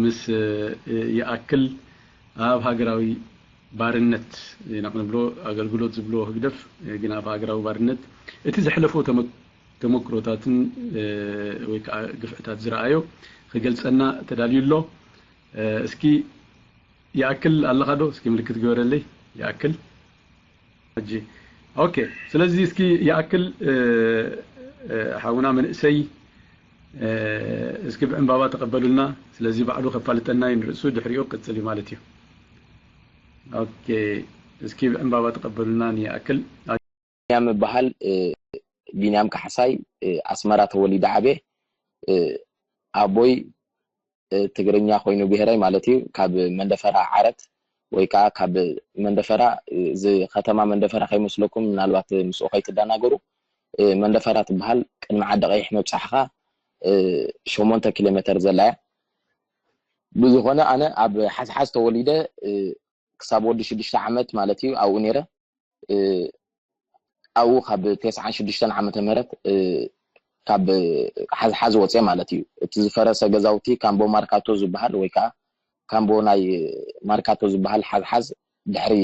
ምስ ይኣክል ኣብ ሃገራዊ ባርነት ኢና ክንብሎ፣ ኣገልግሎት ዝብሎ ህግደፍ ግን ኣብ ሃገራዊ ባርነት እቲ ዘሕለፎ ተመክሮታትን ወይ ከዓ ግፍዕታት ዝረኣዮ ክገልፀና ተዳልዩ ኣሎ። እስኪ ይኣክል ኣለኻ ዶ? እስኪ ምልክት ግበረለይ። ይኣክል ሕጂ። ኦኬ፣ ስለዚ እስኪ ይኣክል ሓውና መንእሰይ እስኪ ብዕምባባ ተቐበሉልና። ስለዚ ባዕሉ ከፋልጠና እዩ ንርእሱ፣ ድሕሪኡ ክቅጽል እዩ ማለት እዩ። ኦኬ፣ እስኪ ብዕምባባ ተቐበሉልና ንይኣክል። ቢንያም እበሃል። ቢንያም ካሕሳይ፣ ኣስመራ ተወሊደ ዓብየ። ኣቦይ ትግርኛ ኮይኑ ብሄረይ ማለት እዩ። ካብ መንደፈራ ዓረት ወይ ከዓ ካብ መንደፈራ፣ እዚ ከተማ መንደፈራ ከይመስለኩም፣ ምናልባት ምስኡ ከይትደናገሩ። መንደፈራ ትበሃል ቅድሚ ዓዲ ቀይሕ ምብፃሕኻ ሸሞንተ ኪሎ ሜተር ዘላ እያ። ብዝኾነ ኣነ ኣብ ሓዝሓዝ ተወሊደ ክሳብ ወዲ ሽዱሽተ ዓመት ማለት እዩ ኣብኡ ነይረ። ኣብኡ ካብ ተስዓን ሽዱሽተን ዓመተ ምህረት ካብ ሓዝሓዝ ወፅየ ማለት እዩ። እቲ ዝፈረሰ ገዛውቲ ካምቦ ማርካቶ ዝበሃል ወይ ከዓ ካምቦ ናይ ማርካቶ ዝበሃል ሓዝሓዝ ድሕሪ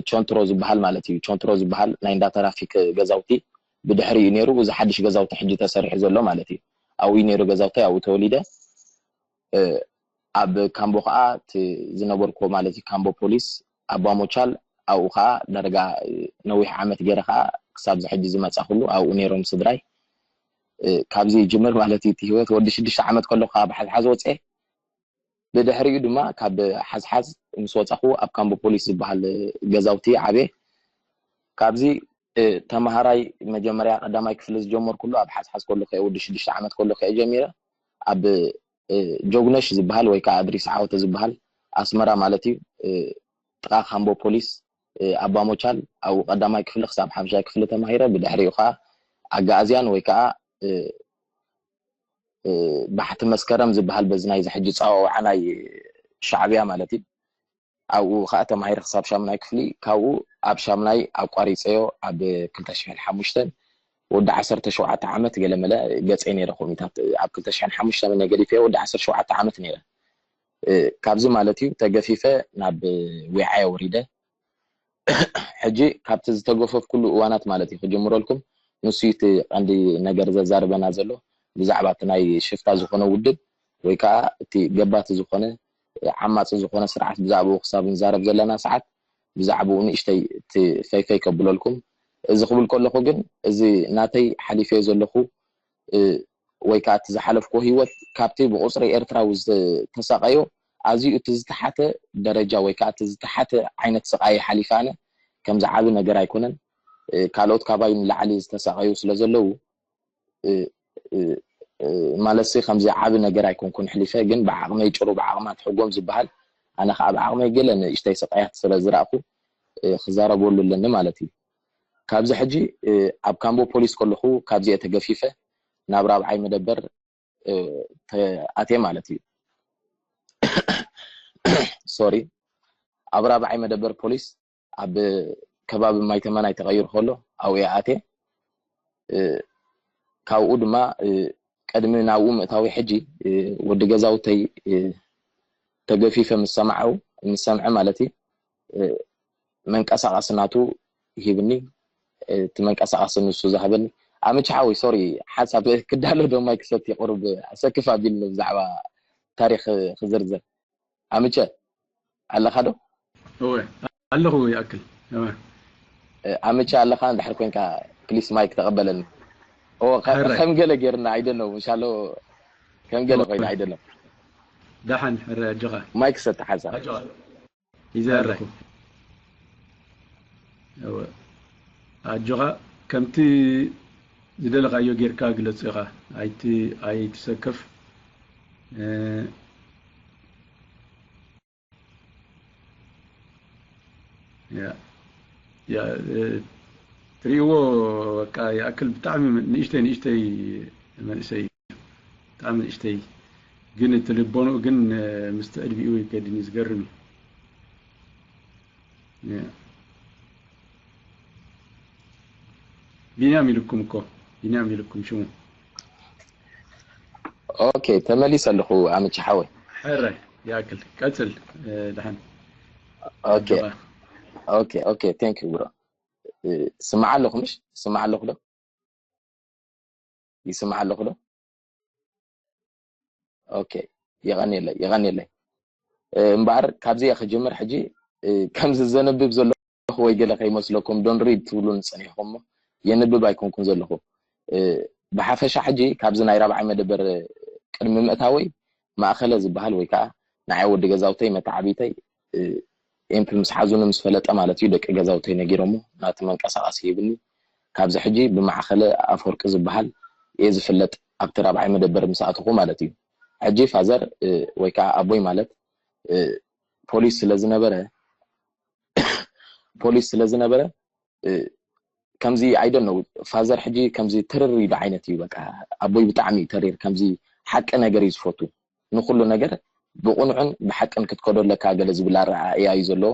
ቾንትሮ ዝበሃል ማለት እዩ። ቾንትሮ ዝበሃል ናይ እንዳ ተራፊክ ገዛውቲ ብድሕሪ እዩ ነይሩ። እዚ ሓድሽ ገዛውቲ ሕጂ ተሰሪሑ ዘሎ ማለት እዩ። ኣብኡ እዩ ነይሩ ገዛውቲ፣ ኣብኡ ተወሊደ። ኣብ ካምቦ ከዓ እቲ ዝነበርኩ ማለት እዩ ካምቦ ፖሊስ ኣባ ሞቻል፣ ኣብኡ ከዓ ዳርጋ ነዊሕ ዓመት ገይረ ከዓ ክሳብ ዝሕጂ ዝመፃ ኩሉ ኣብኡ ነይሮም ስድራይ። ካብዚ ይጅምር ማለት እዩ እቲ ህይወት። ወዲ ሽዱሽተ ዓመት ከለኩ ካብ ሓዝሓዝ ወፅኤ። ብድሕሪኡ ድማ ካብ ሓዝሓዝ ምስ ወፃኹ ኣብ ካምቦ ፖሊስ ዝበሃል ገዛውቲ ዓብየ። ካብዚ ተምሃራይ መጀመርያ ቀዳማይ ክፍሊ ዝጀመርኩሉ ኣብ ሓዝሓዝ ከለኩ እየ፣ ወዲ ሽዱሽተ ዓመት ከለኩ እየ ጀሚረ። ኣብ ጆግነሽ ዝበሃል ወይ ከዓ እድሪስ ዓወተ ዝበሃል ኣስመራ ማለት እዩ፣ ጥቓ ካምቦ ፖሊስ ኣባ ሞቻል፣ ኣብኡ ቀዳማይ ክፍሊ ክሳብ ሓምሻይ ክፍሊ ተማሂረ። ብድሕሪኡ ከዓ ኣጋኣዝያን ወይ ከዓ ባሕቲ መስከረም ዝበሃል በዚ ናይዚ ሕጂ ፀዋውዓ ናይ ሻዕብያ ማለት እዩ። ኣብኡ ከዓ ተማሂረ ክሳብ ሻምናይ ክፍሊ። ካብኡ ኣብ ሻምናይ ኣቋሪፀዮ ኣብ ክልተ ሽሕን ሓሙሽተን ወዲ ዓሰርተ ሸውዓተ ዓመት ገለመለ ገፀ ነይረ ኮሚታት ኣብ ክልተ ሽሕን ሓሙሽተን ገዲፈዮ ወዲ ዓሰርተ ሸውዓተ ዓመት ነይረ። ካብዚ ማለት እዩ ተገፊፈ ናብ ዊዓየ ወሪደ። ሕጂ ካብቲ ዝተገፈፍኩሉ እዋናት ማለት እዩ ክጅምረልኩም። ንሱ እዩ እቲ ቀንዲ ነገር ዘዛርበና ዘሎ። ብዛዕባ እቲ ናይ ሽፍታ ዝኾነ ውድብ ወይ ከዓ እቲ ገባቲ ዝኾነ ዓማፂ ዝኾነ ስርዓት ብዛዕባኡ ክሳብ ንዛረብ ዘለና ሰዓት ብዛዕባኡ ንእሽተይ እቲ ፈይፈይ ከብለልኩም። እዚ ክብል ከለኹ ግን እዚ ናተይ ሓሊፈዮ ዘለኹ ወይ ከዓ እቲ ዝሓለፍኩ ህይወት ካብቲ ብቁፅሪ ኤርትራዊ ዝተሳቀዮ ኣዝዩ እቲ ዝተሓተ ደረጃ ወይ ከዓ እቲ ዝተሓተ ዓይነት ስቃይ ሓሊፈ ኣነ ከምዚ ዓቢ ነገር ኣይኮነን። ካልኦት ካባይ ንላዕሊ ዝተሳቀዩ ስለ ዘለዉ ማለት ሲ ከምዚ ዓቢ ነገር ኣይኮንኩን ሕሊፈ፣ ግን ብዓቕመይ ጭሩ ብዓቕማ ትሕጎም ዝበሃል ኣነ ከዓ ብዓቕመይ ገለ ንእሽተይ ስቃያት ስለ ዝረእኩ ክዛረበሉ ኣለኒ ማለት እዩ። ካብዚ ሕጂ ኣብ ካምቦ ፖሊስ ከለኹ ካብዚአ ተገፊፈ ናብ ራብዓይ መደበር ኣትየ ማለት እዩ። ሶሪ፣ ኣብ ራብዓይ መደበር ፖሊስ ኣብ ከባቢ ማይተመናይ ተቐይሩ ከሎ ኣብኡ እየ ኣትየ። ካብኡ ድማ ቅድሚ ናብኡ ምእታዊ ሕጂ ወዲ ገዛውተይ ተገፊፈ ምስ ሰማዑ ምስ ሰምዐ ማለት እዩ መንቀሳቐሲ ናቱ ሂብኒ። እቲ መንቀሳቐሲ ንሱ ዝሃበኒ። ኣምቻ ሓወይ፣ ሶሪ፣ ሓንሳብ ክዳሎ ዶ ማይ ክሰቲ ቁሩብ ኣሰክፍ ኣቢሉ ብዛዕባ ታሪኽ ክዝርዝር። ኣምቸ ኣለኻ ዶ? እወ ኣለኹ። ይኣክል እወ። ኣምቸ ኣለኻ? እንድሕር ኮንካ ፕሊስ ማይክ ተቐበለኒ። እወ፣ ከ-፣ ሕራይ። ከም ገለ ጌርና ኣይደነው፣ እንሻሎ ከም ገለ እወ። ኮይና ኣይደነው። ደሓን፣ ሕራይ ኣጆኻ። ማይክ ሰጥ ሓንሳብ። ኣጆኻ። ሒዘ ኣለኹ። እወ። ኣጆኻ፣ ከምቲ ዝደለኻዮ ጌርካ ግለጾ ኢኻ። ኣይቲ-፣ ኣይትሰከፍ። እ፣ ያ፣ ያ፣ እ፣ ትርእይዎ፣ በቃ፣ ይኣክል ብጣዕሚ ንእሽተይ፣ ንእሽተይ መንእሰይ፣ ብጣዕሚ ንእሽተይ፣ ግን እቲ ልቦንኡ ግን፣ እ፣ ምስቲ ዕድሚኡ ይከድን እዩ። ዝገርም እዩ። ያ። ቢንያም ኢልኩም እኮ፣ ቢንያም ኢልኩም ሽሙ። ኦኬ፣ ተመሊሰ ኣለኹ ኣምቺ ሓወይ። ሕራይ ይኣክል ቀጽል። እ፣ ደሓን ኦኬ። ኦኬ ኦኬ፣ thank you bro። እ፣ ስማዕ ኣለኹ ምሽ? ስማዕ ኣለኹ ዶ? ይስማዕ ኣለኹ ዶ? ኦኬ፣ የቐንየለይ፣ የቐንየለይ። እ፣ እምበኣር ካብዚ እየ ክጅምር። ሕጂ፣ እ፣ ከምዚ ዘንብብ ዘለኹ ወይ ገለ ከይመስለኩም፣ don't read ትብሉን ጸኒሕኩም እሞ፣ የንብብ ኣይኮንኩን ዘለኹ። እ፣ ብሓፈሻ ሕጂ ካብዚ ናይ ራብዓይ መደበር ቅድሚ ምእታወይ፣ ማእኸለ ዝበሃል ወይ ከዓ ንዓይ ወዲ ገዛውተይ መተዓቢተይ፣ እ፣ ኤምፕ ምስ ሓዙኒ ምስ ፈለጠ ማለት እዩ፣ ደቂ ገዛውተይ ነጊሮሞ ናቲ መንቀሳቐሲ ሂብኒ። ካብዚ ሕጂ ብማእኸለ ኣፈወርቂ ዝበሃል እየ ዝፍለጥ፣ ኣብቲ ራብዓይ መደበር ምስ ኣተኹ ማለት እዩ። ሕጂ ፋዘር፣ እ፣ ወይ ከዓ ኣቦይ ማለት፣ እ፣ ፖሊስ ስለ ዝነበረ፣ ፖሊስ ስለ ዝነበረ፣ እ፣ ከምዚ I don't know፣ ፋዘር ሕጂ ከምዚ ትርር ኢሉ ዓይነት እዩ። በቃ ኣቦይ ብጣዕሚ እዩ ተሪር፣ ከምዚ ሓቂ ነገር እዩ ዝፈቱ። ንኩሉ ነገር ብቕኑዕን ብሓቅን ክትከዶ ኣለካ ገለ ዝብል ኣረኣእያ እዩ ዘለዎ።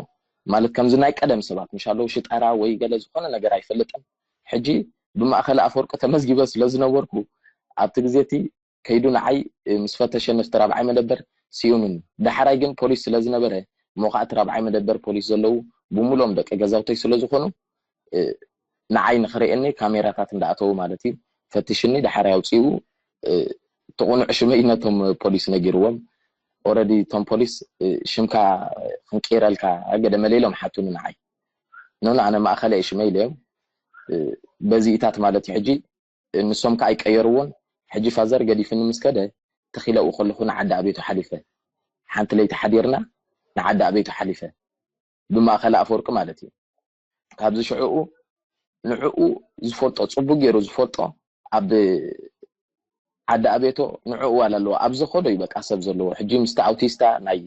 ማለት ከምዚ ናይ ቀደም ሰባት ምሽ ኣለዉ ሽጠራ ወይ ገለ ዝኾነ ነገር ኣይፈልጥን። ሕጂ ብማእኸል ኣፈወርቂ ተመዝጊበ ስለ ዝነበርኩ፣ ኣብቲ ግዜ እቲ ከይዱ ንዓይ፣ እ፣ ምስ ፈተሸ ነፍቲ ራብዓይ መደበር ስኢኑኒ። ዳሕራይ ግን ፖሊስ ስለ ዝነበረ፣ እሞ ከዓ እቲ ራብዓይ መደበር ፖሊስ ዘለዉ ብምሉኦም ደቂ ገዛውተይ ስለ ዝኾኑ፣ እ፣ ንዓይ ንኽርእየኒ ካሜራታት እንዳኣተዉ ማለት እዩ፣ ፈትሽኒ፣ ዳሕራይ ኣውፂኡ፣ እ፣ እቲ ቁኑዕ ሽመይ ነቶም ፖሊስ ነጊርዎም። ኦረዲ እቶም ፖሊስ፣ እ፣ ሽምካ ክንቅይረልካ ገደመለ ኢሎም ሓቱኒ ንዓይ። ኖ፣ ኖ፣ ኣነ ማእኸለ እየ ሽመይ ኢለዮም። እ፣ በዚኢታት ማለት እዩ። ሕጂ ንሶም ከኣ ኣይቀየርዎን። ሕጂ ፋዘር ገዲፍኒ ምስ ከደ፣ ተኺለኡ ከለኹ ንዓዲ ኣቤቱ ሓሊፈ። ሓንቲ ለይቲ ሓዲርና ንዓዲ ኣቤቱ ሓሊፈ። ብማእኸል ኣፈወርቂ ማለት እዩ። ካብዚ ሽዕኡ ንዕኡ ዝፈልጦ፣ ጽቡቅ ገይሩ ዝፈልጦ፣ ኣብ ዓዲ ኣቤቶ ንዕኡ ዋላ ኣለዎ። ኣብ ዝኸዶ እዩ በቃ ሰብ ዘለዎ። ሕጂ ምስቲ ኣውቲስታ ናይ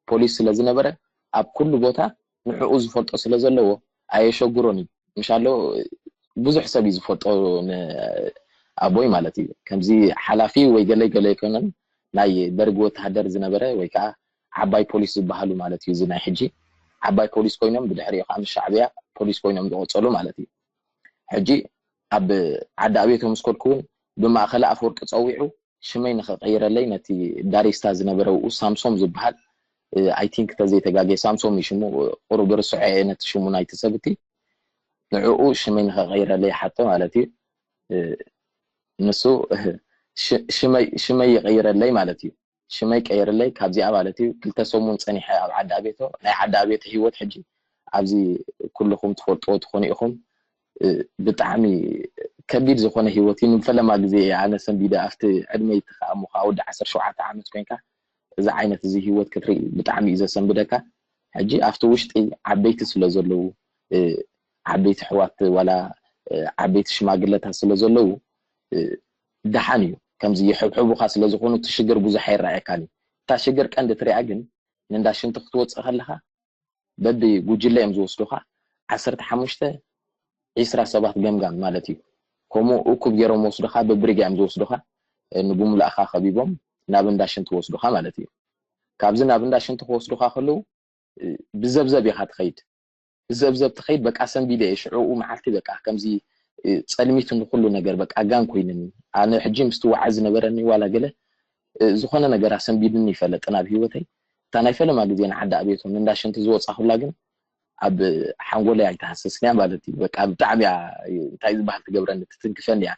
ፖሊስ ስለ ዝነበረ፣ ኣብ ኩሉ ቦታ ንዕኡ ዝፈልጦ ስለ ዘለዎ፣ ኣየሸግሮን እዩ። ምሽ ኣሎ ብዙሕ ሰብ እዩ ዝፈልጦ ን-፣ ኣቦይ ማለት እዩ። ከምዚ ሓላፊ ወይ ገለ ገለ ኣይኮነን፣ ናይ ደርጊ ወተሃደር ዝነበረ ወይ ከዓ ዓባይ ፖሊስ ዝበሃሉ ማለት እዩ። እዚ ናይ ሕጂ ዓባይ ፖሊስ ኮይኖም፣ ብድሕሪኡ ከዓ ምስ ሻዕብያ ፖሊስ ኮይኖም ዝቐጸሉ ማለት እዩ። ሕጂ ኣብ ዓዲ ኣቤቶ ምስ ከድኩ እውን ብማእኸለ ኣፈወርቂ ጸዊዑ ሽመይ ንኸቐይረለይ ነቲ ዳሪስታ ዝነበረ ውኡ ሳምሶም ዝበሃል፣ እ፣ I think ተዘይተጋግየ ሳምሶም እዩ ሽሙ፣ ቁሩብ ርስዖ እየ ነቲ ሽሙ ናይቲ ሰብ እቲ። ንዕኡ ሽመይ ንኸቐይረለይ ይሓቶ ማለት እዩ። እ፣ ንሱ ሽ-፣ ሽመይ፣ ሽመይ ይቐይረለይ ማለት እዩ። ሽመይ ቀይርለይ ካብዚኣ ማለት እዩ። ክልተ ሰሙን ጸኒሐ ኣብ ዓዲ ኣቤቶ። ናይ ዓዲ ኣቤቶ ህይወት ሕጂ ኣብዚ ኩልኹም ትፈልጥዎ ትኾኑ ኢኹም። እ፣ ብጣዕሚ ከቢድ ዝኾነ ህይወት እዩ። ንፈለማ ግዜ እየ ኣነ ሰንቢደ ኣብቲ ዕድመይ እቲ ከኣ እሞ ከኣ ወዲ ዓሰርተ ሸውዓተ ዓመት ኮይንካ እዚ ዓይነት እዚ ህይወት ክትርኢ ብጣዕሚ እዩ ዘሰንብደካ። ሕጂ ኣብቲ ውሽጢ ዓበይቲ ስለ ዘለዉ፣ እ፣ ዓበይቲ ኣሕዋት ዋላ፣ እ፣ ዓበይቲ ሽማግለታት ስለ ዘለዉ፣ እ፣ ደሓን እዩ። ከምዚ ይሕብሕቡኻ ስለ ዝኾኑ እቲ ሽግር ብዙሕ ኣይረኣየካን እዩ። እታ ሽግር ቀንዲ ትሪኣ ግን ንእንዳ ሽንቲ ክትወፅእ ከለኻ በቢ ጉጅለ እዮም ዝወስዱኻ። ዓሰርተ ሓሙሽተ ዒስራ ሰባት ገምጋም ማለት እዩ። ከምኡ እኩብ ገይሮም ወስዱኻ፣ በብሪጋ እዮም ዝወስዱኻ። እ፣ ንብሙላእኻ ከቢቦም ናብ እንዳ ሽንቲ ወስዱኻ ማለት እዩ። ካብዚ ናብ እንዳ ሽንቲ ክወስዱኻ ከለዉ፣ እ፣ ብዘብዘብ ኢኻ ትኸይድ። ብዘብዘብ ትኸይድ፣ በቃ ሰንቢደ እየ። ሽዑኡ መዓልቲ በቃ ከምዚ፣ እ፣ ጸልሚቱ ንኹሉ ነገር በቃ ጋን ኮይንኒ። ኣነ ሕጂ ምስቲ ወዓ ዝነበረኒ ዋላ ገለ፣ እ፣ ዝኾነ ነገር ኣሰንቢድኒ ይፈለጥን ኣብ ህይወተይ። እታ ናይ ፈለማ ግዜ ንዓዲ ኣቤቶም እንዳ ሽንቲ ዝወጻኹላ ግን ኣብ ሓንጎለይ ኣይትሃስስን እያ ማለት እዩ። በቃ ብጣዕሚ እያ፣ እንታይ ዝበሃል ትገብረኒ፣ ትትንክፈኒ እያ።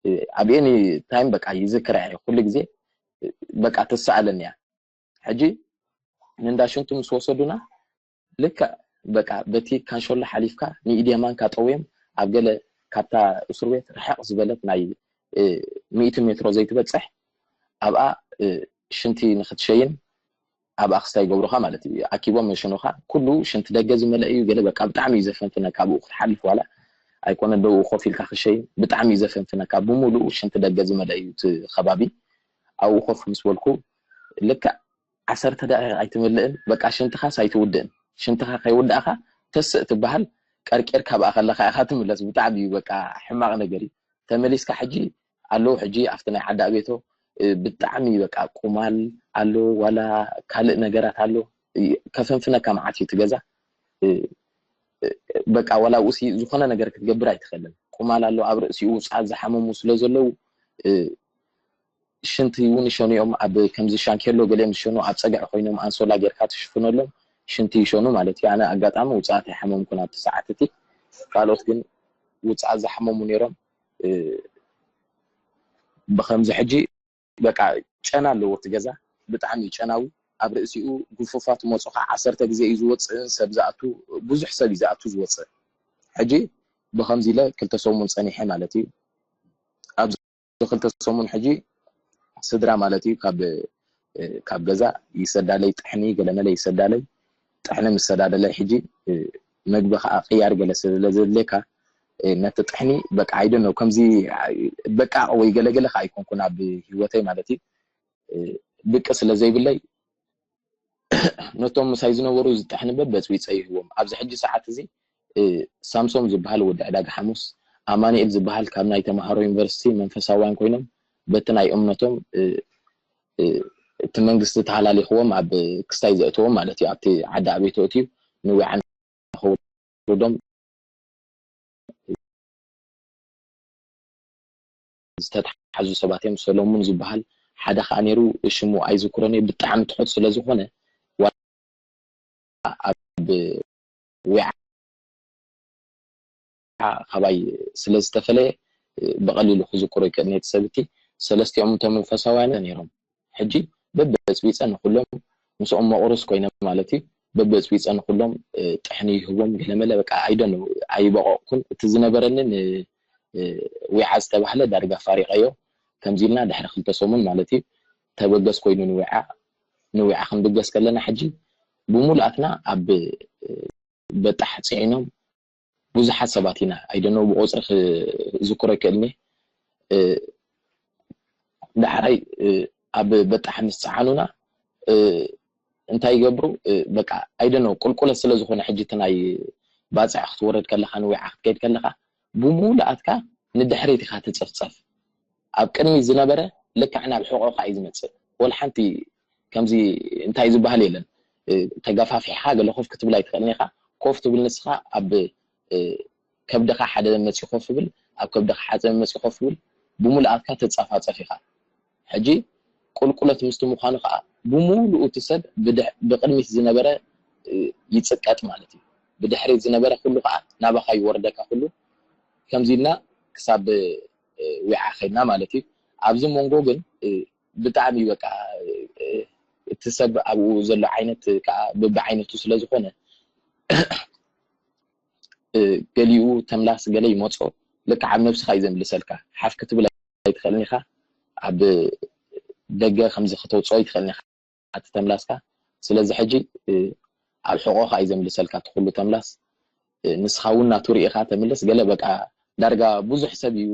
እ፣ ኣብ ኤኒ ታይም በቃ ይዝክራ እየ። ኩሉ ግዜ፣ እ፣ በቃ ትሰኣለኒ እያ። ሕጂ ንእንዳ ሽንቱ ምስ ወሰዱና፣ ልክዕ በቃ በቲ ካንሾሎ ሓሊፍካ ንኢድየማንካ ጠውዮም ኣብ ገለ ካብታ እስር ቤት ርሕቕ ዝበለት ናይ፣ እ፣ ሚእቲ ሜትሮ ዘይትበጽሕ ኣብኣ፣ እ፣ ሽንቲ ንኽትሸይን ኣብኣ ክስታይ ይገብሩኻ ማለት እዩ። ኣኪቦም መሽኑኻ፣ ኩሉ ሽንቲ ደገ ዝመልአ እዩ። ገለ በቃ ብጣዕሚ እዩ ዘፈንፍነካ፣ ኣብኡ ክትሓልፍ ዋላ ኣይኮነ ደኡ ኮፍ ኢልካ ክሸይን ብጣዕሚ እዩ ዘፈንፍነካ። ብምሉኡ ሽንቲ ደገ ዝመልአ እዩ እቲ ከባቢ። ኣብኡ ኮፍ ምስ በልኩ ልክዕ ዓሰርተ ደቂቕ ኣይትምልእን፣ በቃ ሽንትኻስ ኣይትውድእን። ሽንትኻ ከይወዳእኻ ተስእ ትበሃል፣ ቀርቂርካ ኣብኣ ከለኻ ኢኻ ትምለስ። ብጣዕሚ እዩ በቃ ሕማቕ ነገር እዩ። ተመሊስካ ሕጂ ኣለዉ፣ ሕጂ ኣብቲ ናይ ዓዲ ኣቤቶ፣ እ፣ ብጣዕሚ በቃ ቁማል ኣሎ፣ ዋላ ካልእ ነገራት ኣሎ፣ እ፣ ከፈንፍነካ መዓት እዩ እቲ ገዛ። እ፣ እ፣ በቃ ዋላ ኣብኡሲ ዝኾነ ነገር ክትገብር ኣይትኽእልን። ቁማል ኣሎ፣ ኣብ ርእሲኡ ውጽዓት ዝሓመሙ ስለ ዘለዉ፣ እ፣ ሽንቲ እውን ይሸኑ እዮም። ኣብ ከምዚ ሻንኬሎ ገሊኦም ዝሸኑ ኣብ ጸግዒ ኮይኖም ኣንሶላ ጌርካ ትሽፍነሎም ሽንቲ ይሸኑ ማለት እዩ። ኣነ ኣጋጣሚ ውጽኣት ኣይሓመምኩን ኣብቲ ሰዓት እቲ። ካልኦት ግን ውጽኣት ዝሓመሙ ነይሮም። እ፣ ብኸምዚ ሕጂ በቃ ጨና ኣለዎ እቲ ገዛ፣ ብጣዕሚ ጨናዊ። ኣብ ርእሲኡ ግፉፋት መጹኻ ዓሰርተ ግዜ እዩ ዝወጽእን ሰብ ዝኣቱ፣ ብዙሕ ሰብ እዩ ዝኣቱ ዝወጽእ። ሕጂ ብኸምዚ ኢለ ክልተ ሰሙን ጸኒሐ ማለት እዩ። ኣብዚ ክልተ ሰሙን ሕጂ ስድራ ማለት እዩ ካብ፣ እ፣ ካብ ገዛ ይሰዳለይ፣ ጥሕኒ ገለመለ ይሰዳለይ። ጥሕኒ ምስ ሰዳደለይ ሕጂ፣ እ፣ መግቢ ከዓ ቅያር ገለ ስለ ዘድልየካ፣ እ፣ ነቲ ጥሕኒ በቃ I don't know ከምዚ በቃ ወይ ገለገለ ከዓ ኣይኮንኩን ኣብ ህይወተይ ማለት እዩ። እ፣ ብቂ ስለ ዘይብለይ ነቶም ምሳይ ዝነበሩ ዝጥሕኒ በበጽቢጸ ይህቦም። ኣብዚ ሕጂ ሰዓት እዚ፣ እ፣ ሳምሶም ዝበሃል ወዲ ዕዳጋ ሓሙስ፣ ኣማኑኤል ዝበሃል ካብ ናይ ተምሃሮ ዩኒቨርሲቲ መንፈሳውያን ኮይኖም በቲ ናይ እምነቶም፣ እ፣ እ፣ እቲ መንግስቲ ተሃላሊኽዎም ኣብ ክስታይ ዘእትዎም ማለት እዩ። ኣብቲ ዓዲ ኣበይ ተእትዩ ንዊዓን ከውርዶም ዝተታሓዙ ሰባት እዮም። ሰሎሙን ዝበሃል ሓደ ከዓ ነይሩ፣ ሽሙ ኣይዝክሮን እየ፣ ብጣዕሚ ትሑት ስለ ዝኾነ ዋላ ኣብ ዊዓ ካባይ ስለ ዝተፈለየ ብቐሊሉ ክዝክሮ ይክእል ነቲ ሰብ እቲ። ሰለስቲኦም እቶም መንፈሳውያን ነይሮም። ሕጂ በበጽቢጸ ንኹሎም ምስኦም መቑርስ ኮይነ ማለት እዩ። በበጽቢጸ ንኹሎም፣ እ፣ ጥሕኒ ይህቦም ገለመለ በቃ I don't know ኣይበቐቕኩን። እቲ ዝነበረኒ ን-፣ እ፣ ዊዓ ዝተባህለ ዳርጋ ፋሪቐዮ። ከምዚ ኢልና ድሕሪ ክልተ ሰሙን ማለት እዩ ተበገስ ኮይኑ ንዊዓ፣ ንዊዓ ክንብገስ ከለና ሕጂ ብሙሉኣትና ኣብ፣ እ፣ በጣሕ ጽዒኖም ብዙሓት ሰባት ኢና። I don't know ብቁጽሪ ክዝክሮ ይክእልኒ። እ፣ ዳሕራይ፣ እ፣ ኣብ በጣሕ ምስ ጸዓኑና፣ እ፣ እንታይ ይገብሩ? እ፣ በቃ I don't know ቁልቁለት ስለ ዝኾነ ሕጂ እቲ ናይ ባጽዕ ክትወርድ ከለኻ ንዊዓ ክትከይድ ከለኻ ብሙሉኣትካ ንድሕሪት ኢኻ ትጽፍጸፍ። ኣብ ቅድሚት ዝነበረ ልክዕ ናብ ሕቖኻ እዩ ዝመጽእ። ወላ ሓንቲ ከምዚ እንታይ ዝበሃል የለን። እ፣ ተገፋፊሕኻ ገለ ኮፍ ክትብል ኣይትኽእልን ኢኻ። ኮፍ ትብል ንስኻ ኣብ፣ እ፣ ከብድኻ ሓደ መጺኡ ኮፍ ይብል፣ ኣብ ከብድኻ ሓደ መጺኡ ኮፍ ይብል፣ ብምሉኣትካ ትጻፋጸፍ ኢኻ። ሕጂ ቁልቁለት ምስቲ ምዃኑ ከዓ ብምሉኡ እቲ ሰብ ብድሕ-፣ ብቕድሚት ዝነበረ፣ እ፣ ይጽቀጥ ማለት እዩ። ብድሕሪት ዝነበረ ኩሉ ከዓ ናባኻ ይወርደካ ኩሉ። ከምዚ ኢልና ክሳብ፣ እ፣ ዊዓ ኸድና ማለት እዩ። ኣብዚ መንጎ ግን፣ እ፣ ብጣዕሚ በቃ፣ እ፣ እቲ ሰብ ኣብኡ ዘሎ ዓይነት ከዓ በብዓይነቱ ስለ ዝኾነ፣ እ፣ ገሊኡ ተምላስ ገለ ይመጾ፣ ልክዕ ኣብ ነብስኻ እዩ ዘምልሰልካ። ሓፍ ክትብል ኣይትኽእልን ኢኻ። ኣብ ደገ ከምዚ ከተውጽኦ ኣይትኽእልን ኢኻ እቲ ተምላስካ። ስለዚ ሕጂ፣ እ፣ ኣብ ሕቖኻ እዩ ዘምልሰልካ እቲ ኩሉ ተምላስ። እ፣ ንስኻ እውን ናቱ ርኢኻ ተምልስ። ገለ በቃ ዳርጋ ብዙሕ ሰብ እዩ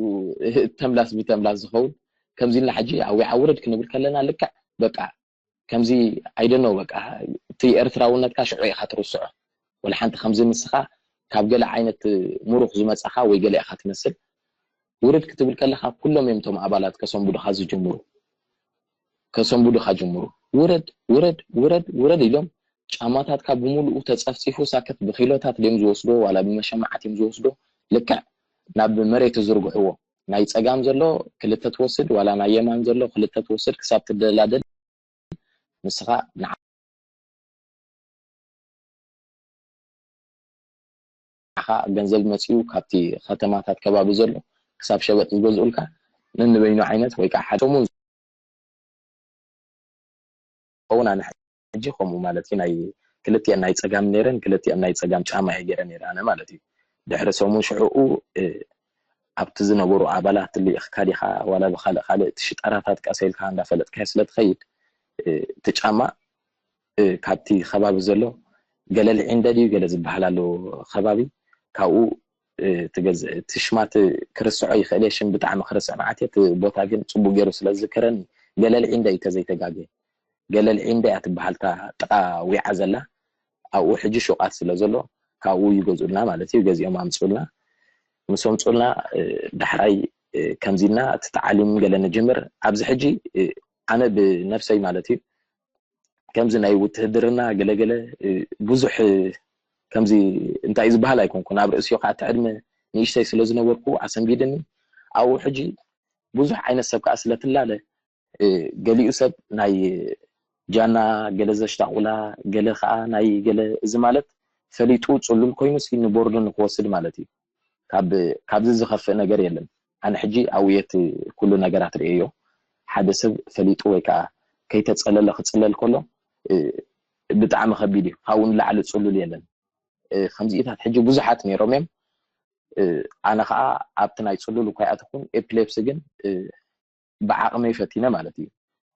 ተምላስ ብተምላስ ዝኸውን። ከምዚ ኢልና ሕጂ ኣብ ዊዓ ውርድ ክንብል ከለና ልክዕ በቃ ከምዚ I don't know በቃ እቲ ኤርትራውነትካ ሽዑ ኢኻ ትርስዖ። ወላ ሓንቲ ከምዚ ንስኻ ካብ ገለ ዓይነት ምሩኽ ዝመጻኻ ወይ ገለ ኢኻ ትመስል። ውርድ ክትብል ከለኻ ኩሎም እዮም እቶም ኣባላት ከሰንብዱኻ ዝጅምሩ። ከሰንብዱኻ ጅምሩ። ውረድ፣ ውረድ፣ ውረድ፣ ውረድ ኢሎም ጫማታትካ ብምሉኡ ተጸፍጺፉ ሳክት ብኪሎታት ድዮም ዝወስዶ ዋላ ብመሸማዓት እዮም ዝወስዶ። ልክዕ ናብ መሬት ትዝርግሕዎ። ናይ ጸጋም ዘሎ ክልተ ትወስድ ዋላ ናይ የማን ዘሎ ክልተ ትወስድ ክሳብ ትደላደል ንስኻ ንዓ ንዓኻ ገንዘብ መጺኡ ካብቲ ከተማታት ከባቢ ዘሎ ክሳብ ሸበጥ ዝገዝኡልካ ነንበይኑ ዓይነት ወይ ከዓ ሓደ ሰሙን ዝኸውን ኣነ ሕጂ ከምኡ ማለት እዩ። ናይ ክልቲኤን ናይ ጸጋም ነይረን ክልቲኤን ናይ ጸጋም ጫማ እየ ገይረ ነይረ ኣነ ማለት እዩ። ድሕሪ ሰሙን ሽዕኡ እ፣ ኣብቲ ዝነበሩ ኣባላት ልኢኽካ ዲኻ ዋላ ብኻልእ ካልእ እቲ ሽጣራታት ቀሰ ኢልካ እንዳፈለጥካዮ ስለ ትኸይድ እ፣ እቲ ጫማ እ፣ ካብቲ ከባቢ ዘሎ ገለ ልዒንደ ድዩ ገለ ዝበሃል ኣሎ ከባቢ ካብኡ እ፣ ትገዝእ። እቲ ሽማት ክርስዖ ይኽእል እየ፣ ሽም ብጣዕሚ ክርስዕ መዓት እየ። እቲ ቦታ ግን ጽቡቕ ገይሩ ስለ ዝዝከረኒ ገለ ልዒንደ እዩ ተዘይተጋግየ። ገለ ልዒንደ እያ ትበሃል እታ ጥቓ ዊዓ ዘላ። ኣብኡ ሕጂ ሹቓት ስለ ዘሎ ካብኡ ይገዝኡልና ማለት እዩ። ገዚኦም ኣምጽኡልና። ምስ ኣምጽኡልና እ፣ ዳሕራይ እ፣ ከምዚ ኢልና እቲ ተዓሊም ገለ ንጅምር። ኣብዚ ሕጂ እ፣ ኣነ ብነብሰይ ማለት እዩ ከምዚ ናይ ውትህድርና ገለገለ እ፣ ብዙሕ እ፣ ከምዚ እንታይ ዝበሃል ኣይኮንኩን። ኣብ ርእሲኡ ከዓ እቲ ዕድመ ንእሽተይ ስለ ዝነበርኩ ኣሰንቢድኒ። ኣብኡ ሕጂ ብዙሕ ዓይነት ሰብ ከዓ ስለ ትላለ ገሊኡ ሰብ ናይ ጃና፣ ገለ ዘሽታቑላ፣ ገለ ከዓ ናይ ገለ፣ እዚ ማለት ፈሊጡ ጽሉል ኮይኑ ሲ ንቦርዱ ንክወስድ ማለት እዩ። ካብ ካብዚ ዝኸፍእ ነገር የለን። ኣነ ሕጂ ኣብየት ኩሉ ነገራት ርእዮ። ሓደ ሰብ ፈሊጡ ወይ ከዓ ከይተጸለለ ክጽለል ከሎ ብጣዕሚ ከቢድ እዩ። ካብኡ ንላዕሊ ጽሉል የለን። ከምዚኢታት ሕጂ ብዙሓት ነይሮም እዮም። ኣነ ከዓ ኣብቲ ናይ ጽሉል እኳ ይኣተኹን፣ ኤፒሌፕሲ ግን ብዓቕመይ ፈቲነ ማለት እዩ።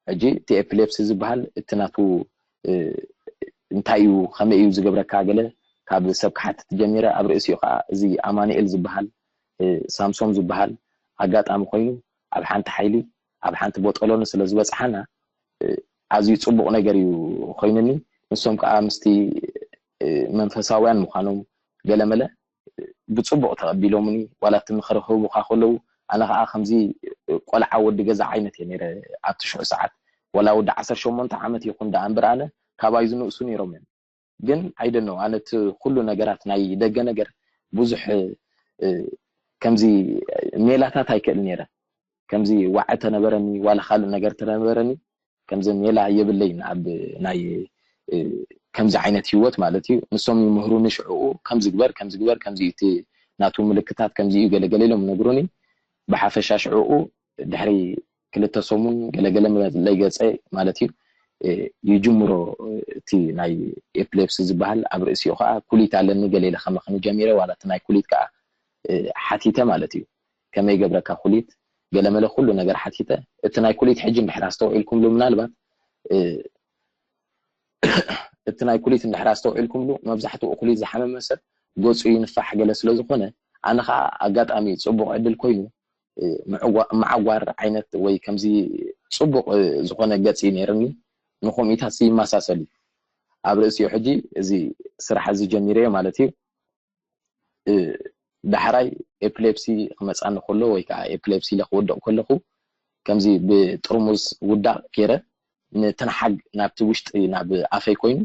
ሕጂ እቲ ኤፒሌፕሲ ዝበሃል እቲ ናቱ እንታይ እዩ፣ ከመይ እዩ ዝገብረካ፣ ገለ ካብ ሰብ ክሓትት ጀሚረ። ኣብ ርእሲኡ ከዓ እዚ ኣማኑኤል ዝበሃል ሳምሶም ዝበሃል ኣጋጣሚ ኮይኑ ኣብ ሓንቲ ሓይሊ ኣብ ሓንቲ ቦጠሎኒ ስለ ዝበፅሓና ኣዝዩ ፅቡቕ ነገር እዩ ኮይኑኒ። ንሶም ከዓ ምስቲ መንፈሳውያን ምዃኖም ገለመለ ብፅቡቕ ተቐቢሎምኒ። ዋላ እቲ ምኽሪ ክህቡኻ ከለዉ ኣነ ከዓ ከምዚ ቆልዓ ወዲ ገዛ ዓይነት እየ ነይረ። ኣብቲ ሽዑ ሰዓት ዋላ ወዲ ዓሰርተ ሸሞንተ ዓመት ይኹን ደኣ እምበር ኣነ ካባይ ዝንእሱ ነይሮም እዮም። ግን ኣይደኖ ኣነ እቲ ኩሉ ነገራት ናይ ደገ ነገር ብዙሕ ከምዚ ሜላታት ኣይክእል ነይረ። ከምዚ ዋዕ ተነበረኒ ዋላ ካልእ ነገር ተነበረኒ ከምዚ ሜላ የብለይን ኣብ ናይ ከምዚ ዓይነት ህይወት ማለት እዩ። ንሶም ይምህሩኒ ሽዕኡ ከምዚ ግበር ከምዚ ግበር ከምዚ እቲ ናቱ ምልክታት ከምዚ እዩ ገለገለ ኢሎም ነግሩኒ። ብሓፈሻ ሽዕኡ ድሕሪ ክልተ ሰሙን ገለገለ መለይ ገፀ ማለት እዩ ይጅምሮ እቲ ናይ ኤፕሌፕሲ ዝበሃል ኣብ ርእሲኡ ከዓ ኩሊት ኣለኒ ገለ ኢለ ከመኽኒ ጀሚረ ዋላ እቲ ናይ ኩሊት ከዓ ሓቲተ ማለት እዩ። ከመይ ገብረካ ኩሊት ገለመለ ኩሉ ነገር ሓቲተ። እቲ ናይ ኩሊት ሕጂ እንድሕር ኣስተውዒልኩምሉ ምናልባት እቲ ናይ ኩሊት እንድሕር ኣስተውዒልኩምሉ መብዛሕትኡ ኩሊት ዝሓመመ ሰብ ገፁ ይንፋሕ ገለ ስለዝኾነ ኣነ ከዓ ኣጋጣሚ ፅቡቕ ዕድል ኮይኑ መዓጓር ዓይነት ወይ ከምዚ ፅቡቕ ዝኾነ ገፅ እዩ ነይርኒ። ንከምኡታት ይመሳሰል እዩ። ኣብ ርእሲኡ ሕጂ እዚ ስራሕ እዚ ጀሚረዮ ማለት እዩ። ዳሕራይ ኤፕሌፕሲ ክመፃኒ ከሎ ወይ ከዓ ኤፕሌፕሲ ኢለ ክወድቕ ከለኹ ከምዚ ብጥርሙዝ ውዳቕ ገይረ ንትንሓግ ናብቲ ውሽጢ ናብ ኣፈይ ኮይኑ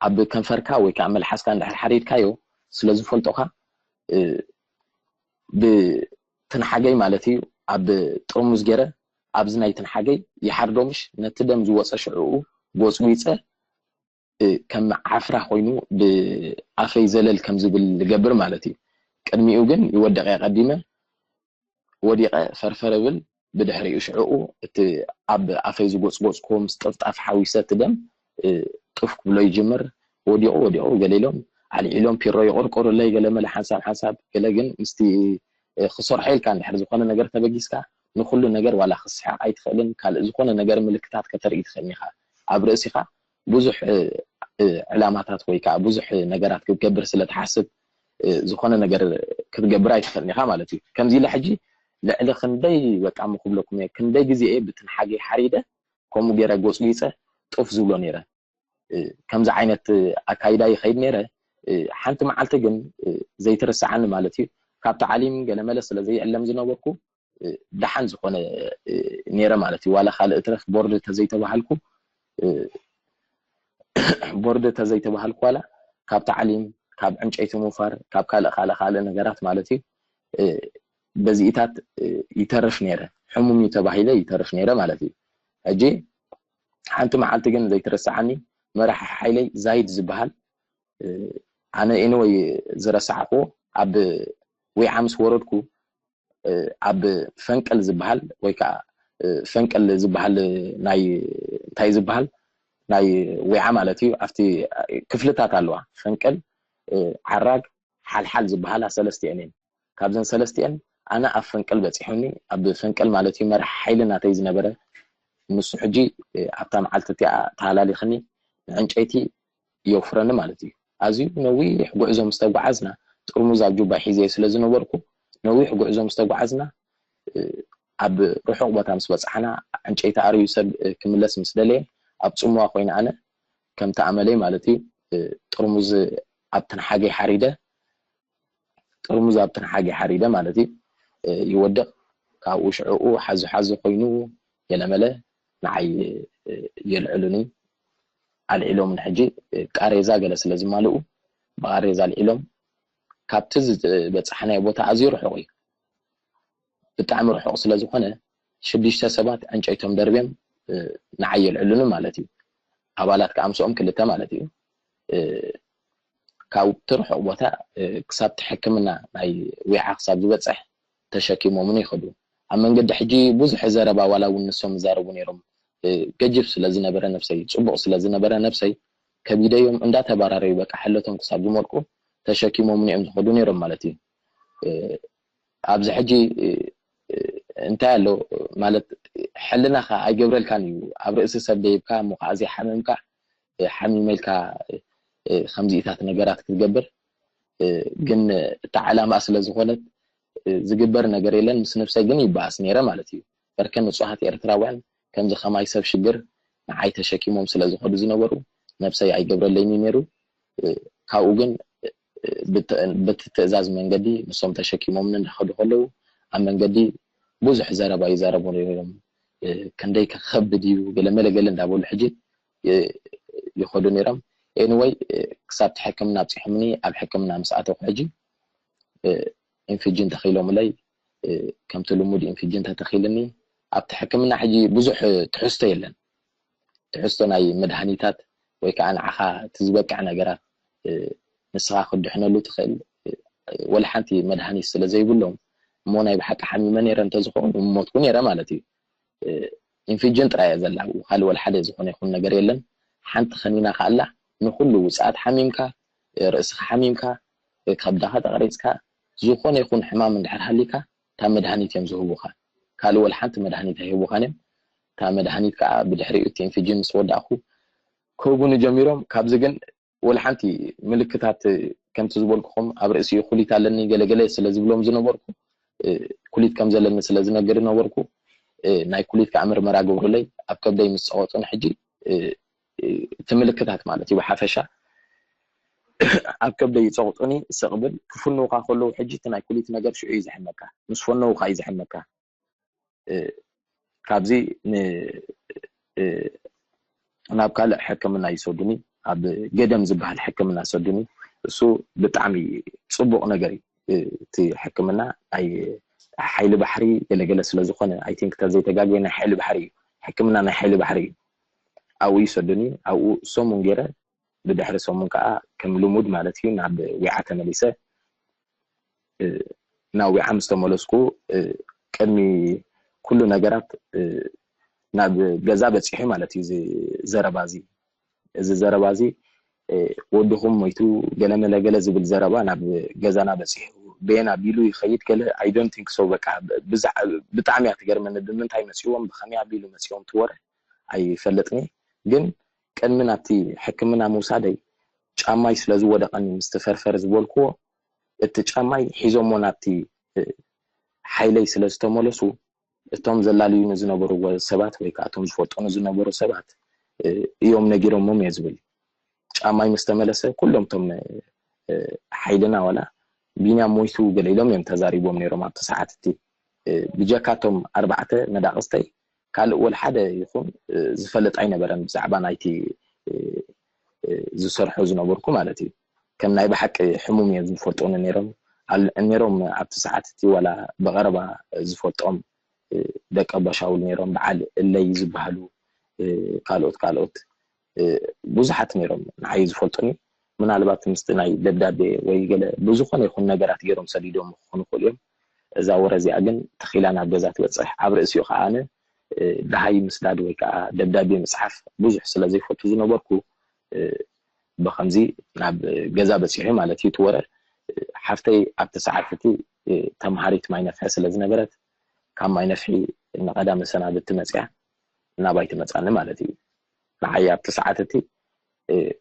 ኣብ ከንፈርካ ወይ ከዓ መልሓስካ እንድሕር ሓሪድካዮ ስለ ዝፈልጦካ ብትንሓገይ ማለት እዩ ኣብ ጥርሙዝ ገይረ ኣብዚ ናይ ትንሓገይ ይሓርዶ ምሽ ነቲ ደም ዝወፀ ሽዕኡ ጎፅጒፀ ከም ዓፍራ ኮይኑ ብኣፈይ ዘለል ከም ዝብል ዝገብር ማለት እዩ። ቅድሚኡ ግን ይወደቕ እየ ቀዲመ ወዲቐ ፈርፈር እብል ብድሕሪኡ ሽዕኡ እቲ ኣብ ኣፈይ ዝጎፅጎፅኩዎ ምስ ጥፍጣፍ ሓዊሰ እቲ ደም ጡፍ ክብሎ ይጅምር። ወዲቑ ወዲቑ ገለ ኢሎም ኣልዒሎም ፒሮ ይቆርቆሩለይ ገለ መለ ሓንሳብ ሓንሳብ ገለ ግን ምስቲ ክሰርሖ ኢልካ እንድሕር ዝኾነ ነገር ተበጊስካ ንኩሉ ነገር ዋላ ክስሕቕ ኣይትኽእልን ካልእ ዝኾነ ነገር ምልክታት ከተርኢ ትኽእልን ኢኻ ኣብ ርእሲኻ ብዙሕ ዕላማታት ወይ ከዓ ብዙሕ ነገራት ክትገብር ስለ ትሓስብ ዝኾነ ነገር ክትገብር ኣይትኽእልን ኢኻ ማለት እዩ። ከምዚ ኢለ ሕጂ ልዕሊ ክንደይ በቃ ምክብለኩም እየ ክንደይ ግዜ እየ ብትንሓገይ ሓሪደ ከምኡ ገይረ ጎፅጒፀ ጡፍ ዝብሎ ነይረ። ከምዚ ዓይነት ኣካይዳ ይኸይድ ነይረ። ሓንቲ መዓልቲ ግን ዘይትርስዓኒ ማለት እዩ ካብ ተዓሊም ገለመለ ስለ ዘይዕለም ዝነበርኩ ደሓን ዝኾነ ነይረ ማለት እዩ። ዋላ ካልእ እትረፍ ቦርድ ተዘይተባሃልኩ ቦርድ ተዘይተባሃልኩ ዋላ ካብ ተዓሊም ካብ ዕንጨይቲ ምውፋር ካብ ካልእ ካልእ ካልእ ነገራት ማለት እዩ በዚኢታት ይተርፍ ነይረ። ሕሙም እዩ ተባሂለ ይተርፍ ነይረ ማለት እዩ። ሕጂ ሓንቲ መዓልቲ ግን ዘይትረስዓኒ መራሒ ሓይለይ ዛይድ ዝበሃል ኣነ ኤኒወይ ዝረሳዕክዎ ኣብ ዊዓ ምስ ወረድኩ ኣብ ፈንቅል ዝበሃል ወይ ከዓ ፈንቅል ዝበሃል ናይ እንታይ ዝበሃል ናይ ዊዓ ማለት እዩ ኣብቲ ክፍልታት ኣለዋ ፈንቅል ዓራግ ሓልሓል ዝበሃላ ሰለስቲአን እየን። ካብዘን ሰለስቲአን ኣነ ኣብ ፈንቅል በፂሑኒ ኣብ ፈንቅል ማለት እዩ መራሕ ሓይሊ ናተይ ዝነበረ ንሱ ሕጂ ኣብታ መዓልቲ እቲኣ ተሃላሊኽኒ ንዕንጨይቲ የውፍረኒ ማለት እዩ። ኣዝዩ ነዊሕ ጉዕዞ ምስ ተጓዓዝና ጥርሙዝ ኣብ ጁባይ ሒዘዮ ስለ ዝነበርኩ ነዊሕ ጉዕዞ ምስ ተጓዓዝና ኣብ ርሑቕ ቦታ ምስ በፃሕና ዕንጨይቲ ኣርዩ ሰብ ክምለስ ምስ ደለየ ኣብ ፅምዋ ኮይነ ኣነ ከምቲ ኣመለይ ማለት እዩ ጥርሙዝ ኣብ ትንሓገይ ሓሪደ ጥርሙዝ ኣብ ትንሓገ ሓሪደ ማለት እዩ ይወድቕ። ካብኡ ሽዕኡ ሓዙ ሓዙ ኮይኑ ገለመለ ንዓይ የልዕሉኒ ኣልዒሎም ንሕጂ ቃሬዛ ገለ ስለ ዝማልኡ ብቃሬዛ ኣልዒሎም ካብቲ ዝበፃሕናዮ ቦታ ኣዝዩ ርሑቕ እዩ። ብጣዕሚ ርሑቕ ስለ ዝኾነ ሽዱሽተ ሰባት ዕንጨይቶም ደርብዮም ንዓይ የልዕሉኒ ማለት እዩ። ኣባላት ከዓ ምስኦም ክልተ ማለት እዩ። ካብ ትርሑቕ ቦታ ክሳብ ሕክምና ናይ ዊዓ ክሳብ ዝበፅሕ ተሸኪሞምኒ ይኸዱ። ኣብ መንገዲ ሕጂ ብዙሕ ዘረባ ዋላ እውን ንሶም ይዛረቡ ነይሮም። ገጅፍ ስለ ዝነበረ ነብሰይ፣ ፅቡቕ ስለ ዝነበረ ነብሰይ ከቢደዮም እንዳተባራረዩ በቃ ሕለቶም ክሳብ ዝመልቁ ተሸኪሞምኒ እዮም ዝኸዱ ነይሮም ማለት እዩ። ኣብዚ ሕጂ እንታይ ኣሎ ማለት ሕልናኻ ኣይገብረልካን እዩ። ኣብ ርእሲ ሰብ ደይብካ እሞ ከዓ ዘይሓመምካ ሓሚመ ኢልካ ከምዚኢታት ነገራት ክትገብር ግን እታ ዓላማ ስለ ዝኾነት ዝግበር ነገር የለን። ምስ ነብሰይ ግን ይበኣስ ነይረ ማለት እዩ። በርከ ንጹሃት ኤርትራውያን ከምዚ ከማይ ሰብ ሽግር ንዓይ ተሸኪሞም ስለ ዝኸዱ ዝነበሩ ነብሰይ ኣይገብረለይን እዩ ነይሩ። ካብኡ ግን በቲ ትእዛዝ መንገዲ ንሶም ተሸኪሞምኒ እንዳኸዱ ከለዉ ኣብ መንገዲ ብዙሕ ዘረባ ይዛረቡ ነይሮም። ክንደይ ከኸብድ እዩ ገለ መለ ገለ እንዳበሉ ሕጂ ይኸዱ ነይሮም። ኤኒወይ ክሳብ ሕክምና ኣብፂሖምኒ ኣብ ሕክምና ምስ ኣተኹ ሕጂ ኢንፊጅን ተኺሎምለይ። ከምቲ ልሙድ ኢንፊጅን ተተኺልኒ ኣብቲ ሕክምና ሕጂ ብዙሕ ትሕዝቶ የለን። ትሕዝቶ ናይ መድሃኒታት ወይ ከዓ ንዓኻ እቲ ዝበቅዕ ነገራት ንስኻ ክድሕነሉ ትኽእል ወላ ሓንቲ መድሃኒት ስለ ዘይብሎም እሞ ናይ ብሓቂ ሓሚመ ነይረ እንተዝኸውን ምሞትኩ ነይረ ማለት እዩ። ኢንፊጅን ጥራይ እያ ዘላ፣ ካልእ ወላ ሓደ ዝኾነ ይኹን ነገር የለን። ሓንቲ ከኒና ከኣላ ንኹሉ ውፅኣት ሓሚምካ፣ ርእስኻ ሓሚምካ፣ ከብዳኻ ተቐሪፅካ፣ ዝኾነ ይኹን ሕማም እንድሕር ሃሊካ እታ መድሃኒት እዮም ዝህቡኻ። ካልእ ወላ ሓንቲ መድሃኒት ኣይህቡኻን እዮም። እታ መድሃኒት ከዓ ብድሕሪኡ እቲ ኢንፊጅን ምስ ወዳእኩ ክህቡኒ ጀሚሮም። ካብዚ ግን ወላ ሓንቲ ምልክታት ከምቲ ዝበልኩኹም ኣብ ርእሲኡ ኩሊት ኣለኒ ገለገለ ስለ ዝብሎም ዝነበርኩ ኩሊት ከም ዘለኒ ስለ ዝነግር ነበርኩ። ናይ ኩሊት ከዓ ምርመራ ገብሩለይ ኣብ ከብደይ ምስ ፀወጡኒ ሕጂ እቲ ምልክታት ማለት እዩ ብሓፈሻ ኣብ ከብደይ ይፀቕጡኒ ስቕብል ክፍንውካ ከለዉ ሕጂ እቲ ናይ ኩሊት ነገር ሽዑ እዩ ዝሕመካ ምስ ፈነውካ እዩ ዝሕመካ። ካብዚ ናብ ካልእ ሕክምና ይሰዱኒ ኣብ ገደም ዝበሃል ሕክምና ሰዱኒ። እሱ ብጣዕሚ ፅቡቕ ነገር እዩ። እቲ ሕክምና ናይ ሓይሊ ባሕሪ ገለገለ ስለዝኾነ ኣይ ቲንክ ተዘይተጋግየ ናይ ሓይሊ ባሕሪ እዩ። ሕክምና ናይ ሓይሊ ባሕሪ እዩ። ኣብኡ ይሰዱኒ። ኣብኡ ሰሙን ገይረ ብድሕሪ ሰሙን ከዓ ከም ልሙድ ማለት እዩ ናብ ዊዓ ተመሊሰ። ናብ ዊዓ ምስ ተመለስኩ ቅድሚ ኩሉ ነገራት ናብ ገዛ በፂሑ ማለት እዩ። እዚ ዘረባ እዚ እዚ ዘረባ እዚ ወድኹም ሞይቱ ገለመለ ገለ ዝብል ዘረባ ናብ ገዛና በፂሑ። በየን ኣቢሉ ይኸይድ ገለ I don't think so። በቃ ብጣዕሚ እያ ትገርመኒ። ብምንታይ መፂዎም ብኸመይ ኣቢሉ መፂዎም ትወረ ኣይፈልጥን። ግን ቅድሚ ናብቲ ሕክምና ምውሳደይ ጫማይ ስለ ዝወደቐኒ ምስቲ ፈርፈር ዝበልክዎ እቲ ጫማይ ሒዞሞ ናብቲ ሓይለይ ስለ ዝተመለሱ እቶም ዘላልዩኒ ዝነበሩ ሰባት ወይ ከዓ እቶም ዝፈልጡኒ ዝነበሩ ሰባት እዮም ነጊሮሞም እየ ዝብል። ጫማይ ምስ ተመለሰ ኩሎም እቶም ሓይልና ዋላ ቢንያም ሞይቱ ገለ ኢሎም እዮም ተዛሪቦም ነይሮም ኣብቲ ሰዓት እቲ። ብጀካ እቶም ኣርባዕተ መዳቕስተይ ካልእ ወላ ሓደ ይኹን ዝፈልጥ ኣይነበረን ብዛዕባ ናይቲ ዝሰርሖ ዝነበርኩ ማለት እዩ። ከም ናይ ብሓቂ ሕሙም እዮም ዝፈልጡኒ ነይሮም ነይሮም ኣብቲ ሰዓት እቲ ዋላ ብቐረባ ዝፈልጦም ደቂ ኣባሻውል ነይሮም በዓል እለይ ዝበሃሉ ካልኦት ካልኦት ብዙሓት ነይሮም ንዓይ ዝፈልጡኒ። ምናልባት ምስቲ ናይ ደብዳቤ ወይ ገለ ብዝኾነ ይኹን ነገራት ገይሮም ሰዲዶም ክኾኑ ይኽእሉ እዮም። እዛ ወረ እዚኣ ግን ተኺላ ናብ ገዛ ትበፅሕ። ኣብ ርእሲኡ ከዓ ኣነ ደሃይ ምስዳድ ወይ ከዓ ደብዳቤ ምፅሓፍ ብዙሕ ስለ ዘይፈቱ ዝነበርኩ ብኸምዚ ናብ ገዛ በፂሑ ማለት እዩ። እቲ ወረ ሓፍተይ ኣብቲ ሰዓት እቲ ተምሃሪት ማይ ነፍሒ ስለ ዝነበረት ካብ ማይ ነፍሒ ንቐዳመ ሰናብቲ መፅያ ናባይ ትመፃኒ ማለት እዩ። ንዓይ ኣብቲ ሰዓት እቲ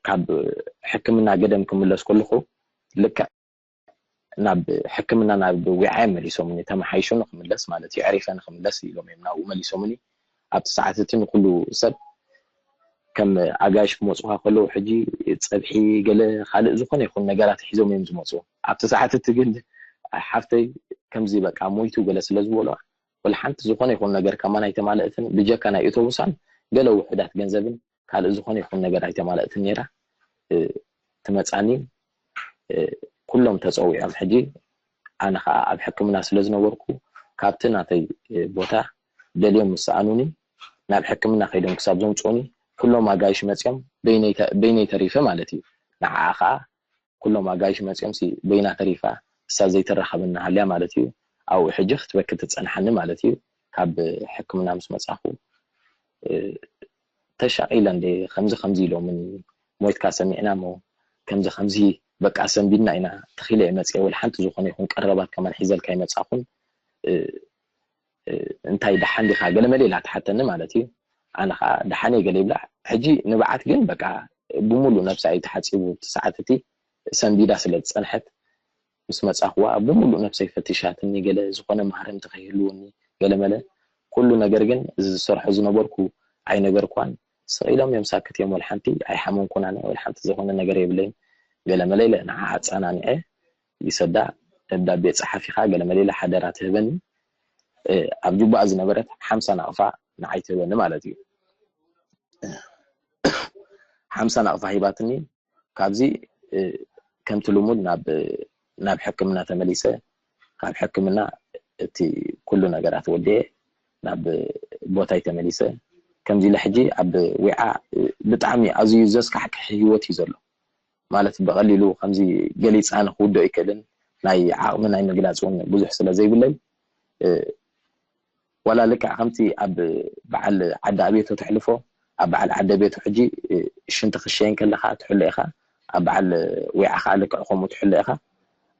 ካብ ሕክምና ገደም ክምለስ ከለኹ ልክዕ ናብ ሕክምና ናብ ዊዓ እዮም መሊሶምኒ። ተመሓይሹ ንክምለስ ማለት እዩ፣ ዕሪፈ ንክምለስ ኢሎም እዮም ናብኡ መሊሶምኒ። ኣብቲ ሰዓት እቲ ንኩሉ ሰብ ከም ኣጋይሽ ክመፁኻ ከለዉ ሕጂ ፀብሒ ገለ ካልእ ዝኾነ ይኹን ነገራት ሒዞም እዮም ዝመፁ። ኣብቲ ሰዓት እቲ ግን ሓፍተይ ከምዚ በቃ ሞይቱ ገለ ስለ ዝበልዋ ወላ ሓንቲ ዝኾነ ይኹን ነገር ከማን ኣይተማለእትን። ብጀካ ናይ ኣውቶቡሳን ገለ ውሑዳት ገንዘብን ካልእ ዝኾነ ይኹን ነገር ኣይተማለእትን ነይራ። ትመፃኒ ኩሎም ተፀዊዖም ሕጂ ኣነ ከዓ ኣብ ሕክምና ስለ ዝነበርኩ ካብቲ ናተይ ቦታ ደልዮም ምስ ሰኣኑኒ ናብ ሕክምና ከይዶም ክሳብ ዘምፅኡኒ ኩሎም ኣጋይሽ መፅኦም በይነይ ተ- በይነይ ተሪፈ ማለት እዩ። ንዓኣ ከዓ ኩሎም ኣጋይሽ መፅኦም ሲ በይና ተሪፋ እሳ ዘይተራኸበኒ ሃልያ ማለት እዩ። ኣብኡ ሕጂ ክትበኪ ትፀንሓኒ ማለት እዩ። ካብ ሕክምና ምስ መፃኹ እ፣ ተሻቒለ እንደ ከምዚ ከምዚ ኢሎምኒ ሞይትካ ሰሚዕና እሞ ከምዚ ከምዚ በቃ ሰንቢድና ኢና ተኺለ እየ መፅየ ወላ ሓንቲ ዝኾነ ይኹን ቀረባት ከማን ሒዘልካ ይመፃኹን እ፣ እ፣ እንታይ ደሓን ዲኻ ገለመለ ኢላ ትሓተኒ ማለት እዩ። ኣነ ከዓ ደሓን እየ ገለ ይብላ። ሕጂ ንብዓት ግን በቃ ብሙሉእ ነብሳ እዩ ተሓፂቡ እቲ ሰዓት እቲ ሰንቢዳ ስለ ዝፀንሐት ምስ መፃኽዋ ብምሉእ ነብሰይ ፈቲሻትኒ ገለ ዝኾነ ማህረምቲ ከይህልወኒ ገለመለ ኩሉ ነገር ግን እዚ ዝሰርሖ ዝነበርኩ ኣይነገርኳን። ስቕ ኢሎም እዮም ሳክት እዮም ወላ ሓንቲ ኣይሓመንኩን ኣነ ወላ ሓንቲ ዝኾነ ነገር የብለይን። ገለመለ ኢለ ንዓ ኣፀናኒዐ ይሰዳ ደብዳቤ ፀሓፊኻ ገለመለ ኢለ ሓደራ ትህበኒ ኣብ ጁባኣ ዝነበረት ሓምሳ ናቕፋ ንዓይ ትህበኒ ማለት እዩ። ሓምሳ ናቕፋ ሂባትኒ ካብዚ ከምቲ ልሙድ ናብ ናብ ሕክምና ተመሊሰ ካብ ሕክምና እቲ ኩሉ ነገራት ወዲኤ ናብ ቦታይ ተመሊሰ ከምዚ ኢለ ሕጂ ኣብ ዊዓ ብጣዕሚ ኣዝዩ ዘስካሕክሕ ህይወት እዩ ዘሎ ማለት ብቐሊሉ ከምዚ ገሊፃ ንክውዶ ይክእልን ናይ ዓቕሚ ናይ ምግላፅ እውን ብዙሕ ስለ ዘይብለይ ዋላ ልክዕ ከምቲ ኣብ በዓል ዓዲ ኣቤቶ ተሕልፎ ኣብ በዓል ዓዲ ኣቤቶ ሕጂ ሽንቲ ክሸይን ከለካ ትሕሎ ኢካ ኣብ በዓል ዊዓ ከዓ ልክዕ ከምኡ ትሕሎ ኢካ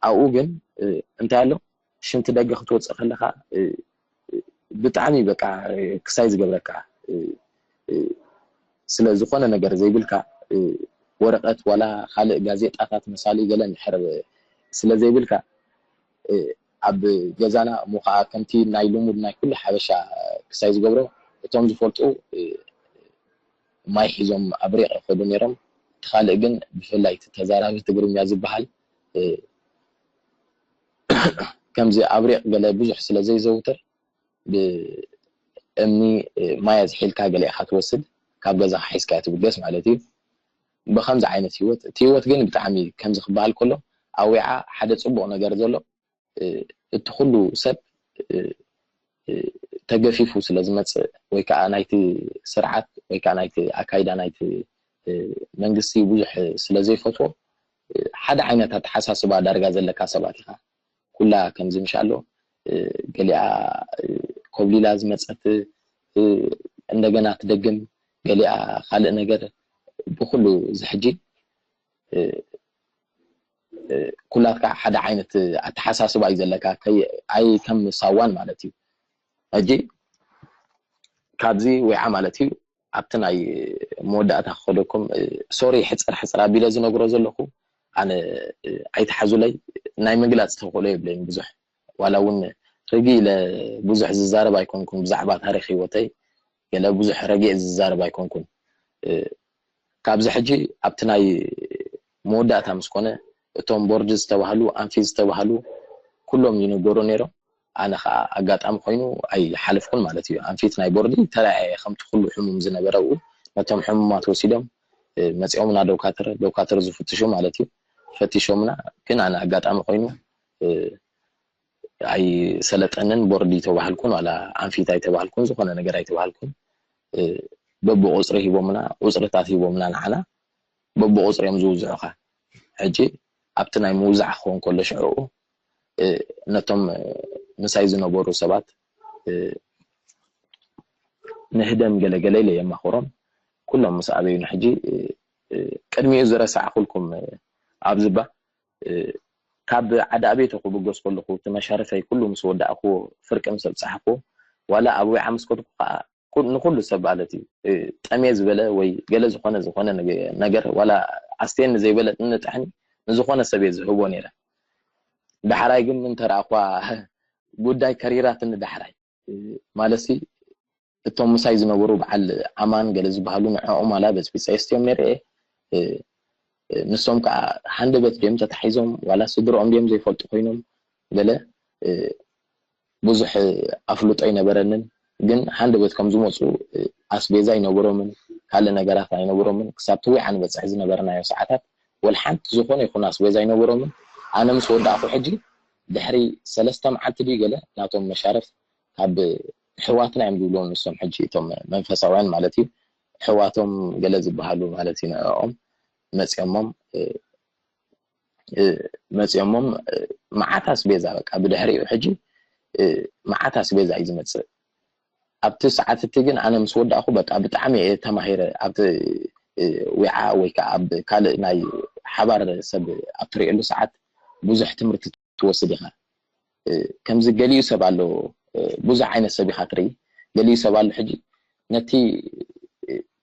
ኣብኡ ግን እንታይ ኣሎ ሽንቲ ደገ ክትወፅእ ከለካ ብጣዕሚ በቃ ክሳይ ዝገብረካ ስለ ዝኾነ ነገር ዘይብልካ ወረቀት ዋላ ካልእ ጋዜጣታት መሳሊ ገለ እንድሕር ስለ ዘይብልካ ኣብ ገዛና እሞ ከዓ ከምቲ ናይ ልሙድ ናይ ኩሉ ሓበሻ ክሳይ ዝገብሮ እቶም ዝፈልጡ ማይ ሒዞም ኣብ ሪቕ ይኸዱ ነይሮም። እቲ ካልእ ግን ብፍላይ እቲ ተዛራቢ ትግርኛ ዝበሃል ከምዚ ኣብ ሪቕ ገለ ብዙሕ ስለ ዘይዘውትር ብእምኒ ማይ ኣዝሒልካ ገለ ኢኻ ትወስድ ካብ ገዛኻ ሒዝካዮ ትብገስ ማለት እዩ። ብኸምዚ ዓይነት ህይወት እቲ ህይወት ግን ብጣዕሚ ከምዚ ክበሃል ከሎ ኣብ ዊዓ ሓደ ፅቡቕ ነገር ዘሎ እቲ ኩሉ ሰብ ተገፊፉ ስለ ዝመፅእ ወይ ከዓ ናይቲ ስርዓት ወይ ከዓ ናይቲ ኣካይዳ ናይቲ መንግስቲ ብዙሕ ስለ ዘይፈትዎ ሓደ ዓይነት ኣተሓሳስባ ዳርጋ ዘለካ ሰባት ኢኻ ኩላ ከምዚ ምሻሎ ገሊኣ ኮብሊላ ዝመፀት እንደገና ትደግም ገሊኣ ካልእ ነገር ብኩሉ ዝሕጂ ኩላትካ ሓደ ዓይነት ኣተሓሳስባ እዩ ዘለካ ኣይ ከም ሳዋን ማለት እዩ ሕጂ ካብዚ ወይዓ ማለት እዩ ኣብቲ ናይ መወዳእታ ክኸደኩም ሶሪ ሕፅር ሕፅር ኣቢለ ዝነግሮ ዘለኹ ኣነ ኣይተሓዙለይ ናይ ምግላፅ ተኽእሎ የብለይን ብዙሕ ዋላ እውን ርግ ኢለ ብዙሕ ዝዛረብ ኣይኮንኩን ብዛዕባ ታሪክ ህይወተይ ገለ ብዙሕ ረጊእ ዝዛረብ ኣይኮንኩን ካብዚ ሕጂ ኣብቲ ናይ መወዳእታ ምስ ኮነ እቶም ቦርድ ዝተባህሉ ኣንፊት ዝተባህሉ ኩሎም ይንገሩ ነይሮም ኣነ ከዓ ኣጋጣሚ ኮይኑ ኣይሓለፍኩን ማለት እዩ ኣንፊት ናይ ቦርዲ ተረኣየ ከምቲ ኩሉ ሕሙም ዝነበረ ኣብኡ ነቶም ሕሙማት ወሲዶም መፂኦምና ደውካትር ደውካትር ዝፍትሹ ማለት እዩ ፈቲሾምና ግን ኣነ ኣጋጣሚ ኮይኑ ኣይሰለጠንን ቦርድ ኣይተባሃልኩን ዋላ ኣንፊት ኣይተባሃልኩን ዝኾነ ነገር ኣይተባሃልኩን በብቁፅሪ ሂቦምና ቁፅርታት ሂቦምና ንዓና በብቁፅሪ እዮም ዝውዝዑኻ ሕጂ ኣብቲ ናይ ምውዛዕ ክኸውን ከሎ ሽዕኡ ነቶም ምሳይ ዝነበሩ ሰባት ንህደም ገለገለ ኢለ የማኽሮም ኩሎም ምስ ኣበዩኒ ሕጂ ቅድሚኡ ዝረሳዕኩልኩም ኣብዝባ ካብ ዓዲ ኣቤት ክብገስ ከለኹ እቲ መሻርፈይ ኩሉ ምስ ወዳእኩዎ ፍርቂ ምስ ኣብፃሕኩዎ ዋላ ኣብ ወይዓ ምስ ከድኩ ከዓ ኩ- ንኩሉ ሰብ ማለት እዩ እ፣ ጠምየ ዝበለ ወይ ገለ ዝኾነ ዝኾነ ነገ- ነገር ዋላ ኣስትየኒ ዘይበለጥኒ ጥሕኒ ንዝኾነ ሰብ እየ ዝህቦ ነይረ። ዳሕራይ ግን እንተረኣኳ ጉዳይ ከሪራትኒ ዳሕራይ እ፣ ማለትሲ እቶም ምሳይ ዝነበሩ በዓል ኣማን ገለ ዝበሃሉ ንዕኦም ዋላ በፅቢፀ የስትዮም ነይረ እየ እ፣ ንሶም ከዓ ሃንደበት ድዮም ተታሒዞም ዋላ ስድርኦም ድዮም ዘይፈልጡ ኮይኖም ገለ ብዙሕ ኣፍልጦ ኣይነበረንን ግን ሃንደበት ከም ዝመፁ ኣስቤዛ ኣይነበሮምን ካልእ ነገራት ኣይነበሮምን ክሳብ ትዊዓ ንበፅሕ ዝነበርናዮ ሰዓታት ወላ ሓንቲ ዝኾነ ይኹን ኣስቤዛ ኣይነበሮምን ኣነ ምስ ወዳእኩ ሕጂ ድሕሪ ሰለስተ መዓልቲ ድዩ ገለ ናቶም መሻርፍ ካብ ሕዋትና እዮም ዝብሎም ንሶም ሕጂ እቶም መንፈሳውያን ማለት እዩ። ሕዋቶም ገለ ዝበሃሉ ማለት እዩ። ንዕኦም መጺኦሞም መጺኦሞም መዓት ኣስቤዛ በቃ ብድሕሪኡ ሕጂ መዓት ኣስቤዛ እዩ ዝመጽእ። ኣብቲ ሰዓት እቲ ግን ኣነ ምስ ወዳእኩ በቃ ብጣዕሚ እየ ተማሂረ። ኣብቲ ዊዓ ወይ ከዓ ኣብ ካልእ ናይ ሓባር ሰብ ኣብ ትሪእሉ ሰዓት ብዙሕ ትምህርቲ ትወስድ ኢኻ። ከምዚ ገሊኡ ሰብ ኣሎ፣ ብዙሕ ዓይነት ሰብ ኢኻ ትርኢ። ገሊኡ ሰብ ኣሎ ሕጂ ነቲ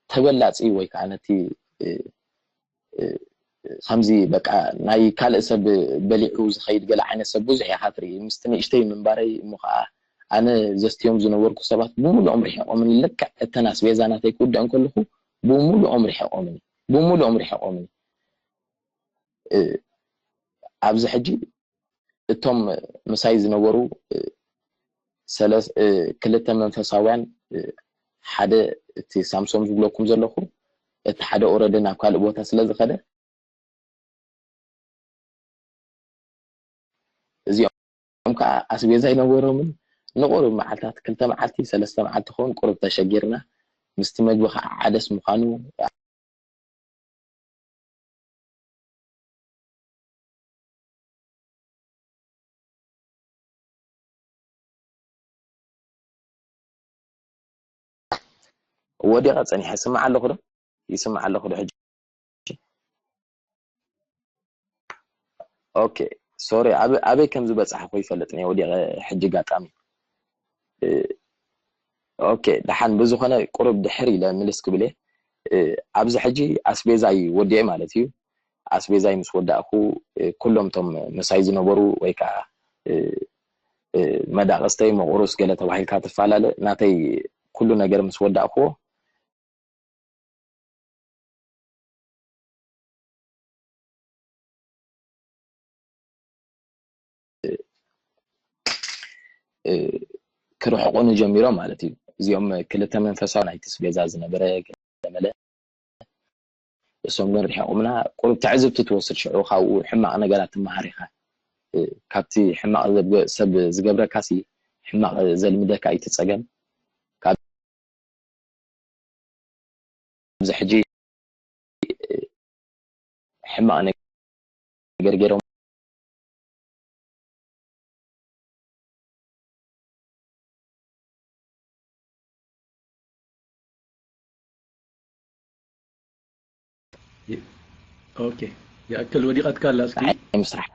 ተበላፂ ወይ ከዓ ነቲ ከምዚ በቃ ናይ ካልእ ሰብ በሊዑ ዝኸይድ ገለ ዓይነት ሰብ ብዙሕ ኢኻ ትርኢ። ምስቲ ንእሽተይ ምንባረይ እሞ ከዓ ኣነ ዘስትዮም ዝነበርኩ ሰባት ብምሉኦም ርሒቖምኒ። ልክዕ እተን ኣስቤዛ ናተይ ክውድእ እንከለኹ ብምሉኦም ርሒቖምኒ፣ ብምሉኦም ርሒቖምኒ። ኣብዚ ሕጂ እቶም ምሳይ ዝነበሩ ክልተ መንፈሳውያን፣ ሓደ እቲ ሳምሶም ዝብለኩም ዘለኹ፣ እቲ ሓደ ኦረደ ናብ ካልእ ቦታ ስለ ዝኸደ፣ እዚኦም ከዓ ኣስቤዛ ኣይነበሮምን። ንቁሩብ መዓልታት፣ ክልተ መዓልቲ ሰለስተ መዓልቲ ክኸውን ቁሩብ ተሸጊርና፣ ምስቲ መግቢ ከዓ ዓደስ ምዃኑ ወዲቐ ጸኒሐ። ይስማዕ ኣለኹ ዶ? ይስማዕ ኣለኹ ዶ ሕጂ? ኦኬ፣ ሶሪ፣ ኣበይ ከም ዝበጻሕኩ ይፈልጥን እየ። ወዲቐ ሕጂ ኣጋጣሚ። ኦኬ፣ ደሓን፣ ብዝኾነ ቁሩብ ድሕር ኢለ ምልስ ክብል እየ። ኣብዚ ሕጂ ኣስቤዛይ ወዲኤ ማለት እዩ። ኣስቤዛይ ምስ ወዳእኩ፣ ኩሎም እቶም ምሳይ ዝነበሩ ወይ ከዓ መዳቕስተይ መቑሩስ ገለ ተባሂልካ ትፈላለ፣ ናተይ ኩሉ ነገር ምስ ወዳእኩዎ፣ ክርሕቑኒ ጀሚሮም ማለት እዩ። እዚኦም ክልተ መንፈሳዊ ናይቲ ኣስቤዛ ዝነበረ ገለመለ፣ እሶም ግን ርሒቑምና። ቁሩብ ትዕዝብቲ ትወስድ፣ ሽዑ ካብኡ ሕማቕ ነገራት ትመሃር ኢኻ። ካብቲ ሕማቕ ሰብ ዝገብረካሲ ሕማቕ ዘልምደካ እዩ እቲ ጸገም። ካብ ኣብዚ ሕጂ ሕማቕ ነገር ገይሮም ኦኬ፣ ይኣክል ወዲቓትካ ኣላ። እስኪ ምስራሕ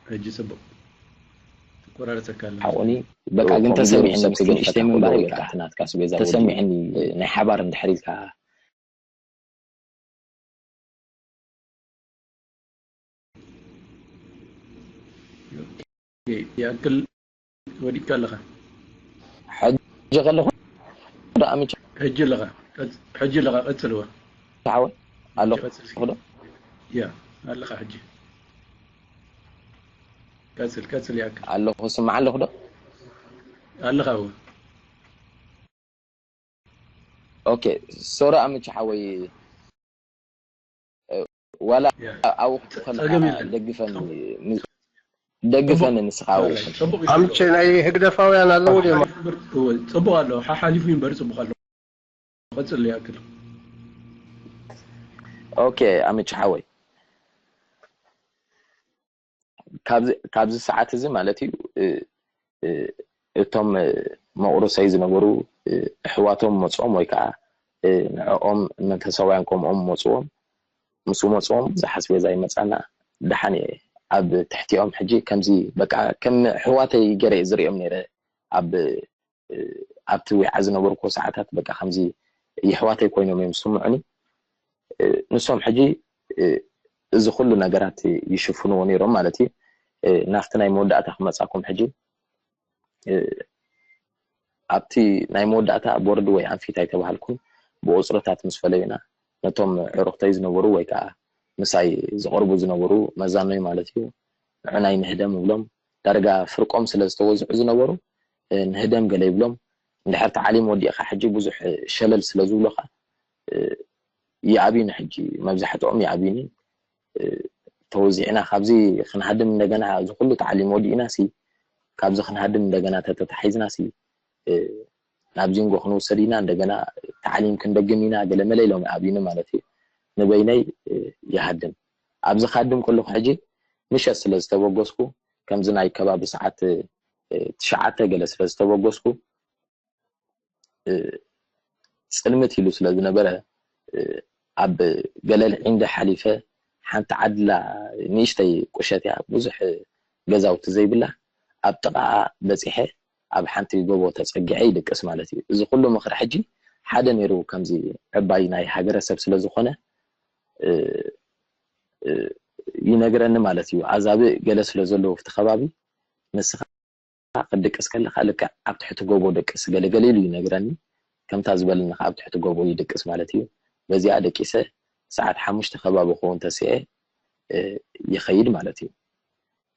ሕጂ ጽቡቕ ትቆራረጸካ ኣላ። ሓቁኒ በቃ ግን ተሰሚዕኒ፣ ምስኪ ንእሽተይ ምንባር በቃ ናትካ ስቤዛ ተሰሚዕኒ። ናይ ሓባር እንድሕር ኢልካ ይኣክል ወዲቅካ ኣለኻ። ሕጂ ከለኹ ዶ ኣምቻ? ሕጂ ኣለኻ። ቀጽ-፣ ሕጂ ኣለኻ። ቀጽልዎ። ሓወይ፣ ኣለኹ ቀጽል እስኪ። ዶ? ያ፣ ኣለኻ ሕጂ። ቀጽል፣ ቀጽል ይኣክል። ኣለኹ፣ ስማዕ ኣለኹ ዶ? ኣለኻ፣ እወ። ኦኬ፣ ሶሪ ኣምቻ ሓወይ፣ ዋላ ያ። ኣብኡ ከለኻ ጸገም የለን። ደግፈኒ፣ ን-፣ ደግፈኒ ንስኻ ኣብኡ። ጽቡቕ እዩ። ኣምቼ ናይ ህግደፋውያን ኣለዉ ድዮም? ሓሓሊፉ ይንበር፣ እወ፣ ጽቡቕ ኣሎ። ሓሓሊፉ ይንበር፣ ጽቡቕ ኣሎ። ቀጽል ይኣክል። ኦኬ፣ ኣምቼ ሓወይ። ካብዚ፣ ካብዚ ሰዓት እዚ ማለት እዩ፣ እ፣ እ፣ እቶም፣ እ፣ መቑሩሰይ ዝነበሩ፣ እ፣ ኣሕዋቶም መጽኦም ወይ ከዓ፣ እ፣ ንዕኦም መንፈሳውያን ከምኦም መጽዎም፣ ምስኡ መጽዎም ብዙሕ ኣስቤዛ ይመጻና። ደሓን እየ ኣብ ትሕቲኦም ሕጂ ከምዚ በቃ ከም ኣሕዋተይ ገይረ እየ ዝርእዮም ነይረ። ኣብ፣ እ፣ ኣብቲ ዊዓ ዝነበርኩዎ ሰዓታት በቃ ከምዚ የሕዋተይ ኮይኖም እዮም ዝስምዑኒ። እ፣ ንሶም ሕጂ፣ እ፣ እዚ ኩሉ ነገራት ይሽፍንዎ ነይሮም ማለት እዩ። እ፣ ናብቲ ናይ መወዳእታ ክመጻኩም ሕጂ፣ እ፣ ኣብቲ ናይ መወዳእታ ቦርድ ወይ ኣንፊት ኣይተባሃልኩን፣ ብቁጽርታት ምስ ፈለዩና፣ ነቶም ዕሩኽተይ ዝነበሩ ወይ ከዓ ምሳይ ዝቐርቡ ዝነበሩ መዛኖይ ማለት እዩ፣ ንዑናይ ንህደም እብሎም፣ ዳርጋ ፍርቆም ስለ ዝተወዝዑ ዝነበሩ፣ እ፣ ንህደም ገለ ይብሎም። እንድሕር ተዓሊም ወዲእኻ ሕጂ ብዙሕ፣ እ፣ ሸለል ስለ ዝብሉኻ፣ እ፣ ይኣብዩኒ ሕጂ፣ መብዛሕትኦም ይኣብዩኒ። እ፣ ተወዚዕና ካብዚ ክንሃድም እንደገና፣ እዚ ኩሉ ተዓሊም ወዲእና ሲ፣ ካብዚ ክንሃድም እንደገና ተተታሒዝና ሲ፣ እ፣ ናብ ዚንጎ ክንውሰድ ኢና፣ እንደገና ታዕሊም ክንደግም ኢና፣ ገለ መለ ኢሎም ይኣብዩኒ ማለት እዩ። ንበይነይ፣ እ፣ ይሃድም። ኣብዚ ክሃድም ከለኹ ሕጂ ምሸት ስለ ዝተበገስኩ፣ ከምዚ ናይ ከባቢ ሰዓት፣ እ፣ ትሽዓተ ገለ ስለ ዝተበገስኩ፣ እ፣ ጽልምት ኢሉ ስለ ዝነበረ፣ እ፣ ኣብ ገለል ዒንደ ሓሊፈ፣ ሓንቲ ዓድላ ንእሽተይ ቁሸት እያ፣ ብዙሕ ገዛውቲ ዘይብላ፣ ኣብ ጥቓኣ በጺሐ ኣብ ሓንቲ ጎቦ ተጸጊዐ ይድቅስ ማለት እዩ። እዚ ኩሉ ምኽሪ ሕጂ ሓደ ነይሩ፣ ከምዚ ዕባይ ናይ ሃገረሰብ ስለ ዝኾነ፣ እ፣ እ፣ ይነግረኒ ማለት እዩ። ኣዛብእ ገለ ስለ ዘለዉ ኣብቲ ከባቢ፣ ንስኻ ክትድቅስ ከለኻ ልክዕ ኣብ ትሕቲ ጎቦ ድቅስ ገለ ገለ ኢሉ ይነግረኒ። ከምታ ዝበለኒ ከኣ ኣብ ትሕቲ ጎቦ ይድቅስ ማለት እዩ። በዚኣ ደቂሰ ሰዓት ሓሙሽተ ከባቢ ክኸውን ተሲኤ፣ እ፣ ይኸይድ ማለት እዩ።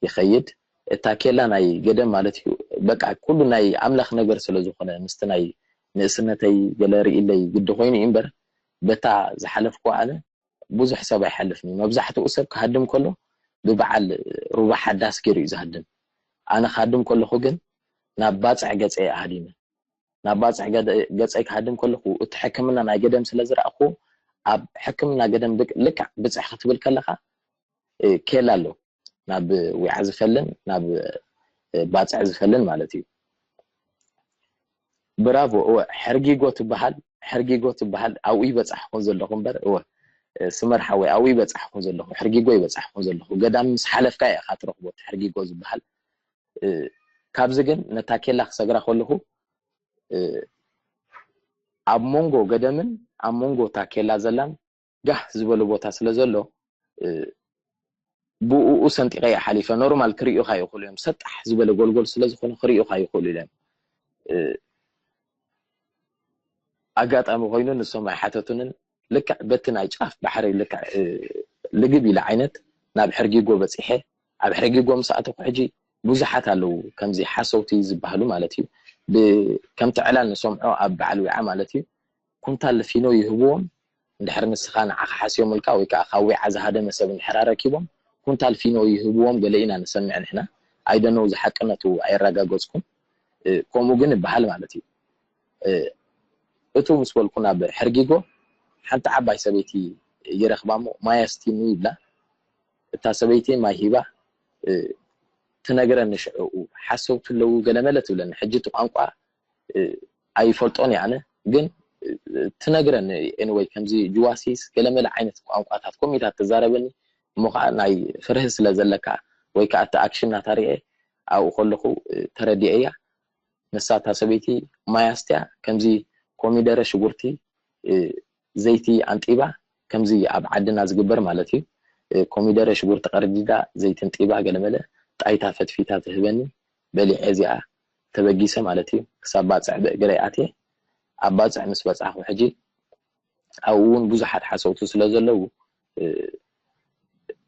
ይኸይድ። እታ ኬላ ናይ ገደም ማለት እዩ። በቃ ኩሉ ናይ ኣምላኽ ነገር ስለ ዝኾነ፣ ምስቲ ናይ ንእስነተይ ገለ ርእይለይ ግዲ ኮይኑ እዩ እምበር፣ በታ ዝሓለፍኩ ኣነ ብዙሕ ሰብ ኣይሓልፍን እዩ። መብዛሕትኡ ሰብ ክሃድም ከሎ ብበዓል ሩባ ሓዳስ ገይሩ እዩ ዝሃድም። ኣነ ክሃድም ከለኹ ግን ናብ ባጽዕ ገጸ እየ ኣሃዲመ። ናብ ባጽዕ ገደ-፣ ገጸይ ክሃድም ከለኹ እቲ ሕክምና ናይ ገደም ስለ ዝረኣኹ፣ ኣብ ሕክምና ገደም ብቅ-፣ ልክዕ ብጽሕ ክትብል ከለኻ፣ እ፣ ኬላ ኣሎ። ናብ ዊዓ ዝፈልን ናብ፣ እ፣ ባጽዕ ዝፈልን ማለት እዩ። ብራቮ። እወ፣ ሕርጊጎ ትበሃል፣ ሕርጊጎ ትበሃል። ኣብኡ ይበጻሕኹ ዘለኹ እምበር፣ እወ፣ እ፣ ስመር ሓወይ፣ ኣብኡ ይበጻሕኹ ዘለኹ፣ ሕርጊጎ ይበጻሕኹ ዘለኹ። ገዳም ምስ ሓለፍካ ኢኻ ትረኽቦ እቲ ሕርጊጎ ዝበሃል። እ፣ ካብዚ ግን ነታ ኬላ ክሰግራ ከለኹ፣ እ፣ ኣብ መንጎ ገደምን ኣብ መንጎ እታ ኬላ ዘላን ጋህ ዝበለ ቦታ ስለ ዘሎ፣ እ፣ ብኡኡ ሰንጢቐ እየ ሓሊፈ። ኖርማል ክርእዩኻ ይኽእሉ እዮም። ሰጣሕ ዝበለ ጎልጎል ስለ ዝኾነ ክርእዩኻ ይኽእሉ እዮም። እ፣ ኣጋጣሚ ኮይኑ ንሶም ኣይሓተቱንን። ልክዕ በቲ ናይ ጫፍ ባሕሪ ልክዕ፣ እ፣ ልግብ ኢለ ዓይነት ናብ ሕርጊጎ በጺሐ። ኣብ ሕርጊጎ ምስ ኣተኹ ሕጂ ብዙሓት ኣለዉ ከምዚ ሓሰውቲ ዝበሃሉ ማለት እዩ። ብ-፣ ከምቲ ዕላል ንሰምዖ ኣብ በዓል ዊዓ ማለት እዩ። ኩንታል ፊኖ ይህብዎም፣ እንድሕር ንስኻ ንዓኻ ሓስዮምልካ ወይ ከኣ ካብ ዊዓ ዝሃደመ ሰብ እንድሕር ኣረኪቦም፣ ኩንታል ፊኖ ይህብዎም ገለ ኢና ንሰምዕ ንሕና። I don't know፣ እዚ ሓቅነቱ ኣየረጋገጽኩን። እ፣ ከምኡ ግን ይበሃል ማለት እዩ። እ፣ እቱ ምስ በልኩ ናብ ሕርጊጎ ሓንቲ ዓባይ ሰበይቲ ይረኽባ እሞ፣ ማይ ኣስትይኒ ይብላ። እታ ሰበይቲ ማይ ሂባ፣ እ፣ ትነግረኒ ሽዕኡ፣ ሓሰውቲ ኣለዉ ገለመለ ትብለኒ። ሕጂ እቲ ቋንቋ፣ እ፣ ኣይፈልጦን እየ ኣነ፣ ግን፣ እ፣ ትነግረኒ። ኤኒወይ፣ ከምዚ ጅዋሲስ ገለመለ ዓይነት ቋንቋታት ከምኡታት ትዛረበኒ። እሞ ኸዓ ናይ ፍርሂ ስለ ዘለካ ወይ ከኣ እቲ ኣክሽን ናታ ርኤ ኣብኡ ከለኹ፣ እ፣ ተረዲኤያ። ንሳ እታ ሰበይቲ ማይ ኣስትያ፣ ከምዚ ኮሚደረ፣ ሽጉርቲ፣ እ፣ ዘይቲ ኣንጢባ፣ ከምዚ ኣብ ዓድና ዝግበር ማለት እዩ። እ፣ ኮሚደረ፣ ሽጉርቲ ቀርዲዳ፣ ዘይቲ ኣንጢባ፣ ገለመለ ጣይታ ፈትፊታ ትህበኒ። በሊዐ እዚኣ ተበጊሰ ማለት እዩ። ክሳብ ባጽዕ ብእግረይ ኣትየ። ኣብ ባጽዕ ምስ በጻሕኩ ሕጂ ኣብኡ እውን ብዙሓት ሓሰውቲ ስለ ዘለዉ፣ እ፣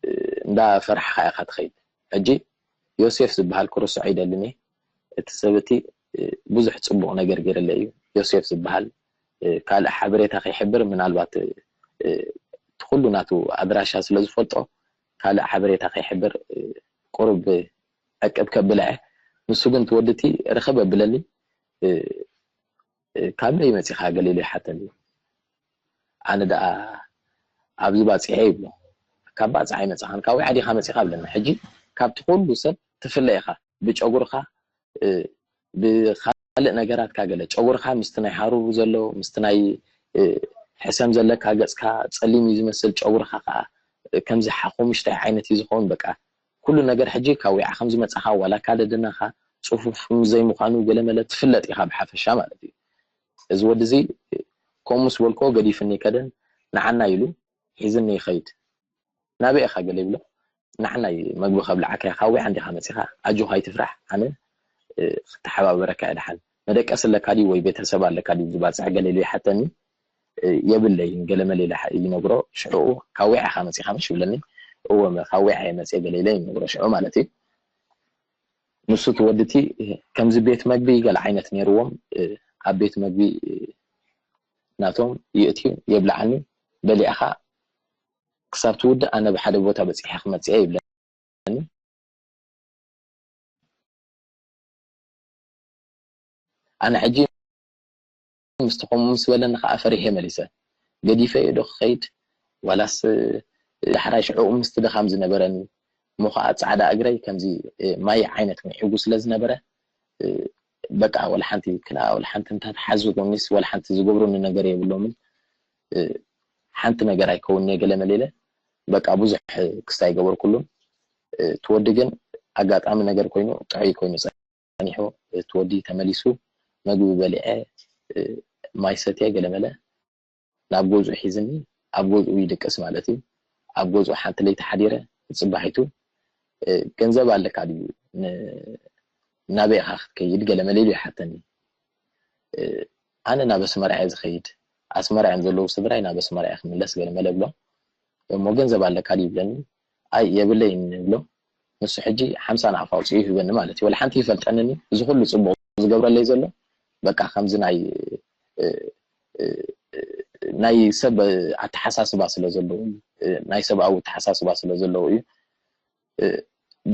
እ፣ እንዳፈራሕኻ ኢኻ ትኸይድ። ሕጂ ዮሴፍ ዝበሃል ክርስዖ ኣይደልን እየ። እቲ ሰብ እቲ፣ እ፣ ብዙሕ ጽቡቕ ነገር ገይረለይ እዩ። ዮሴፍ ዝበሃል፣ እ፣ ካልእ ሓበሬታ ከይሕብር፣ ምናልባት፣ እ፣ እ፣ እቲ ኩሉ ናቱ ኣድራሻ ስለ ዝፈልጦ፣ ካልእ ሓበሬታ ከይሕብር፣ እ፣ ቁሩብ ዕቅብ ከብለ እየ። ንሱ ግን እቲ ወዲ እቲ ርኽብ ኣብለኒ፣ እ፣ እ፣ "ካበይ መጺኻ?" ገለ ኢሉ ይሓተኒ። ኣነ ደኣ ኣብዚ ባጺሐ ይብሎ። "ካብ ባጽዕ ኣይመጻኻን፣ ካብ ዊዓ ዲኻ መጺኻ?" ብለኒ። ሕጂ ካብቲ ኩሉ ሰብ ትፍለ ኢኻ፣ ብጨጉርኻ፣ እ፣ ብኻልእ ነገራትካ ገለ። ጨጉርኻ ምስቲ ናይ ሃሩሩ ዘሎ፣ ምስቲ ናይ፣ እ፣ ሕሰም ዘለካ ገጽካ ጸሊም እዩ ዝመስል፣ ጨጉርኻ ከኣ፣ እ፣ ከምዚ ሓሙሽታይ ዓይነት እዩ ዝኸውን። በቃ ኩሉ ነገር ሕጂ ካብ ዊዓ ከም ዝመጻኻ፣ ዋላ ኣካዳድናኻ ጽፉፍ ምስ ዘይምዃኑ ገለመለ ትፍለጥ ኢኻ ብሓፈሻ ማለት እዩ። እዚ ወዲ እዚ ከምኡ ምስ በልክዎ ገዲፍኒ ከደን፣ ንዓና ኢሉ ሒዝኒ ይኸይድ። "ናበይ ኢኻ?" ገለ ይብሎ። "ንዓና እዩ መግቢ ከብልዓካ እየ፣ ካብ ዊዓ እንዲኻ መጺኻ፣ ኣጆኻ ኣይትፍራሕ፣ ኣነ፣ እ፣ ክተሓባበረካ እየ ደሓን። መደቀሲ ኣለካ ድዩ ወይ ቤተሰብ ኣለካ ድዩ ዝባጽዕ?" ገለ ኢሉ ይሓተኒ። "እ፣ የብለይን፣ ገለ መለ" ኢለ ይነግሮ። ሽዑ "ካብ ዊዓ ኢኻ መጺኻ ምሽ?" ይብለኒ። "እወ፣ መ-፣ ካብ ዊዓ እየ መጺአ" ገለ ኢለ ይነግሮ ሽዑ ማለት እዩ። ንሱ እቲ ወዲ እቲ ከምዚ ቤት መግቢ ገለ ዓይነት ነይርዎም፣ እ፣ ኣብ ቤት መግቢ፣ እ፣ ናቶም ይእትዩ፣ የብልዓኒ። "በሊዕኻ ክሳብ ትውድእ ኣነ ብሓደ ቦታ በጺሐ ክመጽእ እየ" ይብለኒ። ኣነ ሕጂ ምስቲ ከምኡ ምስ በለኒ ከዓ ፈሪሐ መሊሰ። ገዲፈ ዶ ክኸይድ ዋላስ ዳሕራይ ሽዑ ምስቲ ድኻም ዝነበረኒ እሞ ከዓ ፃዕዳ እግረይ ከምዚ ማይ ዓይነት ምዒጉ ስለ ዝነበረ በቃ ወላ ሓንቲ ክላ ወላ ሓንቲ እንታትሓዝጎኒስ ወላ ሓንቲ ዝገብሩኒ ነገር የብሎምን። ሓንቲ ነገር ኣይከውንየ ገለ መሌለ በቃ ብዙሕ ክስታይ ገበርኩሉን። ትወዲ ግን ኣጋጣሚ ነገር ኮይኑ ጥዑይ ኮይኑ ጸኒሑ። ትወዲ ተመሊሱ መግቢ በሊዐ ማይ ሰትየ ገለመለ ናብ ገዝኡ ሒዝኒ ኣብ ገዝኡ ይድቅስ ማለት እዩ። ኣብ ገዝኡ ሓንቲ ለይቲ ሓዲረ። ጽባሒቱ ገንዘብ ኣለካ ድዩ ናበይ ኢኻ ክትከይድ ገለመለ ኢሉ ይሓተኒ። ኣነ ናብ ኣስመራ እየ ዝኸይድ፣ ኣስመራ እዮም ዘለዉ ስድራይ፣ ናብ ኣስመራ እየ ክምለስ ገለመለ ብሎ። እሞ ገንዘብ ኣለካ ድዩ ይብለኒ። ኣይ የብለይን እብሎ። ንሱ ሕጂ ሓምሳ ናቕፋ ኣውፂኡ ይህበኒ ማለት እዩ። ወላ ሓንቲ ይፈልጠንኒ፣ እዚ ኩሉ ፅቡቕ ዝገብረለይ ዘሎ በቃ ከምዚ ናይ ናይ ሰብ ኣተሓሳስባ ስለ ዘለዎ እዩ። ናይ ሰብኣዊ ኣተሓሳስባ ስለ ዘለዎ እዩ።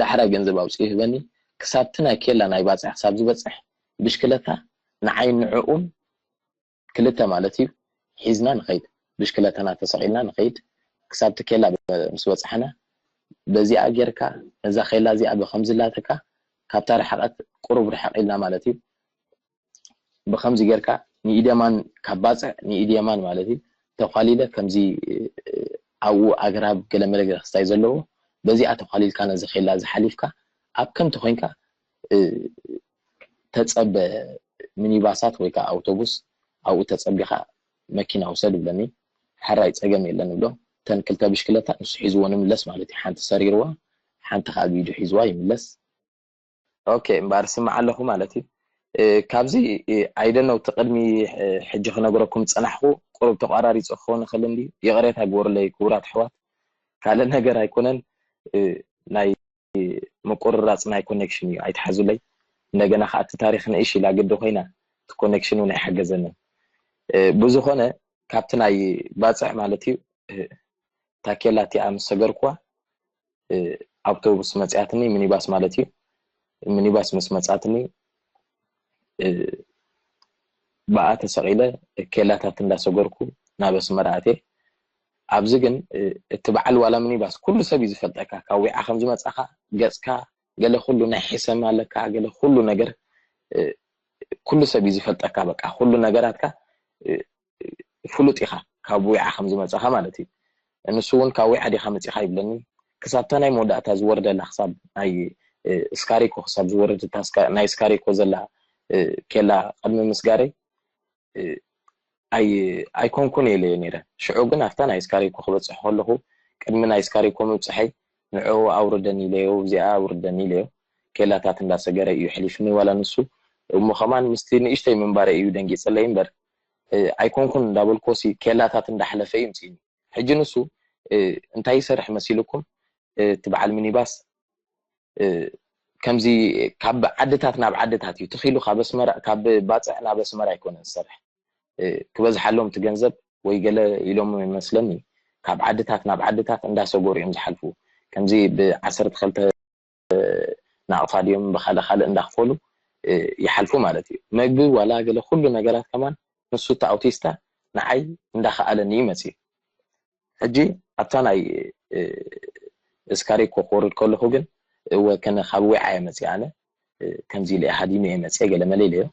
ዳሕራይ ገንዘብ ኣውፂኡ ይህበኒ። ክሳብቲ ናይ ኬላ ናይ ባፅዕ ክሳብ ዝበፅሕ ብሽክለታ ንዓይ ንዕኡን ክልተ ማለት እዩ ሒዝና ንኸይድ። ብሽክለታና ተሰቒልና ንኸይድ። ክሳብቲ ኬላ ምስ በፃሕና በዚኣ ጌርካ ነዛ ኬላ እዚኣ ብከምዚ ላተካ ካብታ ርሕቐት ቁሩብ ርሕቕ ኢልና ማለት እዩ ብከምዚ ጌርካ ንኢድ የማን ካብ ባፅዕ ንኢድ የማን ማለት እዩ ተኳሊለ ከምዚ ኣብኡ ኣግራብ ገለ መለገለ ክስታይ ዘለዎ በዚኣ ተኳሊልካ ነዚ ኬላ እዚ ሓሊፍካ ኣብ ከምቲ ኮይንካ ተፀበ ሚኒባሳት ወይ ከዓ ኣውቶቡስ ኣብኡ ተፀቢኻ መኪና ውሰድ ይብለኒ። ሕራይ ፀገም የለን ይብሎ። እተን ክልተ ብሽክለታ ንሱ ሒዝዎ ንምለስ ማለት እዩ። ሓንቲ ሰሪርዋ ሓንቲ ከዓ ብኢዱ ሒዝዋ ይምለስ። ኦኬ እምበኣር ስምዕ ኣለኹ ማለት እዩ። ካብዚ ኣይደነው እቲ ቅድሚ ሕጂ ክነግረኩም ዝፀናሕኩ ቁሩብ ተቋራሪፁ ክኸውን ይኽእል እንዲ ይቕሬታ ግበሩለይ ክቡራት ኣሕዋት። ካልእ ነገር ኣይኮነን። ናይ ምቁርራፅ ናይ ኮኔክሽን እዩ ኣይትሓዙለይ። እንደገና ከዓ እቲ ታሪክ ንእሽ ኢላ ግዲ ኮይና እቲ ኮኔክሽን እውን ኣይሓገዘንን። ብዝኾነ ካብቲ ናይ ባፅዕ ማለት እዩ ታኬላ እቲኣ ምስ ሰገርኩዋ ኣውቶቡስ መፅያትኒ ሚኒባስ ማለት እዩ። ሚኒባስ ምስ መፃትኒ ብኣ ተሰቒለ ኬላታት እንዳሰገርኩ ናብ ኣስመራ ኣትየ። ኣብዚ ግን እቲ በዓል ዋላ ሚኒባስ ኩሉ ሰብ እዩ ዝፈልጠካ ካብ ዊዓ ከም ዝመፃኻ ገፅካ ገለ ኩሉ ናይ ሕሰም ኣለካ ገለ ኩሉ ነገር ኩሉ ሰብ እዩ ዝፈልጠካ በቃ ኩሉ ነገራትካ ፍሉጥ ኢኻ ካብ ዊዓ ከም ዝመፃኻ ማለት እዩ። ንሱ እውን ካብ ዊዓ ዲኻ መፂኻ ይብለኒ ክሳብታ ናይ መወዳእታ ዝወርደላ ክሳብ ናይ ስካሪኮ ክሳብ ዝወርድ ናይ ስካሪኮ ዘላ ኬላ ቅድሚ ምስጋረይ ኣይኮንኩን ኢለዮ ነይረ። ሽዑ ግን ኣብታ ናይ ስካሪኮ ክበፅሕ ከለኹ ቅድሚ ናይ ስካሪኮ ምብፅሐይ ንዕኡ ኣውርደኒ ኢለዮ እዚኣ ኣውርደኒ ኢለዮ ኬላታት እንዳሰገረ እዩ ሕሊፍኒ ዋላ ንሱ እሞ ከማን ምስቲ ንእሽተይ ምንባረ እዩ ደንጊፅለይ እምበር ኣይኮንኩን እንዳበልኮሲ ኬላታት እንዳሕለፈ እዩ ምፅኒ ሕጂ ንሱ እንታይ ይሰርሕ መሲልኩም እቲ በዓል ሚኒባስ ከምዚ ካብ ዓድታት ናብ ዓድታት እዩ ትኺሉ ካብ ኣስመራ ካብ ባፅዕ ናብ ኣስመራ ኣይኮነን ዝሰርሕ ክበዝሓሎም እቲ ገንዘብ ወይ ገለ ኢሎም ይመስለኒ ካብ ዓድታት ናብ ዓድታት እንዳሰገሩ እዮም ዝሓልፉ ከምዚ ብዓሰርተ ክልተ ናቕፋ ድዮም ብካልእ ካልእ እንዳኽፈሉ ይሓልፉ ማለት እዩ መግቢ ዋላ ገለ ኩሉ ነገራት ከማን ንሱ እቲ ኣውቲስታ ንዓይ እንዳኸኣለኒ እዩ መፅዩ ሕጂ ኣብታ ናይ እስካሪኮ ክወርድ ከለኹ ግን እወ ከነ ካብ ዊዓ እየ መፅየ ኣነ ከምዚ ኢለ እየ ሃዲመ እየ መፅየ ገለ መለ ኢለዮ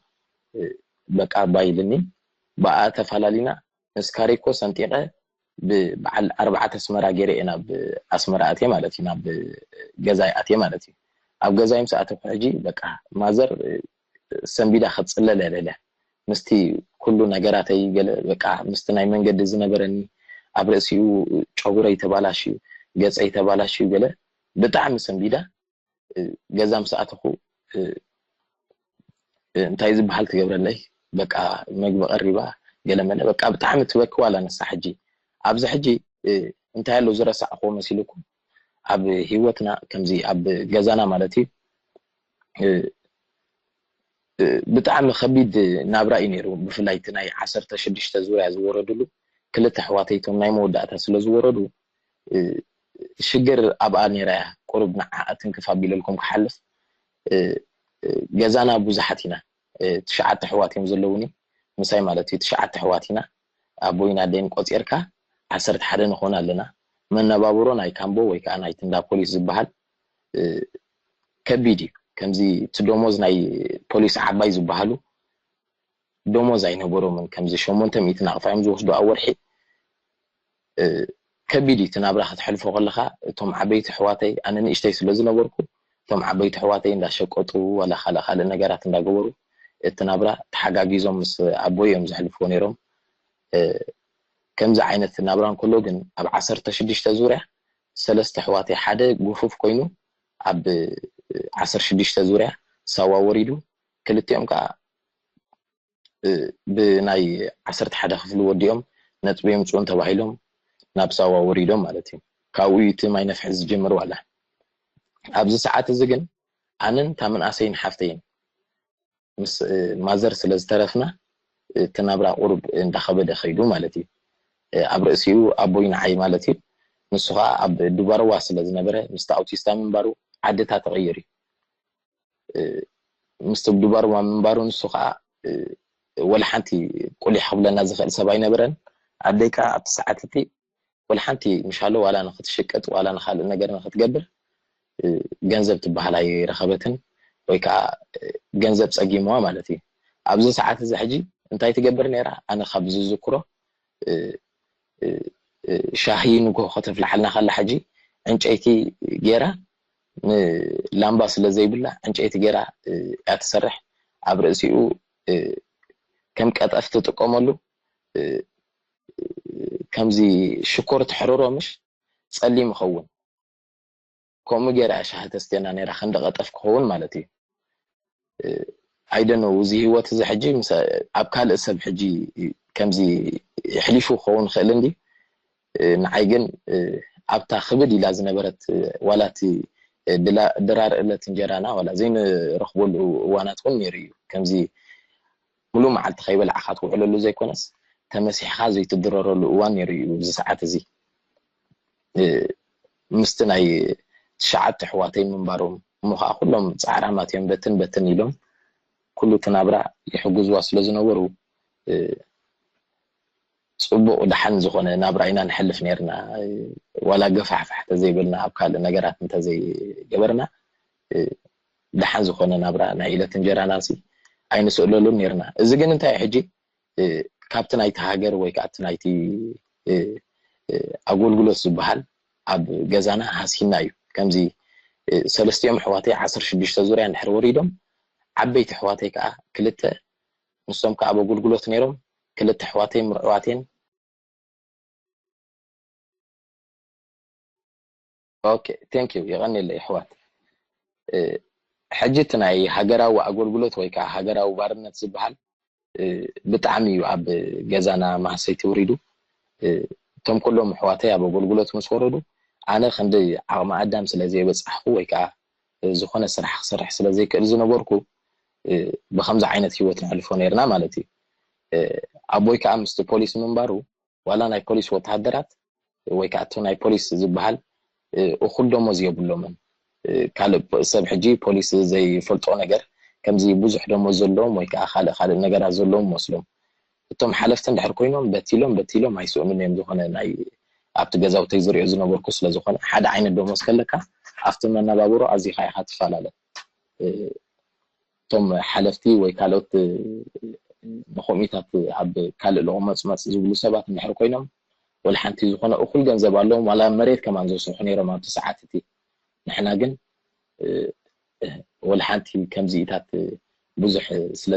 በቃ ባይልኒ ብኣ ተፈላለና እስካሪኮ ሰንጢቐ ብበዓል ኣርባዕተ ኣስመራ ገይረ እየ ናብ ኣስመራ ኣትየ ማለት እዩ ናብ ገዛይ ኣትየ ማለት እዩ ኣብ ገዛይ ምስ ኣተኩ ሕጂ በቃ ማዘር ሰንቢዳ ክትፅለል እያ ደልያ ምስቲ ኩሉ ነገራተይ ገለ በቃ ምስቲ ናይ መንገዲ ዝነበረኒ ኣብ ርእሲኡ ጨጉረይ ተባላሽዩ ገፀይ ተባላሽዩ ገለ ብጣዕሚ ሰንቢዳ ገዛ ምስ ኣተኹ እንታይ ዝበሃል ትገብረለይ በቃ መግቢ ቀሪባ ገለ መለ በቃ ብጣዕሚ ትበኪ ዋላ ንሳ ሕጂ ኣብዚ ሕጂ እንታይ ኣሎ ዝረሳዕኹዎ መሲልኩም ኣብ ህይወትና ከምዚ ኣብ ገዛና ማለት እዩ ብጣዕሚ ከቢድ ናብራ እዩ ነይሩ ብፍላይ እቲ ናይ ዓሰርተ ሽዱሽተ ዙርያ ዝወረድሉ ክልተ ኣሕዋተይ እቶም ናይ መወዳእታ ስለ ዝወረዱ ሽግር ኣብኣ ነይራ እያ ቁሩብ ንዓ ትንክፍ ኣቢለልኩም ክሓልፍ ገዛና ብዙሓት ኢና ትሽዓተ ኣሕዋት እዮም ዘለውኒ ምሳይ ማለት እዩ ትሽዓተ ኣሕዋት ኢና። ኣቦይን ኣደይን ቆጺርካ ዓሰርተ ሓደ ንኾን ኣለና። መነባብሮ ናይ ካምቦ ወይ ከዓ ናይ ትንዳ ፖሊስ ዝበሃል ከቢድ እዩ። ከምዚ እቲ ደሞዝ ናይ ፖሊስ ዓባይ ዝበሃሉ ደሞዝ ኣይነበሮምን። ከምዚ ሸሞንተ ሚእቲ ናቕፋ እዮም ዝወስዱ ኣብ ወርሒ። ከቢድ እዩ እቲ ናብራ ከተሕልፎ ከለኻ። እቶም ዓበይቲ ኣሕዋተይ፣ ኣነ ንእሽተይ ስለ ዝነበርኩ፣ እቶም ዓበይቲ ኣሕዋተይ እንዳሸቀጡ ዋላ ካልእ ካልእ ነገራት እንዳገበሩ እቲ ናብራ ተሓጋጊዞም ምስ ኣቦይ እዮም ዘሕልፍዎ ነይሮም። ከምዚ ዓይነት ናብራ እንከሎ ግን ኣብ ዓሰርተ ሽዱሽተ ዙርያ ሰለስተ ኣሕዋተይ ሓደ ጉፉፍ ኮይኑ ኣብ ዓሰርተ ሽዱሽተ ዙርያ ሳዋ ወሪዱ፣ ክልቲኦም ከዓ ብናይ ዓሰርተ ሓደ ክፍሊ ወዲኦም ነጥቢ የምፅኡን ተባሂሎም ናብ ሳዋ ወሪዶም ማለት እዩ። ካብኡ እዩ እቲ ማይ ነፍሒ ዝጅምር ዋላ። ኣብዚ ሰዓት እዚ ግን ኣነን እታ ምንኣሰይን ሓፍተይን ምስ ማዘር ስለ ዝተረፍና እቲ ናብራ ቁሩብ እንዳኸበደ ከይዱ ማለት እዩ። ኣብ ርእሲኡ ኣቦይ ንዓይ ማለት እዩ። ንሱ ከዓ ኣብ ዱባርዋ ስለ ዝነበረ ምስቲ ኣውቲስታ ምንባሩ ዓድታ ተቐይር እዩ። ምስቲ ዱባርዋ ምንባሩ ንሱ ከዓ ወላ ሓንቲ ቁሊሕ ክብለና ዝኽእል ሰብ ኣይነበረን። ኣደይ ከዓ ኣብቲ ሰዓት እቲ ወላ ሓንቲ ምሻሎ ዋላ ንክትሽቅጥ ዋላ ንካልእ ነገር ንክትገብር ገንዘብ ትበሃል ኣይረኸበትን፣ ወይ ከዓ ገንዘብ ፀጊምዋ ማለት እዩ። ኣብዚ ሰዓት እዚ ሕጂ እንታይ ትገብር ነይራ? ኣነ ካብ ዝዝክሮ ሻሂ ንጎ ከተፍልሓልና ከላ ሕጂ ዕንጨይቲ ገይራ ንላምባ ስለ ዘይብላ ዕንጨይቲ ገይራ እያ ትሰርሕ። ኣብ ርእሲኡ ከም ቀጠፍ ትጥቀመሉ ከምዚ ሽኮር ትሕርሮ ምሽ ጸሊም ይኸውን። ከምኡ ገይራ እያ ሻሂ ተስትየና ነይራ፣ ክንዲ ቀጠፍ ክኸውን ማለት እዩ። ኣይደነው እዚ ህይወት እዚ ሕጂ ምስ ኣብ ካልእ ሰብ ሕጂ ከምዚ ሕሊፉ ክኸውን ይኽእል እንዲ ንዓይ ግን ኣብታ ክብድ ኢላ ዝነበረት ዋላ እቲ ድራር እለት እንጀራና ዋላ ዘይንረኽበሉ እዋናት እውን ነይሩ እዩ። ከምዚ ሙሉእ መዓልቲ ከይበላዕካ ትውዕለሉ ዘይኮነስ ተመሲሕካ ዘይትድረረሉ እዋን ነይሩ እዩ። እዚ ሰዓት እዚ ምስቲ ናይ ትሽዓተ ኣሕዋተይ ምንባሮም እሞ ከዓ ኩሎም ፃዕራማት እዮም በትን በትን ኢሎም ኩሉ እቲ ናብራ ይሕግዝዋ ስለ ዝነበሩ ፅቡቕ ደሓን ዝኾነ ናብራ ኢና ንሕልፍ ነርና። ዋላ ገፋሕፋሕ ተዘይበልና ኣብ ካልእ ነገራት እንተዘይገበርና ደሓን ዝኾነ ናብራ ናይ ዕለት እንጀራና ሲ ኣይንስእለሉን ነርና። እዚ ግን እንታይ ሕጂ ካብቲ ናይቲ ሃገር ወይ ከዓ እቲ ናይቲ ኣገልግሎት ዝበሃል ኣብ ገዛና ሃሲና እዩ። ከምዚ ሰለስቲኦም ኣሕዋተይ ዓሰርተ ሽዱሽተ ዙርያ እንድሕር ወሪዶም ዓበይቲ ኣሕዋተይ ከዓ ክልተ ንሶም ከዓ ኣብ ኣገልግሎት ነይሮም ክልተ ኣሕዋተይ ምርዕዋቴን ኦኬ ቴንክ ዩ የቐኒለ ኣሕዋት። ሕጂ እቲ ናይ ሃገራዊ ኣገልግሎት ወይ ከዓ ሃገራዊ ባርነት ዝበሃል ብጣዕሚ እዩ ኣብ ገዛና ማህሰይቲ ውሪዱ። እቶም ኩሎም ኣሕዋተይ ኣብ ኣገልግሎት ምስ ወረዱ ኣነ ክንዲ ዓቕሚ ኣዳም ስለ ዘይበፃሕኩ ወይ ከዓ ዝኾነ ስራሕ ክሰርሕ ስለ ዘይክእል ዝነበርኩ ብከምዚ ዓይነት ህይወት ነሕልፎ ነርና ማለት እዩ። ኣቦይ ከዓ ምስቲ ፖሊስ ምንባሩ ዋላ ናይ ፖሊስ ወተሃደራት ወይ ከዓ እቲ ናይ ፖሊስ ዝበሃል እኹል ደሞዝ የብሎምን። ካልእ ሰብ ሕጂ ፖሊስ ዘይፈልጦ ነገር ከምዚ ብዙሕ ደሞዝ ዘለዎም ወይ ከዓ ካልእ ካልእ ነገራት ዘለዎም መስሎም እቶም ሓለፍቲ እንድሕር ኮይኖም በቲሎም በቲሎም ኣይስእኑን እዮም። ዝኾነ ናይ ኣብቲ ገዛውተይ ዝሪኦ ዝነበርኩ ስለዝኾነ ሓደ ዓይነት ደሞዝ ከለካ ኣብቲ መነባብሮ ኣዚኻ ኢኻ ትፈላለ። እቶም ሓለፍቲ ወይ ካልኦት ንኮሚታት ኣብ ካልእ ለቆመፅመፅ ዝብሉ ሰባት እንድሕር ኮይኖም ወላ ሓንቲ ዝኾነ እኩል ገንዘብ ኣለዎም ዋላ መሬት ከማን ዘስርሑ ነይሮም ኣብቲ ሰዓት እቲ። ንሕና ግን ወላ ሓንቲ ከምዚኢታት ብዙሕ ስለ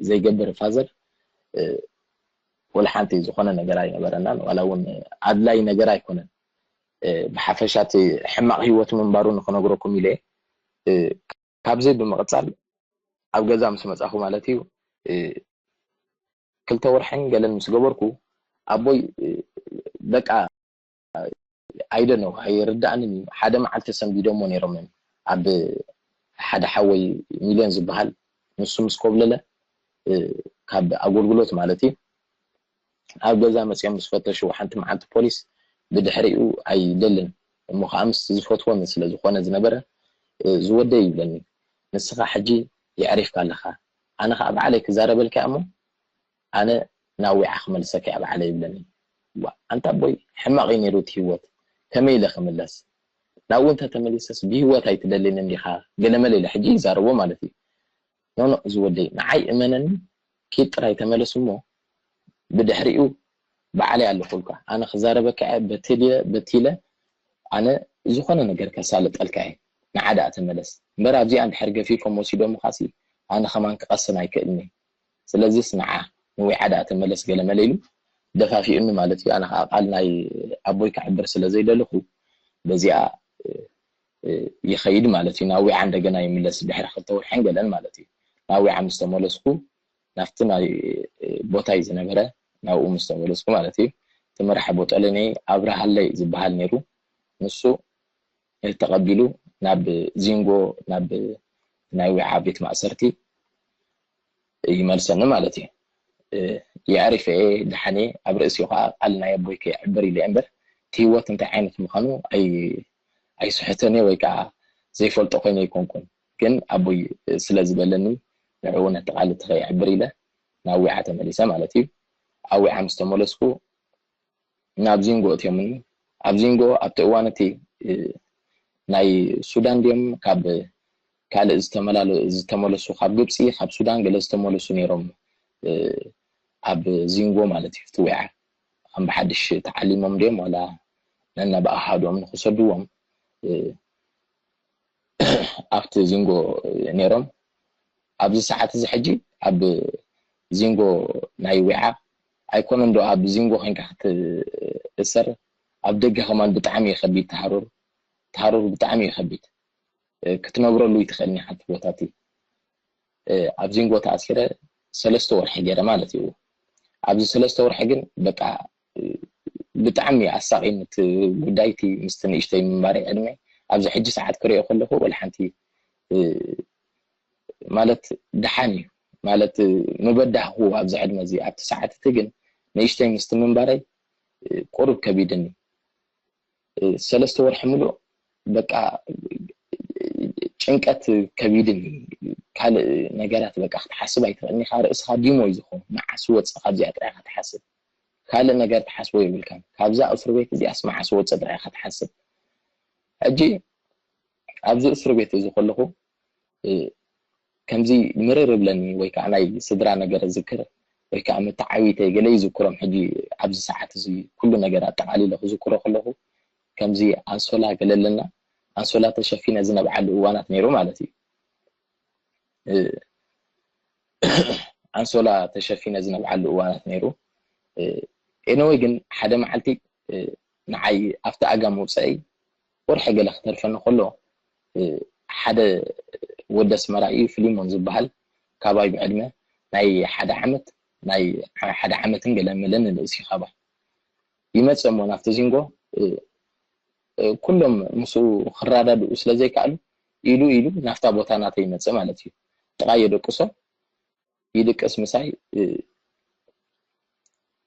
ዘይገብር ፋዘር ወላ ሓንቲ ዝኾነ ነገር ኣይነበረናን ዋላ እውን ኣድላይ ነገር ኣይኮነን። ብሓፈሻ እቲ ሕማቕ ህይወት ምንባሩ ንክነግረኩም ኢለ ካብዚ ብምቕፃል ኣብ ገዛ ምስ መፃኹ ማለት እዩ ክልተ ወርሕን ገለን ምስ ገበርኩ ኣቦይ በቃ ኣይደነው ኣይርዳእንን እዩ። ሓደ መዓልቲ ሰንቢዶሞ ነይሮም እዮም ኣብ ሓደ ሓወይ ሚልዮን ዝበሃል ንሱ ምስ ኮብለለ ካብ ኣገልግሎት ማለት እዩ ኣብ ገዛ መፅኦም ምስ ፈተሹ ሓንቲ መዓልቲ ፖሊስ ብድሕሪኡ ኣይደልን እሞ ከዓ ምስ ዝፈትወኒ ስለ ዝኾነ ዝነበረ ዝወደይ ይብለኒ ንስኻ ሕጂ የዕሪፍካ ኣለኻ ኣነ ከዓ ባዕለይ ክዛረበልካ እሞ ኣነ ናብ ዊዓ ክመልሰካ እየ ባዕለይ ይብለኒ። ዋ ኣንታ ኣቦይ ሕማቕ እዩ ነይሩ እቲ ህይወት፣ ከመይ ኢለ ክምለስ? ናብኡ እንተ ተመሊሰስ ብህይወት ኣይትደልየንን ዲኻ? ገለመለ ኢለ ሕጂ ይዛረቦ ማለት እዩ። ኖኖ እዚ ወደይ ንዓይ እመነኒ፣ ኪድ ጥራይ ተመለስ እሞ ብድሕሪኡ ባዕለይ ኣለኹልካ። ኣነ ክዛረበካ እየ፣ በቲ ድየ በቲ ኢለ ኣነ ዝኾነ ነገር ከሳልጠልካ እየ። ንዓ ደኣ ተመለስ እምበር ኣብዚኣ እንድሕር ገፊፎም ወሲዶምኻሲ ኣነ ከማን ክቐስን ኣይክእልን እየ። ስለዚስ ንዓ ንዊዓ ደኣ ተመለስ ገለመለ ኢሉ ደፋፊኡኒ ማለት እዩ። ኣነ ከዓ ቃል ናይ ኣቦይ ከዕብር ስለ ዘይደለኹ በዚኣ ይኸይድ ማለት እዩ። ናብ ዊዓ እንደገና ይምለስ ድሕሪ ክልተ ወርሕን ገለን ማለት እዩ። ናብ ዊዓ ምስ ተመለስኩ ናብቲ ናይ ቦታይ ዝነበረ ናብኡ ምስ ተመለስኩ ማለት እዩ። እቲ መራሒ ቦጠለኔ ኣብርሃለይ ዝበሃል ነይሩ። ንሱ ተቐቢሉ ናብ ዚንጎ ናብ ናይ ዊዓ ቤት ማእሰርቲ ይመልሰኒ ማለት እዩ። የዕሪፈ እየ፣ ደሓን እየ፣ ኣብ ርእሲኡ ከዓ ቃል ናይ ኣቦይ ከየዕብር ኢለ እየ እምበር እቲ ህይወት እንታይ ዓይነት ምዃኑ ኣይ- ኣይስሕቶን እየ ወይ ከዓ ዘይፈልጦ ኮይነ ኣይኮንኩን። ግን ኣቦይ ስለ ዝበለኒ ንዕኡ ነቲ ቃል እቲ ከየዕብር ኢለ ናብ ዊዓ ተመሊሰ ማለት እዩ። ኣብ ዊዓ ምስ ተመለስኩ ናብ ዚንጎ እትዮምኒ። ኣብ ዚንጎ ኣብቲ እዋን እቲ ናይ ሱዳን ድዮም ካብ ካልእ ዝተመላለሱ ካብ ግብፂ ካብ ሱዳን ገለ ዝተመለሱ ነይሮም ኣብ ዚንጎ ማለት እዩ። እቲ ዊዓ ከም ብሓድሽ ተዓሊሞም ድዮም ዋላ ነናብ ኣሃዶም ንክሰድዎም ኣብቲ ዚንጎ ነይሮም። ኣብዚ ሰዓት እዚ ሕጂ ኣብ ዚንጎ ናይ ዊዓ ኣይኮነን ዶ ኣብ ዚንጎ ኮይንካ ክትእሰር ኣብ ደገ ከማን ብጣዕሚ እዩ ከቢድ ተሃሩር ተሃሩር ብጣዕሚ እዩ ከቢድ ክትነብረሉ ይትኽእልኒ ሓንቲ ቦታ እቲ ኣብ ዚንጎ ተኣሲረ ሰለስተ ወርሒ ገይረ ማለት እዩ። ኣብዚ ሰለስተ ወርሒ ግን በቃ ብጣዕሚ ኣሳቒኒ እቲ ጉዳይ እቲ ምስቲ ንእሽተይ ምንባረይ ዕድመ ኣብዚ ሕጂ ሰዓት ክሪኦ ከለኹ ወላ ሓንቲ ማለት ደሓን እዩ ማለት ምበዳህኩ ኣብዚ ዕድመ እዚ ኣብቲ ሰዓት እቲ ግን ንእሽተይ ምስቲ ምንባረይ ቁሩብ ከቢድኒ ሰለስተ ወርሒ ሙሉእ በቃ ጭንቀት ከቢድን ካልእ ነገራት በቃ ክትሓስብ ኣይትኽእልን ኢኻ። ርእስኻ ዲሞ እዩ ዝኾን። መዓስ ወፅእ ካብዚኣ ጥራይ ኢኻ ትሓስብ። ካልእ ነገር ትሓስቦ የብልካን። ካብዛ እስር ቤት እዚኣስ መዓስ ወፅእ ጥራይ ኢኻ ትሓስብ። ሕጂ ኣብዚ እስር ቤት እዚ ከለኹ ከምዚ ምርር እብለኒ ወይ ከዓ ናይ ስድራ ነገር እዝክር ወይ ከዓ መተዓቢተይ ገለ ይዝክሮም። ሕጂ ኣብዚ ሰዓት እዚ ኩሉ ነገር ኣጠቓሊለ ክዝክሮ ከለኹ ከምዚ ኣንሶላ ገለ ኣለና ኣንሶላ ተሸፊነ ዝነብዓሉ እዋናት ነይሩ ማለት እዩ። ኣንሶላ ተሸፊነ ዝነብዓሉ እዋናት ነይሩ። ኤነወይ ግን ሓደ መዓልቲ ንዓይ ኣብቲ ኣጋ መውፅአይ ወርሒ ገለ ክተርፈኒ ከሎ ሓደ ወዲ ኣስመራ እዩ ፍሊሞን ዝበሃል ካባይ ብዕድመ ናይ ሓደ ዓመት ናይ ሓደ ዓመትን ገለ መለን ንእስ እዩ ካባይ ይመፅእ እሞ ናብቲ ዚንጎ ኩሎም ምስኡ ክረዳድኡ ስለ ዘይከኣሉ ኢሉ ኢሉ ናብታ ቦታ ናተይ ይመፅእ ማለት እዩ። ጥቓ የደቅሶ ይድቅስ ምሳይ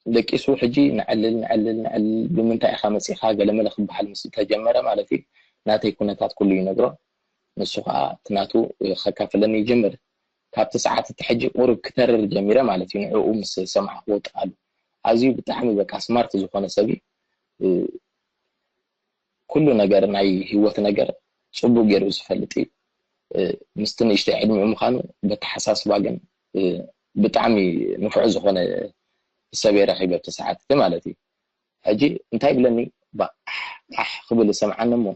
ደቂሱ ሕጂ ንዕልል ንዕልል ንዕልል ብምንታይ ኢኻ መፂኻ ገለመለ ክበሃል ምስ ተጀመረ ማለት እዩ ናተይ ኩነታት ኩሉ ይነግሮ። ንሱ ከዓ እቲ ናቱ ከካፍለኒ ይጅምር። ካብቲ ሰዓት እቲ ሕጂ ቁሩብ ክተርር ጀሚረ ማለት እዩ ንዕኡ ምስ ሰማዕክዎ ጥቓሉ ኣዝዩ ብጣዕሚ በቃ ስማርት ዝኾነ ሰብ እዩ። ኩሉ ነገር ናይ ህይወት ነገር ፅቡቅ ገይሩ ዝፈልጥ እዩ። ምስቲ ንእሽተይ ዕድሚኡ ምዃኑ በተሓሳስባ ግን ብጣዕሚ ንፉዕ ዝኾነ ሰብ እየ ረኺበ ኣብቲ ሰዓት እቲ ማለት እዩ። ሕጂ እንታይ ይብለኒ ኣሕ ክብል እሰምዓኒ እሞ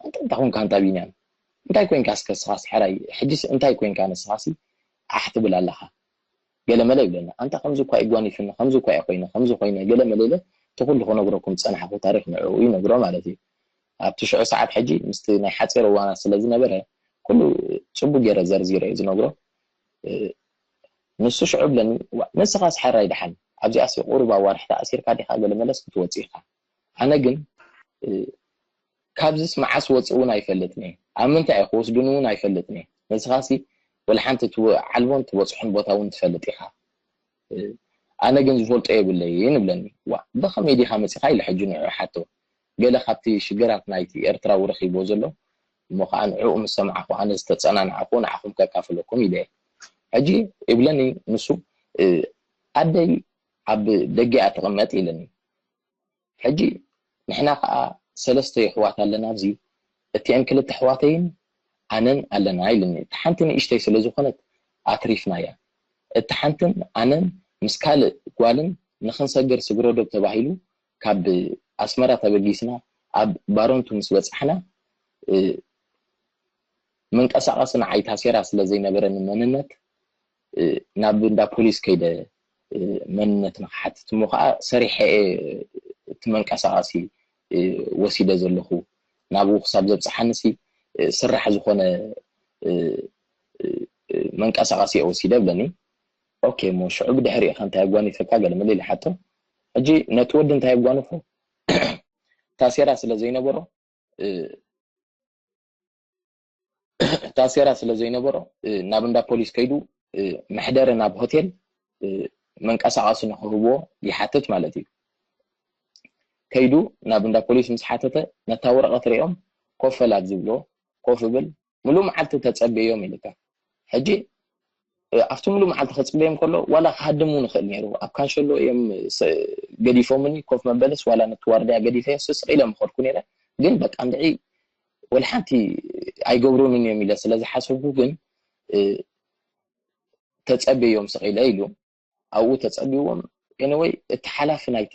እንታይ ኮንካ እንታ ቢንያም እንታይ ኮንካ እስከ ስኻስ ሕራይ ሕጂስ እንታይ ኮንካ ንስኻሲ ኣሕ ትብል ኣለኻ ገለመለ ይብለኒ ኣንታ ከምዚ እኳ ይጓኒፍኒ ከምዚ እኳ እየ ኮይነ ከምዚ ኮይነ ገለመለ ኢለ እቲ ኩሉ ክነግረኩም ዝፀናሕኩ ታሪክ ንዕኡ ይነግሮ ማለት እዩ ኣብቲ ሽዑ ሰዓት ሕጂ ምስቲ ናይ ሓፂር እዋናት ስለ ዝነበረ ኩሉ ፅቡቅ ገይረ ዘርዚረ እየ ዝነግሮ ንሱ ሽዑ ብለኒ ንስኻስ ሕራይ ደሓን ኣብዚኣስ ቁሩብ ኣዋርሕ ተኣሲርካ ዲኻ ገለመለስ ክትወፅእ ኢኻ ኣነ ግን ካብዚስ መዓስ ወፅእ እውን ኣይፈልጥን እየ ኣብ ምንታይ እየ ክወስዱኒ እውን ኣይፈልጥን እየ ንስኻሲ ወላ ሓንቲ ዓልቦን ትበፅሑን ቦታ እውን ትፈልጥ ኢኻ ኣነ ግን ዝፈልጦ የብለይን ይብለኒ ዋ ብኸመይ ዲኻ መፂኻ ኢለ ሕጂ ንዑ ሓቶ ገለ ካብቲ ሽግራት ናይቲ ኤርትራዊ ረኺብዎ ዘሎ እሞ ከዓ ንዕኡ ምስ ሰማዕኹ ኣነ ዝተፀናናዕኩ ንዓኹም ከካፍለኩም ኢለ እየ ሕጂ ይብለኒ ንሱ ኣደይ ኣብ ደገ እያ ትቕመጥ ኢለኒ። ሕጂ ንሕና ከዓ ሰለስተ የሕዋት ኣለና ኣብዚ። እቲአን ክልተ ኣሕዋተይን ኣነን ኣለና ኢልኒ። እታ ሓንቲ ንእሽተይ ስለ ዝኾነት ኣትሪፍናያ። እታ ሓንትን ኣነን ምስ ካልእ ጓልን ንኽንሰግር ስግሮ ዶብ ተባሂሉ ካብ ኣስመራ ተበጊስና ኣብ ባረንቱ ምስ በጻሕና፣ እ፣ መንቀሳቐሲ ንዓይ ታሴራ ስለ ዘይነበረኒ መንነት፣ እ፣ ናብ እንዳ ፖሊስ ከይደ፣ እ፣ መንነት ንኽሓትት እሞ ከዓ ሰሪሐ እየ እቲ መንቀሳቐሲ፣ እ፣ ወሲደ ዘለኹ። ናብኡ ክሳብ ዘብፅሓንሲ፣ እ፣ ስራሕ ዝኾነ፣ እ፣ እ፣ እ፣ መንቀሳቐሲ እየ ወሲደ ብለኒ። ኦኬ፣ እሞ ሽዑ ብድሕሪ ኢኻ እንታይ ኣጓኒፈካ? ገለ መለ ኢለ ሓቶ። ሕጂ ነቲ ወዲ እንታይ ኣጓንፎ? ታሴራ ስለ ዘይነበሮ፣ እ፣ ታሴራ ስለ ዘይነበሮ፣ እ፣ ናብ እንዳ ፖሊስ ከይዱ፣ እ፣ መሕደሪ ናብ ሆቴል፣ እ፣ መንቀሳቐሲ ንኽህብዎ ይሓትት ማለት እዩ። ከይዱ ናብ እንዳ ፖሊስ ምስ ሓተተ፣ ነታ ወረቐት ሪኦም ኮፍ በል ኣብ ዝብሎ ኮፍ ብል፣ ምሉእ መዓልቲ ተጸበዮም ኢልካ። ሕጂ፣ እ፣ ኣብቲ ምሉእ መዓልቲ ከጽበዮም ከሎ፣ ዋላ ክሃድም እውን ይኽእል ነይሩ። ኣብ ካንሸሎ እዮም ስ-፣ ገዲፎምኒ፣ ኮፍ መበልስ ዋላ ነቲ ዋርድያ ገዲፈዮ፣ ስቕ ኢለ ምኸድኩ ነይረ። ግን በቃ እንድዒ ወላ ሓንቲ ኣይገብሩንን እዮም ኢለ ስለ ዝሓሰብኩ ግን፣ እ፣ ተጸበዮም ስቕ ኢለ ኢሉ። ኣብኡ ተጸብይዎም። ኤኒወይ፣ እቲ ሓላፊ ናይቲ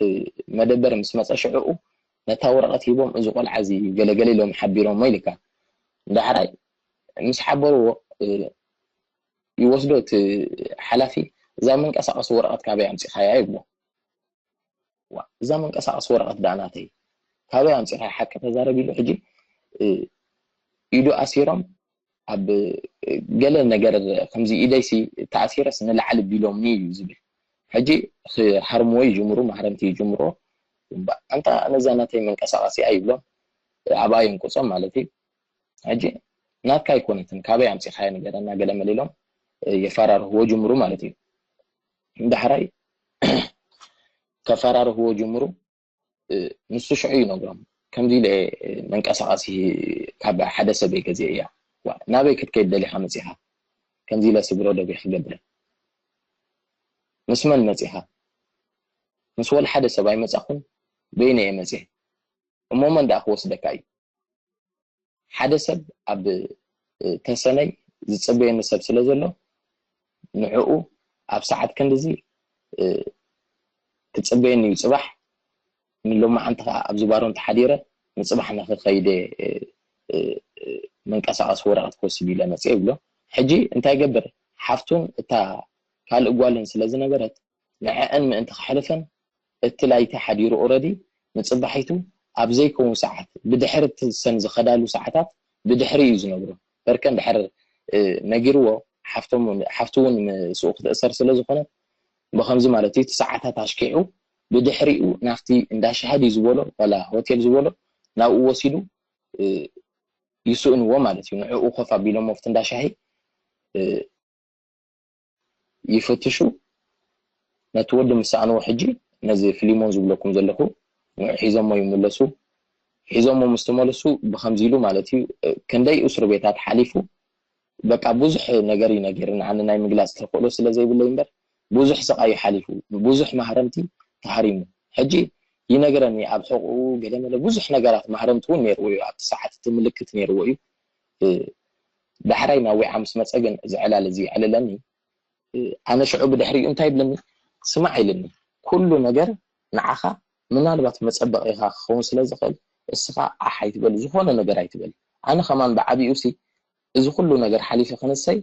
መደበር ምስ መጸ ሽዕኡ ነታ ወረቐት ሂቦም፣ "እዚ ቆልዓ እዚ ገለገለ" ኢሎም ሓቢሮሞ ኢልካ። ዳሕራይ ምስ ሓበርዎ፣ እ፣ ይወስዶ እቲ ሓላፊ፣ "እዛ መንቀሳቐሲ ወረቐት ካበይ ኣምጺኻያ?" ይብሎ። "ዋ፣ እዛ መንቀሳቐሲ ወረቐት ደኣ ናተይ ካበይ ኣምጺኻያ ሓቂ ተዛረብ?" ኢሉ ሕጂ፣ እ፣ ኢዱ ኣሲሮም ኣብ፣ እ፣ ገለ ነገር ከምዚ ኢደይሲ ተኣሲረስ ንላዕሊ ቢሎምኒ እዩ ዝብል። ሕጂ ክሃርምዎ ይጅምሩ፣ ማህረምቲ ይጅምርዎ። እምባ-፣ ኣንታ ነዛ ናተይ መንቀሳቐሲኣ ይብሎም፣ ኣብኣ ይንቁጾም ማለት እዩ። ሕጂ ናትካ ኣይኮነትን፣ ካበይ ኣምጺኻያ ንገረና፣ ገለ መለ ኢሎም፣ እ፣ የፈራርህዎ ጅምሩ ማለት እዩ። ዳሕራይ ከፈራርህዎ ጅምሩ፣ እ፣ ንሱ ሽዑ ይነግሮም፣ "ከምዚ ኢለ፣ እ፣ መንቀሳቐሲ ካብ ሓደ ሰብ እየ ገዚኤያ። ዋ፣ ናበይ ክትከይድ ደሊኻ መጺኻ? ከምዚ ኢለ ስግሮ ደቤ ክገብር? ምስ መን መጺኻ?" "ምስ ወላ ሓደ ሰብ ኣይመጻኹን፣ በይነ እየ መጺኤ። እሞ መን ደኣ ክወስደካ እዩ?" ሓደ ሰብ ኣብ፣ እ፣ ተሰነይ ዝጽበየኒ ሰብ ስለ ዘሎ፣ ንዕኡ ኣብ ሰዓት ክንድዚ፣ እ፣ ክጽበየኒ እዩ ጽባሕ። ንሎማዓንቲ ከኣ ኣብዚ ባሮን ተሓዲረ፣ ንጽባሕ ንኽኸይደ፣ እ፣ እ፣ እ፣ መንቀሳቐሲ ወረቐት ክወስድ ኢለ መጽየ ይብሎ። ሕጂ እንታይ ይገብር? ሓፍቱን እታ ካልእ ጓልን ስለ ዝነበረት፣ ንዐአን ምእንቲ ከሕልፈን፣ እቲ ላይቲ ሓዲሩ ኦረዲ ንጽባሒቱ ኣብ ዘይከውን ሰዓት፣ ብድሕሪ እቲ ሰን ዝኸዳሉ ሰዓታት ብድሕሪ እዩ ዝነግሮ። በርከ እንድሕር፣ እ፣ ነጊርዎ፣ ሓፍቶም-፣ ሓፍቱ እውን ምስኡ ክትእሰር ስለ ዝኾነት፣ ብኸምዚ ማለት እዩ፣ እቲ ሰዓታት ኣሽኪዑ ብድሕሪኡ ናብቲ እንዳ ሻሂ ድዩ ዝበሎ፣ ዋላ ሆቴል ዝበሎ፣ ናብኡ ወሲዱ፣ እ፣ ይስእንዎ ማለት እዩ። ንዕኡ ኮፍ ኣቢሎሞ ኣብቲ እንዳ ሻሂ፣ እ፣ ይፍትሹ። ነቲ ወዲ ምስ ሰኣንዎ ሕጂ ነዚ ፍሊሞን ዝብለኩም ዘለኹ ንዑ ሒዞሞ ይምለሱ። ሒዞሞ ምስ ተመለሱ ብኸምዚ ኢሉ ማለት እዩ፣ እ፣ ክንደይ እስር ቤታት ሓሊፉ፣ በቃ ብዙሕ ነገር እዩ ነጊርኒ። ኣነ ናይ ምግላጽ ተኽእሎ ስለ ዘይብለይ እምበር ብዙሕ ስቓይ እዩ ሓሊፉ፣ ብዙሕ ማህረምቲ ተሃሪሙ። ሕጂ ይነግረኒ ኣብ ሕቑኡ ገለ መለ ብዙሕ ነገራት ማህረምቲ እውን ነይርዎ እዩ። ኣብቲ ሰዓት እቲ ምልክት ነይርዎ እዩ። እ፣ ዳሕራይ ናብ ዊዓ ምስ መጸ ግን እዚ ዕላል እዚ የዕልለኒ። እ፣ ኣነ ሽዑ ብድሕሪኡ እንታይ ይብለኒ? "ስማዕ" ኢልኒ። "ኩሉ ነገር ንዓኻ ምናልባት መጸበቒኻ ክኸውን ስለ ዝኽእል፣ እስኻ ኣሕ ኣይትበል፣ ዝኾነ ነገር ኣይትበል። ኣነ ከማን ብዓቢኡ ሲ እዚ ኩሉ ነገር ሓሊፈ ክንሰይ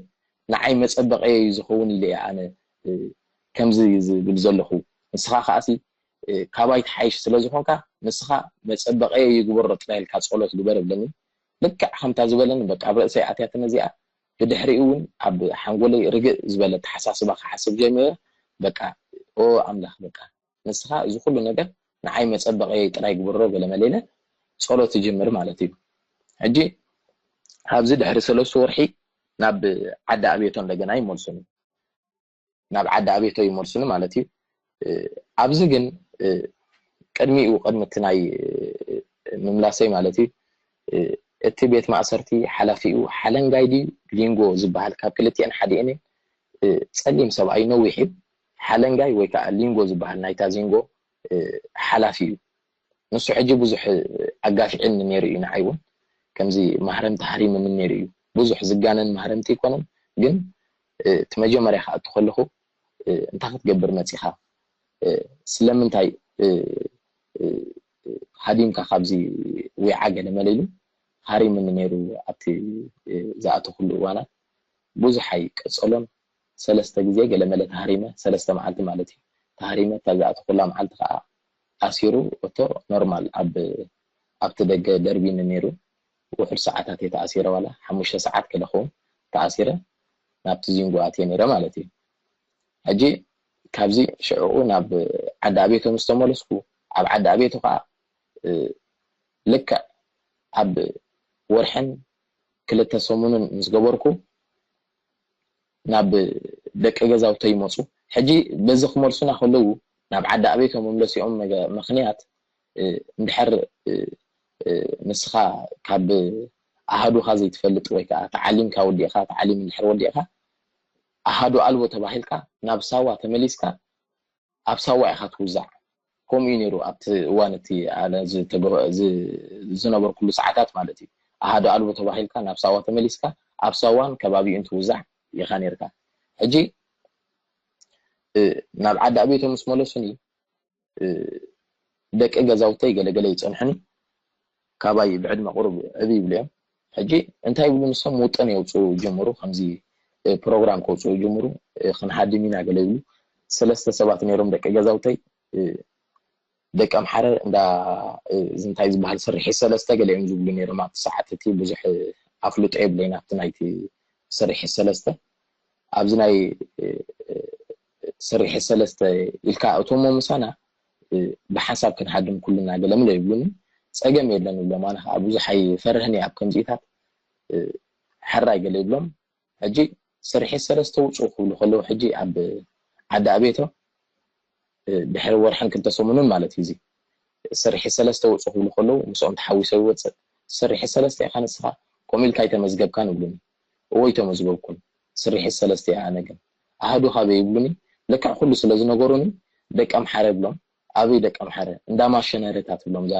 ንዓይ መጸበቐየ እዩ ዝኸውን" ኢለ እየ ኣነ፣ እ፣ ከምዚ ዝብል ዘለኹ። ንስኻ ከኣሲ፣ እ፣ ካባይ ትሓይሽ ስለ ዝኾንካ፣ ንስኻ መጸበቐየ ይግበሮ ጥራይ ኢልካ ጸሎት ግበር እብለኒ። ልክዕ ከምታ ዝበለኒ፣ በቃ ኣብ ርእሰይ ኣትያትኒ እዚኣ። ብድሕሪኡ እውን ኣብ ሓንጎለይ ርግእ ዝበለ ኣተሓሳስባ ክሓስብ ጀሚረ። በቃ፣ ኦ ኣምላኽ፣ በቃ ንስኻ እዚ ኩሉ ነገር ንዓይ መጸበቐየይ ጥራይ ግበሮ ገለ መለ ኢለ ጸሎት ይጅምር ማለት እዩ። ሕጂ ኣብዚ ድሕሪ ሰለስተ ወርሒ ናብ ዓዲ ኣቤቶ እንደገና ይመልሱኒ። ናብ ዓዲ ኣቤቶ ይመልሱኒ ማለት እዩ። እ፣ ኣብዚ ግን፣ እ፣ ቅድሚኡ፣ ቅድሚ እቲ ናይ፣ እ፣ ምምላሰይ ማለት እዩ፣ እ፣ እቲ ቤት ማእሰርቲ ሓላፊኡ ሓለንጋይ ድዩ ሊንጎ ዝበሃል፣ ካብ ክልቲአን ሓዲአን እየን። እ፣ ጸሊም ሰብኣይ ነዊሕ እዩ። ሓለንጋይ ወይ ከዓ ሊንጎ ዝበሃል ናይታ ዚንጎ ሓላፊ እዩ። ንሱ ሕጂ ብዙሕ ኣጋፍዕኒ ነይሩ እዩ። ንዓይ እውን ከምዚ ማህረምቲ ሃሪምኒ ነይሩ እዩ። ብዙሕ ዝጋነን ማህረምቲ ኣይኮነን፣ ግን እቲ መጀመርያ ክኣቱ ከለኹ እንታይ ክትገብር መፂኻ፣ ስለምንታይ ሃዲምካ ካብዚ ዊዓ ገለ መለ ኢሉ ሃሪምኒ ነይሩ። ኣብቲ ዝኣተኹሉ እዋናት ብዙሕ ኣይቀፀሎን። ሰለስተ ግዜ ገለ መለ ተሃሪመ፣ ሰለስተ መዓልቲ ማለት እዩ። ተሃሪመ እታ ዝኣተኹላ መዓልቲ ከዓ ኣሲሩ እቶ ኖርማል ኣብ ኣብቲ ደገ ደርቢኒ ነይሩ። ውሑድ ሰዓታት እየ ተኣሲረ፣ ዋላ ሓሙሽተ ሰዓት ክለኸውን ተኣሲረ ናብቲ ዚንጎ ኣትየ ነይረ ማለት እዩ። ሕጂ ካብዚ ሽዕኡ ናብ ዓዲ ኣቤቶ ምስ ተመለስኩ፣ ኣብ ዓዲ ኣቤቶ ከዓ ልክዕ ኣብ ወርሕን ክልተ ሰሙንን ምስ ገበርኩ ናብ ደቂ ገዛውተይ ይመፁ። ሕጂ በዚ ክመልሱና ከለዉ ናብ ዓዲ ኣቤቶ መምለሲኦም ምክንያት እንድሕር ንስኻ ካብ ኣሃዱኻ ዘይትፈልጥ ወይ ከዓ ተዓሊምካ ወዲእካ፣ ተዓሊም እንድሕር ወዲእካ ኣሃዱ ኣልቦ ተባሂልካ ናብ ሳዋ ተመሊስካ ኣብ ሳዋ ኢኻ ትውዛዕ። ከምኡ እዩ ነይሩ ኣብቲ እዋን እቲ ኣነ ዝነበርኩሉ ሰዓታት ማለት እዩ። ኣሃዱ ኣልቦ ተባሂልካ ናብ ሳዋ ተመሊስካ ኣብ ሳዋን ከባቢኡን ትውዛዕ ኢኻ ነርካ። ሕጂ ናብ ዓዲ ኣቤቶ ምስ መለሱኒ ደቂ ገዛውተይ ገለገለ ይፀንሑኒ። ካባይ ብዕድመ ቁሩብ ዕብ ይብሉ እዮም። ሕጂ እንታይ ይብሉ ንሶም ውጥን የውፅኡ ጀምሩ፣ ከምዚ ፕሮግራም ከውፅኡ ጀምሩ። ክንሃድም ኢና ገለ ይብሉ። ሰለስተ ሰባት ነይሮም ደቂ ገዛውተይ፣ ደቂ ኣምሓረ እንዳ እንታይ ዝበሃል ስርሒ ሰለስተ ገለ እዮም ዝብሉ ነይሮም። ኣብቲ ሰዓት እቲ ብዙሕ ኣፍልጦ የብለይን ኣብቲ ናይቲ ስርሒ ሰለስተ። ኣብዚ ናይ ስርሒ ሰለስተ ኢልካ እቶሞ ምሳና ብሓንሳብ ክንሃድም ኩልና ገለ ምለ ይብሉኒ። ፀገም የለን ይብሎም። ኣነ ከዓ ብዙሕ ኣይፈርህን እየ ኣብ ከምዚኢታት። ሕራይ ገለ ይብሎም። ሕጂ ስርሒ ሰለስተ ውፁ ክብሉ ከለዉ ሕጂ ኣብ ዓዲ ኣቤቶ ድሕሪ ወርሕን ክልተ ሰሙንን ማለት እዩ። እዚ ስርሒ ሰለስተ ውፁ ክብሉ ከለዉ ምስኦም ተሓዊሰ ይወፅእ። ስርሒ ሰለስተ ኢኻ ንስኻ፣ ከምኡ ኢልካ ኣይተመዝገብካን ይብሉኒ። እዎ ኣይተመዝገብኩን፣ ስርሒ ሰለስተ እየ። ኣነ ግን ኣሃዱ ካበይ ይብሉኒ። ልክዕ ኩሉ ስለ ዝነገሩኒ ደቂ ኣምሓረ ይብሎም። ኣበይ ደቂ ኣምሓረ? እንዳ ማሸነሪታት ይብሎም። እዛ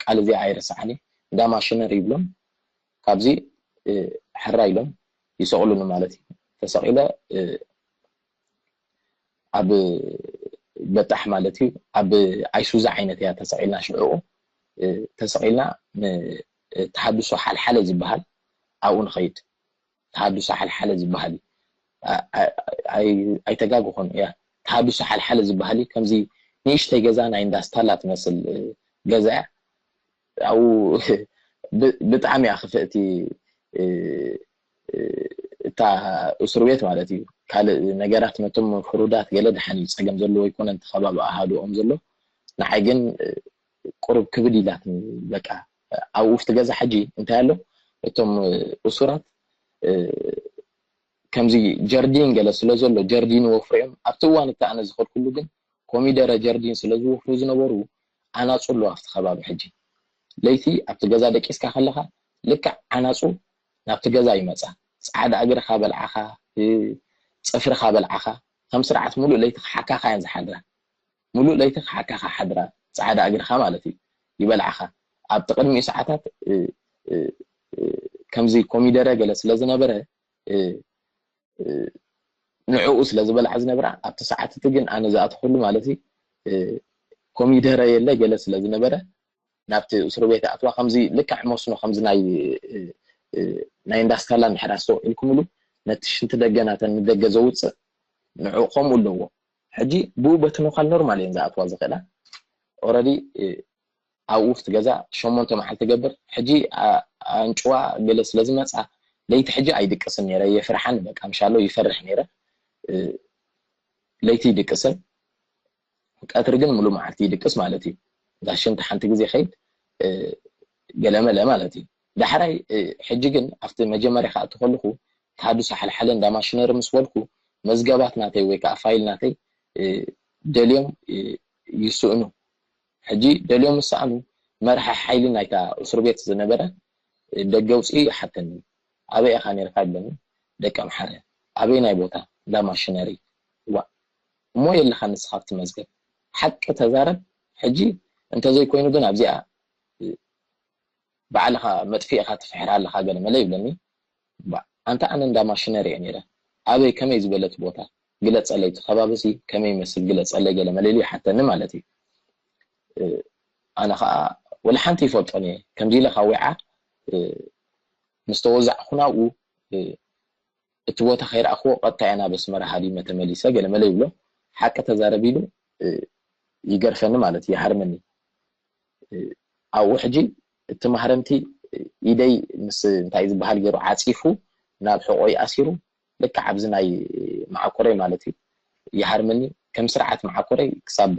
ቃል እዚኣ ኣይረስዓን እየ። እንዳ ማሸነሪ ይብሎም። ካብዚ ሕራ ኢሎም ይሰቕሉኒ ማለት እዩ። ተሰቒለ ኣብ በጣሕ ማለት እዩ፣ ኣብ ኣይሱዚ ዓይነት እያ ተሰቒልና። ሽዕኡ ተሰቒልና ንተሃድሶ ሓልሓለ ዝበሃል ኣብኡ ንኸይድ። ተሃድሶ ሓልሓለ ዝበሃል እዩ። ኣይተጋግኹን እያ። ተሃድሶ ሓልሓለ ዝበሃል እዩ። ከምዚ ንእሽተይ ገዛ ናይ እንዳስታላ ትመስል ገዛ እያ። ኣብኡ ብጣዕሚ እያ ክፍእቲ እታ እስር ቤት ማለት እዩ። ካልእ ነገራት ነቶም ፍሩዳት ገለ ደሓን እዩ፣ ጸገም ዘለዎ ኣይኮነን። እቲ ከባቢ ኣሃዱኦም ዘሎ ንዓይ ግን ቁሩብ ክብድ ኢላትኒ። በቃ ኣብኡ ኣብቲ ገዛ ሕጂ እንታይ ኣሎ፣ እቶም እሱራት ከምዚ ጀርዲን ገለ ስለ ዘሎ ጀርዲን ወፍርዮም ኣብቲ እዋን እቲ ኣነ ዝኸድኩሉ ግን ኮሚደረ ጀርዲን ስለ ዝወፍሩ ዝነበሩ ኣናፁ ኣለዉ ኣብቲ ከባቢ። ሕጂ ለይቲ ኣብቲ ገዛ ደቂስካ ከለኻ ልክዕ ኣናፁ ናብቲ ገዛ ይመፃ። ፃዕዳ እግርኻ በልዓኻ፣ ፅፍርኻ በልዓኻ፣ ከም ስርዓት ሙሉእ ለይቲ ክሓካኻ እየን ዝሓድራ። ሙሉእ ለይቲ ክሓካኻ ሓድራ፣ ፃዕዳ እግርኻ ማለት እዩ። ይበልዓኻ። ኣብቲ ቅድሚኡ ሰዓታት ከምዚ ኮሚደረ ገለ ስለ ዝነበረ ንዕኡ ስለ ዝበልዓ ዝነብራ ኣብቲ ሰዓት እቲ ግን ኣነ ዝኣተኹሉ ማለት እዩ ኮሚደረ የለ ገለ ስለ ዝነበረ ናብቲ እስር ቤት ኣትዋ። ከምዚ ልክዕ መስኖ ከምዚ ናይ ናይ እንዳስታላ እንድሕር ኣስተውዒልኩምሉ ነቲ ሽንቲ ደገ ናተን ንደገ ዘውፅእ ንዕኡ ከምኡ ኣለዎ። ሕጂ ብኡ በቲ ኖካል ኖርማል እየን ዝኣትዋ ዝኽእላ። ኦረዲ ኣብኡ ኣብቲ ገዛ ሸሞንተ መዓልቲ ገብር። ሕጂ ኣንጭዋ ገለ ስለ ዝመፃ ለይቲ ሕጂ ኣይድቅስን ነይረ፣ የፍርሓን በቃ ምሻሎ ይፈርሕ ነይረ። ለይቲ ይድቅስን ቀትሪ ግን ሙሉእ መዓልቲ ይድቅስ ማለት እዩ። እዛ ሽንቲ ሓንቲ ግዜ ከይድ ገለመለ ማለት እዩ። ዳሕራይ ሕጂ ግን ኣብቲ መጀመርያ ክኣቱ ከለኹ ተሃድሶ ሓልሓለ እንዳ ማሽነሪ ምስ በልኩ መዝገባት ናተይ ወይ ከዓ ፋይል ናተይ ደልዮም ይስእኑ። ሕጂ ደልዮም ምስ ሰኣኑ መርሒ ሓይሊ ናይታ እስር ቤት ዝነበረ ደገ ውፅኢ ይሓተኒ። ኣበይ ኢኻ ነርካ ይብለኒ። ደቂ ኣምሓረ። ኣበይ ናይ ቦታ? እንዳ ማሽነሪ። ዋ እሞ የለኻ ንስኻ ኣብቲ መዝገብ። ሓቂ ተዛረብ። ሕጂ እንተዘይኮይኑ ግን ኣብዚኣ ባዕልኻ መጥፊእኻ ትፍሕር ኣለኻ ገለ መለ ይብለኒ። ኣንታ ኣነ እንዳ ማሽነሪ እየ ነይረ። ኣበይ ከመይ ዝበለት ቦታ ግለፀለይ፣ እቲ ከባቢ ሲ ከመይ ይመስል ግለፀለይ ገለ መለ ኢሉ ይሓተኒ ማለት እዩ። ኣነ ከዓ ወላ ሓንቲ ይፈልጦን እየ። ከምዚ ኢለ ካብ ዊዓ ምስ ተወዛዕኩ ናብኡ እቲ ቦታ ከይረኣኽዎ ቀጥታ እየ ናብ ኣስመራ ሃዲመ ተመሊሰ ገለ መለ ይብሎ። ሓቂ ተዛረብ ኢሉ ይገርፈኒ ማለት እዩ፣ ይሃርመኒ። ኣብኡ ሕጂ እቲ ማህረምቲ ኢደይ ምስ እንታይ ዝበሃል ገይሩ ዓፂፉ ናብ ሕቆይ ኣሲሩ ልክዕ ኣብዚ ናይ መዓኮረይ ማለት እዩ ይሃርመኒ። ከም ስርዓት መዓኮረይ ክሳብ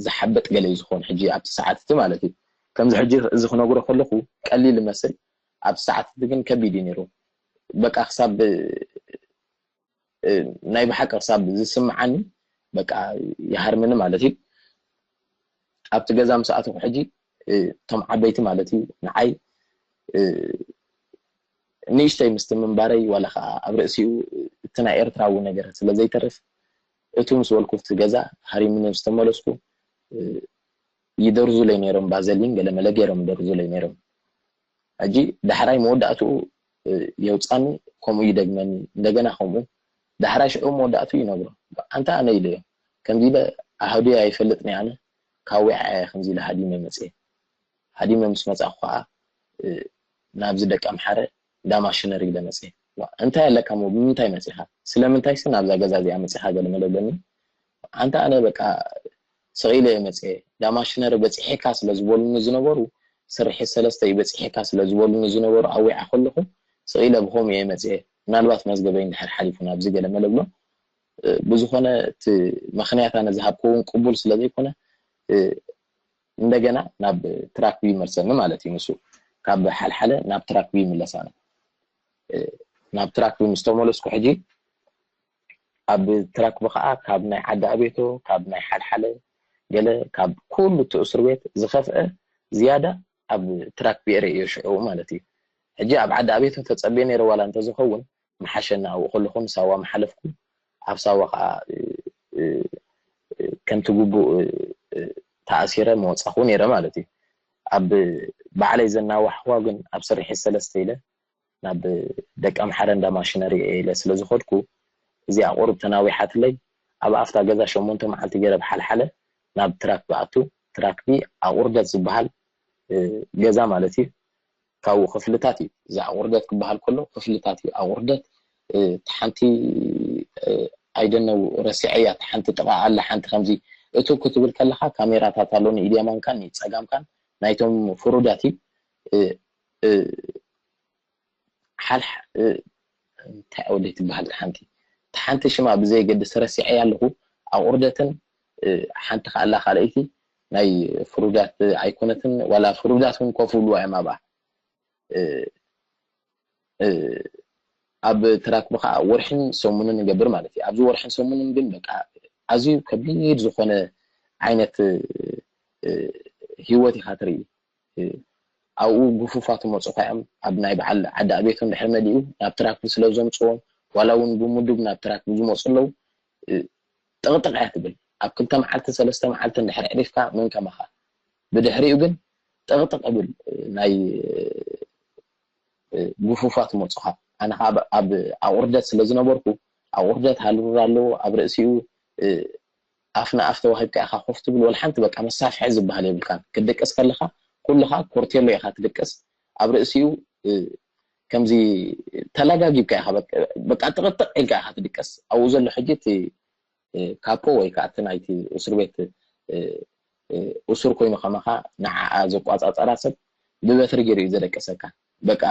ዝሓበጥ ገለ እዩ ዝኾን ሕጂ ኣብቲ ሰዓት እቲ ማለት እዩ። ከምዚ ሕጂ እዚ ክነግሮ ከለኹ ቀሊል ይመስል፣ ኣብቲ ሰዓት እቲ ግን ከቢድ እዩ ነይሩ። በቃ ክሳብ ናይ ብሓቂ ክሳብ ዝስምዓኒ በቃ ይሃርምኒ ማለት እዩ። ኣብቲ ገዛ ምስ ኣተኹ ሕጂ እቶም ዓበይቲ ማለት እዩ ንዓይ ንእሽተይ ምስቲ ምንባረይ ዋላ ከዓ ኣብ ርእሲኡ እቲ ናይ ኤርትራዊ ነገር ስለ ዘይተርፍ እቱ ምስ በልኩ እቲ ገዛ ሃሪምኒ ምስ ተመለስኩ ይደርዙለይ ነይሮም፣ ባዘሊን ገለ መለ ገይሮም ይደርዙለይ ነይሮም። ሕጂ ዳሕራይ መወዳእትኡ የውፃኒ፣ ከምኡ ይደግመኒ፣ እንደገና ከምኡ። ዳሕራይ ሽዑ መወዳእትኡ ይነግሮ፣ ኣንታ ኣነ ኢለዮ ከምዚ ኢለ ኣህዱያ ይፈልጥ ናይ ኣነ ካብ ዊዓ እየ ከምዚ ኢለ ሃዲመ መፅየ። ሃዲመ ምስ መፃኹ ከዓ ናብዚ ደቂ ኣምሓረ ዳማሽነሪ ኢለ መፅየ። እንታይ ኣለካ ሞ ብምንታይ መፂኻ? ስለምንታይሲ ናብዛ ገዛ እዚኣ መፂኻ ገለ መለ ብለኒ። ኣንታ ኣነ በቃ ስቕ ኢለ እየ መፅየ። ዳማሽነሪ በፂሐካ ስለ ዝበሉኒ ዝነበሩ፣ ስርሒት ሰለስተ እዩ በፂሐካ ስለ ዝበሉኒ ዝነበሩ ኣብ ዊዓ ከለኹ ስቕ ኢለ ብኸምኡ እየ መፅየ። ምናልባት መዝገበይ እንድሕር ሓሊፉ ናብዚ ገለ መለ ብሎ። ብዝኾነ እቲ ምኽንያት ኣነ ዝሃብክዎ እውን ቅቡል ስለ ዘይኮነ እንደገና ናብ ትራክቢ ይመልሰኒ ማለት እዩ። ንሱ ካብ ሓልሓለ ናብ ትራክቢ ይምለስ ኣነ ናብ ትራክቢ ምስ ተመለስኩ ሕጂ ኣብ ትራክቢ ከዓ ካብ ናይ ዓዲ ኣቤቶ ካብ ናይ ሓልሓለ ገለ ካብ ኩሉ እቲ እስር ቤት ዝኸፍአ ዝያዳ ኣብ ትራክቢ እየ ርእዮ ሽዑ ማለት እዩ። ሕጂ ኣብ ዓዲ ኣቤቶ ተፀብየ ነይረ ዋላ እንተዝኸውን ምሓሸኒ ኣብኡ ከለኹ ንሳዋ ምሓለፍኩ ኣብ ሳዋ ከዓ ከምቲ ግቡእ ተኣሲረ መወፃኹ ነይረ ማለት እዩ። ኣብ ባዕለይ ዘናዋሕዋ ግን ኣብ ስርሒት ሰለስተ ኢለ ናብ ደቂ ኣምሓረ እንዳ ማሽነሪ ኢለ ስለ ዝኸድኩ እዚኣ ቁሩብ ተናዊሓትለይ ኣብ ኣፍታ ገዛ ሸሞንተ መዓልቲ ገይረ ብሓልሓለ ናብ ትራክቢ ኣቱ። ትራክቢ ኣቑርደት ዝበሃል ገዛ ማለት እዩ። ካብኡ ክፍልታት እዩ። እዚ ኣቑርደት ክበሃል ከሎ ክፍልታት እዩ። ኣቑርደት ሓንቲ ኣይደነው ረሲዐያ ሓንቲ ጥቓ ኣላ ሓንቲ ከምዚ እቱ ክትብል ከለኻ ካሜራታት ኣሎ ንኢድየማንካን ንፀጋምካን ናይቶም ፍሩዳት እዩ። ሓልሓ እንታይ ወደይ ትበሃል ሓንቲ ሓንቲ ሽማ ብዘየገድስ ረሲዐያ ኣለኹ። ኣቑርደትን ሓንቲ ከኣላ ካልኣይቲ ናይ ፍሩዳት ኣይኮነትን ዋላ ፍሩዳት እውን ኮፍ ብልዋ እዮም ኣብኣ። ኣብ ትራክቢ ከዓ ወርሕን ሰሙንን ንገብር ማለት እዩ። ኣብዚ ወርሕን ሰሙንን ግን በቃ ኣዝዩ ከቢድ ዝኾነ ዓይነት ህይወት ኢኻ ትርኢ። ኣብኡ ግፉፋት ይመፁ እዮም። ኣብ ናይ በዓል ዓዲ ኣቤቱ እንድሕር መሊኡ ናብ ትራክቢ ስለ ዘምፅዎም ዋላ እውን ብምዱብ ናብ ትራክቢ ዝመፁ ኣለዉ። ጥቕጥቕ እያ ትብል። ኣብ ክልተ መዓልቲ ሰለስተ መዓልቲ እንድሕር ዕሪፍካ መን ከማኻ። ብድሕሪኡ ግን ጥቕጥቕ እብል ናይ ግፉፋት ይመፁኻ። ኣነ ከዓ ኣብ ኣቑርደት ስለ ዝነበርኩ ኣቑርደት ሃልርር ኣለዎ ኣብ ርእሲኡ ኣፍ ንኣፍ ተዋሂብካ ኢኻ ኮፍ ትብል ወላ ሓንቲ በቃ መሳፍሒ ዝበሃል የብልካን። ክትድቅስ ከለኻ ኩልኻ ኮርቴሎ ኢኻ ትድቅስ። ኣብ ርእሲኡ ከምዚ ተላጋጊብካ ኢኻ በቃ ጥቕጥቕ ኢልካ ኢኻ ትድቅስ። ኣብኡ ዘሎ ሕጂ እቲ ካፖ ወይ ከዓ እቲ ናይቲ እስር ቤት እሱር ኮይኑ ከማኻ ንዓኣ ዘቋፃፀራ ሰብ ብበትሪ ገይሩ እዩ ዘደቀሰካ። በቃ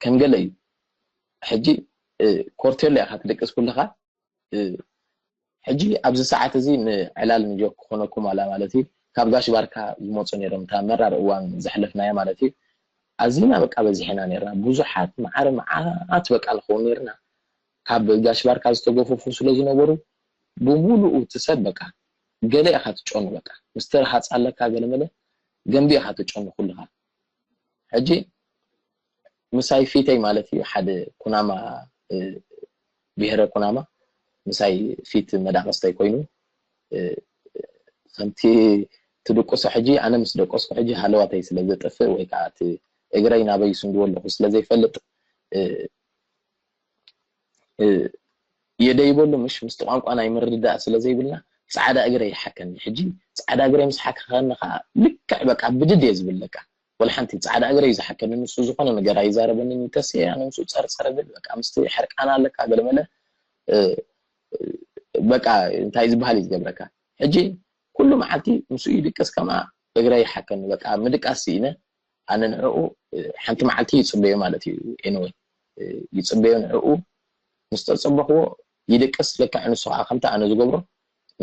ከም ገለ እዩ። ሕጂ ኮርቴሎ ኢኻ ትድቅስ ኩልኻ። ሕጂ ኣብዚ ሰዓት እዚ ንዕላል ንጆክ ክኾነኩም ኣላ ማለት እዩ። ካብ ጋሽ ባርካ ዝመፁ ነይሮም እታ መራር እዋን ዘሕለፍናያ ማለት እዩ። ኣዚና በቃ በዚሕና ነይርና። ብዙሓት መዓረ መዓት በቃ ንኸውን ነይርና። ካብ ጋሽ ባርካ ዝተገፈፉ ስለ ዝነበሩ ብምሉኡ እቲ ሰብ በቃ ገለ ኢኻ ትጨኑ በቃ ምስ ተረሃፅ ኣለካ ገለ መለ ገንቢ ኢኻ ትጨኑ ኩልኻ። ሕጂ ምሳይ ፊተይ ማለት እዩ ሓደ ኩናማ ብሄረ ኩናማ ምሳይ ፊት መዳቀስተይ ኮይኑ ከምቲ ትድቅሶ ሕጂ ኣነ ምስ ደቀስኩ ሕጂ ሃለዋተይ ስለ ዘጥፍእ ወይ ከዓ እቲ እግረይ ናበይ ይስንድዎ ኣለኹ ስለ ዘይፈልጥ የደይበሉ ምሽ ምስቲ ቋንቋ ናይ ምርድዳእ ስለ ዘይብልና ፃዕዳ እግረይ ይሓከኒ። ሕጂ ፃዕዳ እግረይ ምስ ሓከኸኒ ከዓ ልክዕ በቃ ብድድ እየ ዝብል። በቃ ወላ ሓንቲ ፃዕዳ እግረይ እዩ ዝሓከኒ። ንሱ ዝኾነ ነገር ኣይዛረበንን፣ ይተስየ፣ ኣነ ምስኡ ፀርፀር ብል። በቃ ምስቲ ሕርቃን ኣለካ ገለመለ በቃ እንታይ ዝበሃል እዩ ዝገብረካ። ሕጂ ኩሉ መዓልቲ ምስኡ ይድቅስ፣ ከምኣ እግረይ ይሓከኒ። በቃ ምድቃስ ስኢነ። ኣነ ንዕኡ ሓንቲ መዓልቲ ይፅበዮ ማለት እዩ። ኤንወይ ይፅበዮ ንዕኡ ምስ ተፀበኽዎ ይድቅስ። ልክዕ ንሱ ከዓ ከምቲ ኣነ ዝገብሮ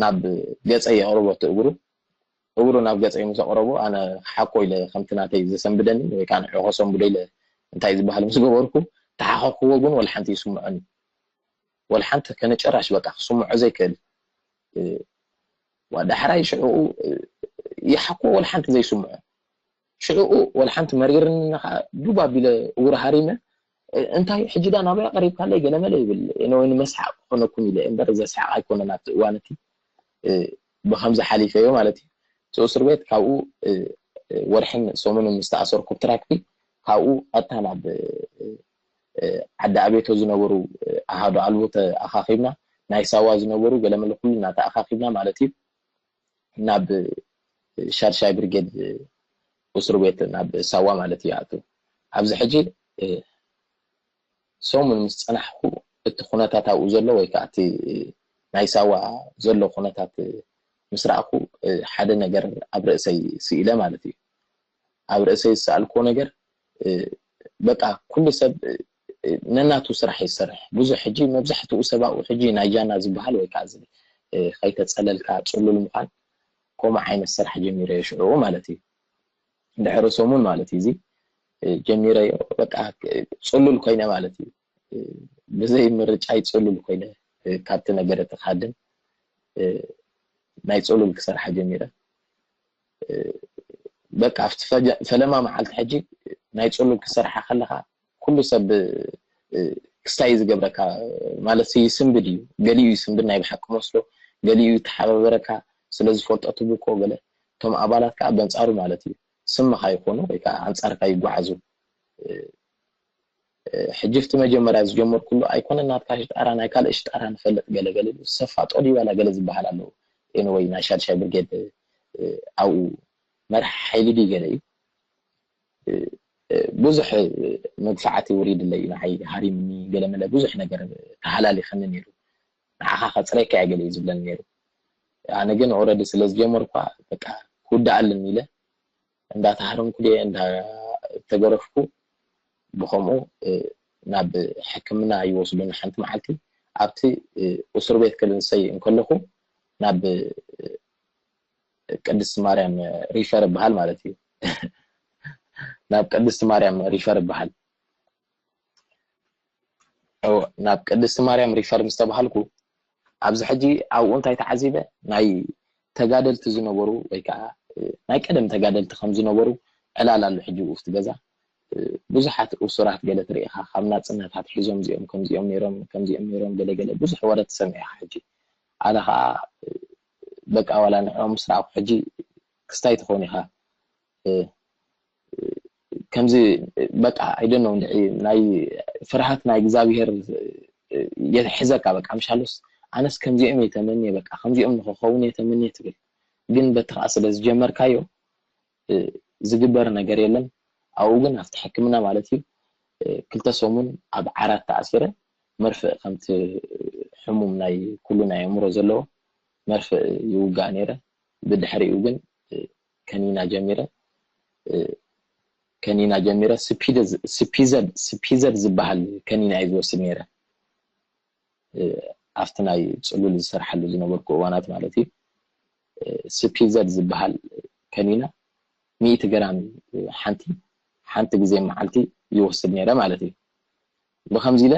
ናብ ገፀ የቕርቦ እቲ እግሩ እግሩ ናብ ገፀይ ምስ ኣቕረቦ ኣነ ሓኮ ኢለ ከምቲ ናተይ ዘሰንብደኒ ወይ ከዓ ንዕኡ ከሰንብዶ ኢለ እንታይ ዝበሃል ምስ ገበርኩ ተሓኸኽዎ ግን ወላ ሓንቲ ይስምዖኒ። ወላ ሓንቲ ከነጨራሽ በቃ ክስምዖ ዘይክእል ዋ ዳሕራይ ሽዕኡ ይሓኮ ወላ ሓንቲ ዘይስምዖ ሽዕኡ ወላ ሓንቲ መሪርኒ ከዓ ዱብ ኣቢለ እውር ሃሪመ እንታይ ሕጂ ዳ ናበይ ቀሪብካለይ ገለመለ ይብል ወይ ንመስሓቅ ክኾነኩም ኢለ እምበር ዘስሓቅ ኣይኮነን ኣብቲ እዋን እቲ ብከምዚ ሓሊፈዮ ማለት እዩ እቲ እስር ቤት ካብኡ ወርሕን ሰሙንን ምስ ተኣሰርኩ ብትራክቲ ካብኡ ቀጥታ ናብ ዓዲ ኣቤቶ ዝነበሩ ኣሃዱ ኣልቦ ተኣኻኺብና ናይ ሳዋ ዝነበሩ ገለመለ ኩሉ እናተኣኻኺብና ማለት እዩ ናብ ሻድሻይ ብርጌድ እስር ቤት ናብ ሳዋ ማለት እዩ ኣቱ ኣብዚ ሕጂ ሰሙን ምስ ፀናሕኩ እቲ ኩነታት ኣብኡ ዘሎ ወይ ከዓ እቲ ናይ ሳዋ ዘሎ ኩነታት ምስ ረኣኩ ሓደ ነገር ኣብ ርእሰይ ስኢለ ማለት እዩ ኣብ ርእሰይ ዝሰኣልክዎ ነገር በቃ ኩሉ ሰብ ነናቱ ስራሕ ይሰርሕ ብዙሕ ሕጂ መብዛሕትኡ ሰብ ኣብኡ ሕጂ ናይ ጃና ዝበሃል ወይ ከዓ ከይተፀለልካ ፅሉል ምኳን ከምኡ ዓይነት ስራሕ ጀሚረ ሽዑ ማለት እዩ ድሕሪ ሰሙን ማለት እዩ እዚ ጀሚረዮ በቃ ፅሉል ኮይነ ማለት እዩ ብዘይ ምርጫይ ፅሉል ኮይነ ካብቲ ነገር እቲ ክሃድም ናይ ፅሉል ክሰርሓ ጀሚረ በቃ ኣብቲ ፈለማ መዓልቲ ሕጂ ናይ ፅሉል ክሰርሓ ከለካ ኩሉ ሰብ ክስታይ ዝገብረካ ማለት ይስንብድ እዩ ገሊኡ ይስንብድ ናይ ብሓቂ መስሎ ገሊኡ ይተሓባበረካ ስለ ዝፈልጦ ትብኮ ገለ እቶም ኣባላት ከዓ በንፃሩ ማለት እዩ ስምኻ ይኾኑ ወይ ከዓ ኣንፃርካ ይጓዓዙ ሕጂ ፍቲ መጀመርያ ዝጀመርኩሉ ኣይኮነ ናትካ ሽጣራ ናይ ካልእ ሽጣራ ንፈልጥ ገለ ገለ ሰፋጦ ድዩ ዋላ ገለ ዝበሃል ኣለዉ ኤንወይ ናይ ሻድሻይ ብርጌድ ኣብኡ መርሒ ሓይሊ ድዩ ገለ እዩ ብዙሕ መግፋዕቲ ውሪድለይ እዩ ንዓይ ሃሪምኒ ገለ መለ ብዙሕ ነገር ተሃላሊኸኒ ነይሩ ንዓኻ ከፅረካ እየ ገለ እዩ ዝብለኒ ነይሩ ኣነ ግን ኦረዲ ስለ ዝጀመርኳ በቃ ክውዳእ ኣለኒ ኢለ እንዳተሃረምኩ ድየ እንዳተገረፍኩ ብኸምኡ ናብ ሕክምና ይወስዱኒ ሓንቲ መዓልቲ ኣብቲ እስር ቤት ክልንሰይ እንከለኹ ናብ ቅድስቲ ማርያም ሪፈር ይበሃል ማለት እዩ ናብ ቅድስቲ ማርያም ሪፈር ይበሃል ናብ ቅድስቲ ማርያም ሪፈር ምስ ተባሃልኩ ኣብዚ ሕጂ ኣብኡ እንታይ ተዓዚበ ናይ ተጋደልቲ ዝነበሩ ወይ ከዓ ናይ ቀደም ተጋደልቲ ከም ዝነበሩ ዕላል ኣሎ ሕጂ ውፍቲ ገዛ ብዙሓት እሱራት ገለ ትርኢኻ ካብ ናፅነት ኣትሒዞም እዚኦም ከምዚኦም ነይሮም ከምዚኦም ነይሮም ገለ ገለ ብዙሕ ወረ ትሰምዕ ኢኻ ሕጂ ኣነ ከዓ በቃ ዋላ ንዕኦም ምስ ረኣኩ ሕጂ ክስታይ ትኸውን ኢኻ ከምዚ በቃ ኣይደኖ ናይ ፍርሃት ናይ እግዚኣብሄር የሕዘካ በቃ ምሻሉስ ኣነስ ከምዚኦም የተመንየ በቃ ከምዚኦም ንክኸውን የተመንየ ትብል ግን በቲ ከዓ ስለ ዝጀመርካዮ ዝግበር ነገር የለን ኣብኡ ግን ኣብቲ ሕክምና ማለት እዩ ክልተ ሰሙን ኣብ ዓራት ተኣሲረ መርፍእ ከምቲ ሕሙም ናይ ኩሉ ናይ ኣእምሮ ዘለዎ መርፍእ ይውጋእ ነይረ ብድሕሪኡ ግን ከኒና ጀሚረ ከኒና ጀሚረ ስፒዘድ ዝበሃል ከኒና እዩ ዝወስድ ነይረ ኣብቲ ናይ ፅሉል ዝሰርሓሉ ዝነበርኩ እዋናት ማለት እዩ ስፒዘድ ዝበሃል ከኒና ሚእቲ ግራም ሓንቲ ሓንቲ ግዜ መዓልቲ ይወስድ ነይረ ማለት እዩ ብከምዚ ኢለ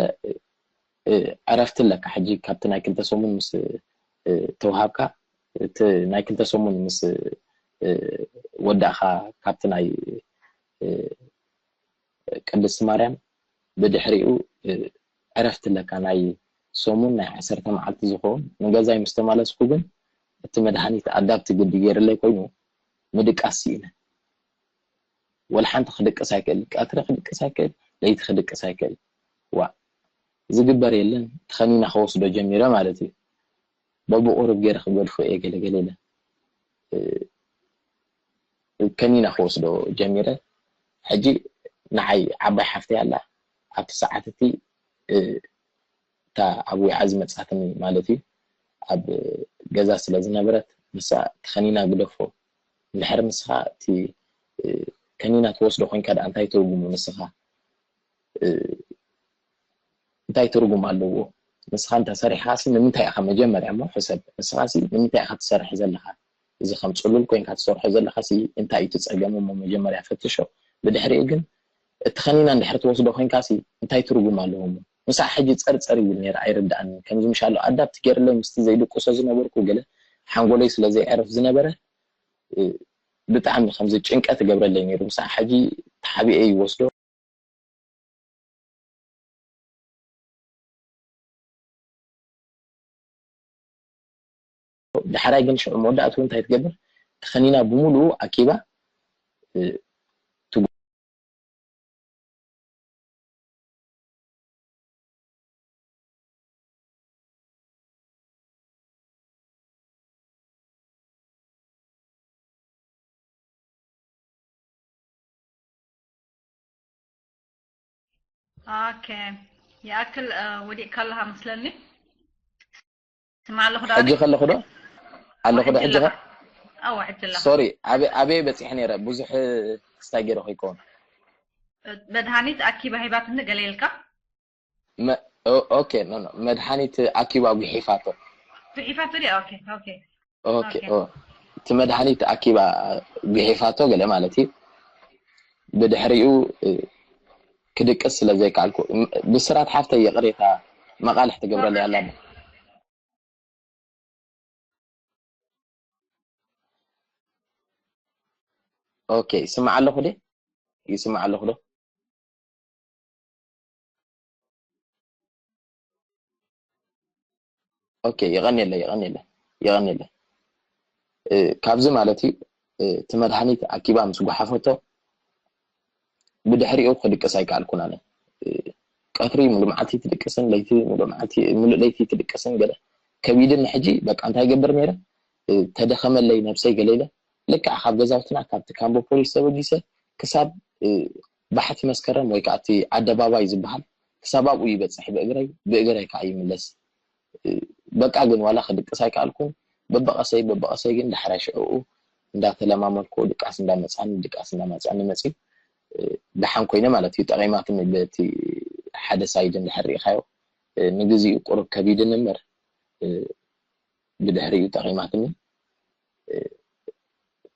ዕረፍቲ ኣለካ ሕጂ ካብቲ ናይ ክልተ ሰሙን ምስ ተውሃብካ እቲ ናይ ክልተ ሰሙን ምስ ወዳእካ ካብቲ ናይ ቅድስቲ ማርያም ብድሕሪኡ ዕረፍቲ ኣለካ ናይ ሰሙን ናይ ዓሰርተ መዓልቲ ዝኸውን ንገዛይ ምስ ተመለስኩ ግን እቲ መድሃኒት ኣዳፕት ግዲ ገይርለይ ኮይኑ ምድቃስ ስኢነ። ወላ ሓንቲ ክድቅስ ኣይክእል፣ ቀትሪ ክድቅስ ኣይክእል፣ ለይቲ ክድቅስ ኣይክእል። ዋ ዝግበር የለን። ተኸኒና ክወስዶ ጀሚረ ማለት እዩ። በብቁሩብ ገይረ ክገድፎ እየ ገለ ገለ ኢለ ከኒና ክወስዶ ጀሚረ። ሕጂ ንዓይ ዓባይ ሓፍተይ ኣላ ኣብቲ ሰዓት እቲ እታ ኣብ ዊዓ ዝመጻትኒ ማለት እዩ ኣብ ገዛ ስለ ዝነበረት ንሳ ተኸኒና ግደፎ እንድሕር ንስኻ እቲ ከኒና ትወስዶ ኮንካ ደኣ እንታይ ትርጉሙ ንስኻ እንታይ ትርጉም ኣለዎ? ንስኻ እንተ ሰሪሕኻሲ ንምንታይ ኢኻ መጀመርያ እሞ ሕሰብ። ንስኻሲ ንምንታይ ኢኻ ትሰርሕ ዘለኻ? እዚ ከም ጽሉል ኮይንካ ትሰርሖ ዘለኻሲ እንታይ እዩ እቲ ጸገም እሞ መጀመርያ ፈትሾ። ብድሕሪኡ ግን እቲ ኸኒና እንድሕር ትወስዶ ኮይንካሲ እንታይ ትርጉም ኣለዎ እሞ? ንሳ ሕጂ ጸርጸር ይብል ነይራ ኣይርድኣንን። ከምዚ ምሻሎ ኣዳፕት ገይርለይ ምስቲ ዘይድቅሶ ዝነበርኩ ገለ ሓንጎለይ ስለ ዘይዕርፍ ዝነበረ ብጣዕሚ ከምዚ ጭንቀት ይገብረለይ ነይሩ። ምሳዕ ሕጂ ተሓቢኤ ይወስዶ። ዳሕራይ ግን ሽዑ መወዳእትኡ እንታይ ትገብር? ተኸኒና ብምሉኡ ኣኪባ ኦኬ ይኣክል ወዲቕካ ኣለኻ መስለኒ። ስማዕ ኣለኹ ዶ ሕጂ ከለኹ ዶ ኣለኹ ዶ ሕጂ ኣዋ ሕጂ ኣለኻ። ሶሪ ኣበይ በፂሐ ነይረ ብዙሕ ክስታይ ገይረ ከይከውን መድሃኒት ኣኪባ ሂባትኒ ገለ ኢልካ ኦኬ ኖ ኖ መድሃኒት ኣኪባ ጉሒፋቶ ጉሒፋቶ ዲ ኦኬ ኦኬ ኦኬ እቲ መድሃኒት ኣኪባ ጉሒፋቶ ገለ ማለት እዩ። ብድሕሪኡ ክድቅስ ስለ ዘይከኣልኩ ብስራት ሓፍተይ ይቕሬታ መቓልሕ ትገብረለይ ኣላ። ኦኬ ይስማዕ ኣለኹ ደ ይስማዕ ኣለኹ ዶ? ኦኬ የቐንየለ የቐንየለ የቐንየለ ካብዚ ማለት እዩ እቲ መድሃኒት ኣኪባ ምስ ጓሓፈቶ ብድሕሪኡ ክድቅስ ኣይከኣልኩን ኣነ ቀትሪ ሙሉእ መዓልቲ ትድቅስን ለይቲ ሙሉእ መዓልቲ ሙሉእ ለይቲ ትድቅስን ገለ ከቢድኒ ሕጂ በቃ እንታይ ይገብር ነይረ ተደኸመለይ ነብሰይ ገለ ኢለ ልክዕ ካብ ገዛውትና ካብቲ ካምቦ ፖሊስ ተበጊሰ ክሳብ ባሕቲ መስከረም ወይ ከዓ እቲ ኣደባባይ ዝበሃል ክሳብ ኣብኡ ይበፅሕ ብእግረይ ብእግረይ ከዓ ይምለስ በቃ ግን ዋላ ክድቅስ ኣይከኣልኩን በበቐሰይ በበቐሰይ ግን ዳሕራይ ሽዕኡ እንዳተለማመድኩ ድቃስ እንዳመፃኒ ድቃስ እንዳመፃኒ መፂ ደሓን ኮይነ ማለት እዩ ጠቒማትኒ በቲ ሓደ ሳይድ እንድሕር ርኢኻዮ ንግዚኡ ቁሩብ ከቢድኒ እምበር ብድሕሪኡ ጠቒማትኒ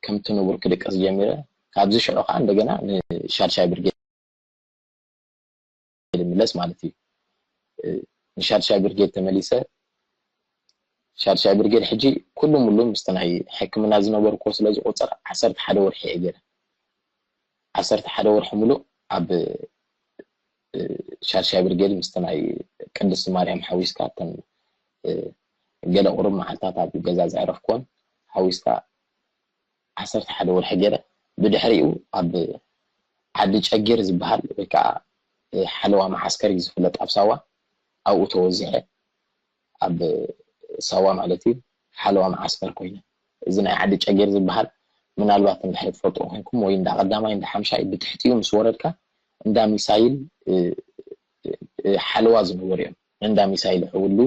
ከምቲ ንቡር ክድቅስ ጀሚረ ካብዚ ሽዑ ከዓ እንደገና ንሻድሻይ ብርጌድ ይምለስ ማለት እዩ። ንሻድሻይ ብርጌድ ተመሊሰ ሻድሻይ ብርጌድ ሕጂ ኩሉ ሙሉ ምስቲ ናይ ሕክምና ዝነበርኩዎ ስለ ዝቁፀር ዓሰርተ ሓደ ወርሒ እየ ገይረ። ዓሰርተ ሓደ ወርሒ ሙሉእ ኣብ ሻድሻይ ብርጌድ ምስቲ ናይ ቅድስቲ ማርያም ሓዊስካ እተን ገለ ቁሩብ መዓልታት ኣብ ገዛ ዘዕረፍኩወን ሓዊስካ ዓሰርተ ሓደ ወርሒ ገይረ። ብድሕሪኡ ኣብ ዓዲ ጨጊር ዝበሃል ወይ ከዓ ሓለዋ መዓስከር እዩ ዝፍለጥ ኣብ ሳዋ ኣብኡ ተወዚዐ ኣብ ሳዋ ማለት እዩ ሓለዋ መዓስከር ኮይነ እዚ ናይ ዓዲ ጨጊር ዝበሃል ምናልባት እንድሕር ትፈልጥዎ ኮይንኩም ወይ እንዳ ቀዳማይ እንዳ ሓምሻይ ብትሕቲኡ ምስ ወረድካ እንዳ ሚሳይል ሓለዋ ዝነበሩ እዮም እንዳ ሚሳይል ሕውሉ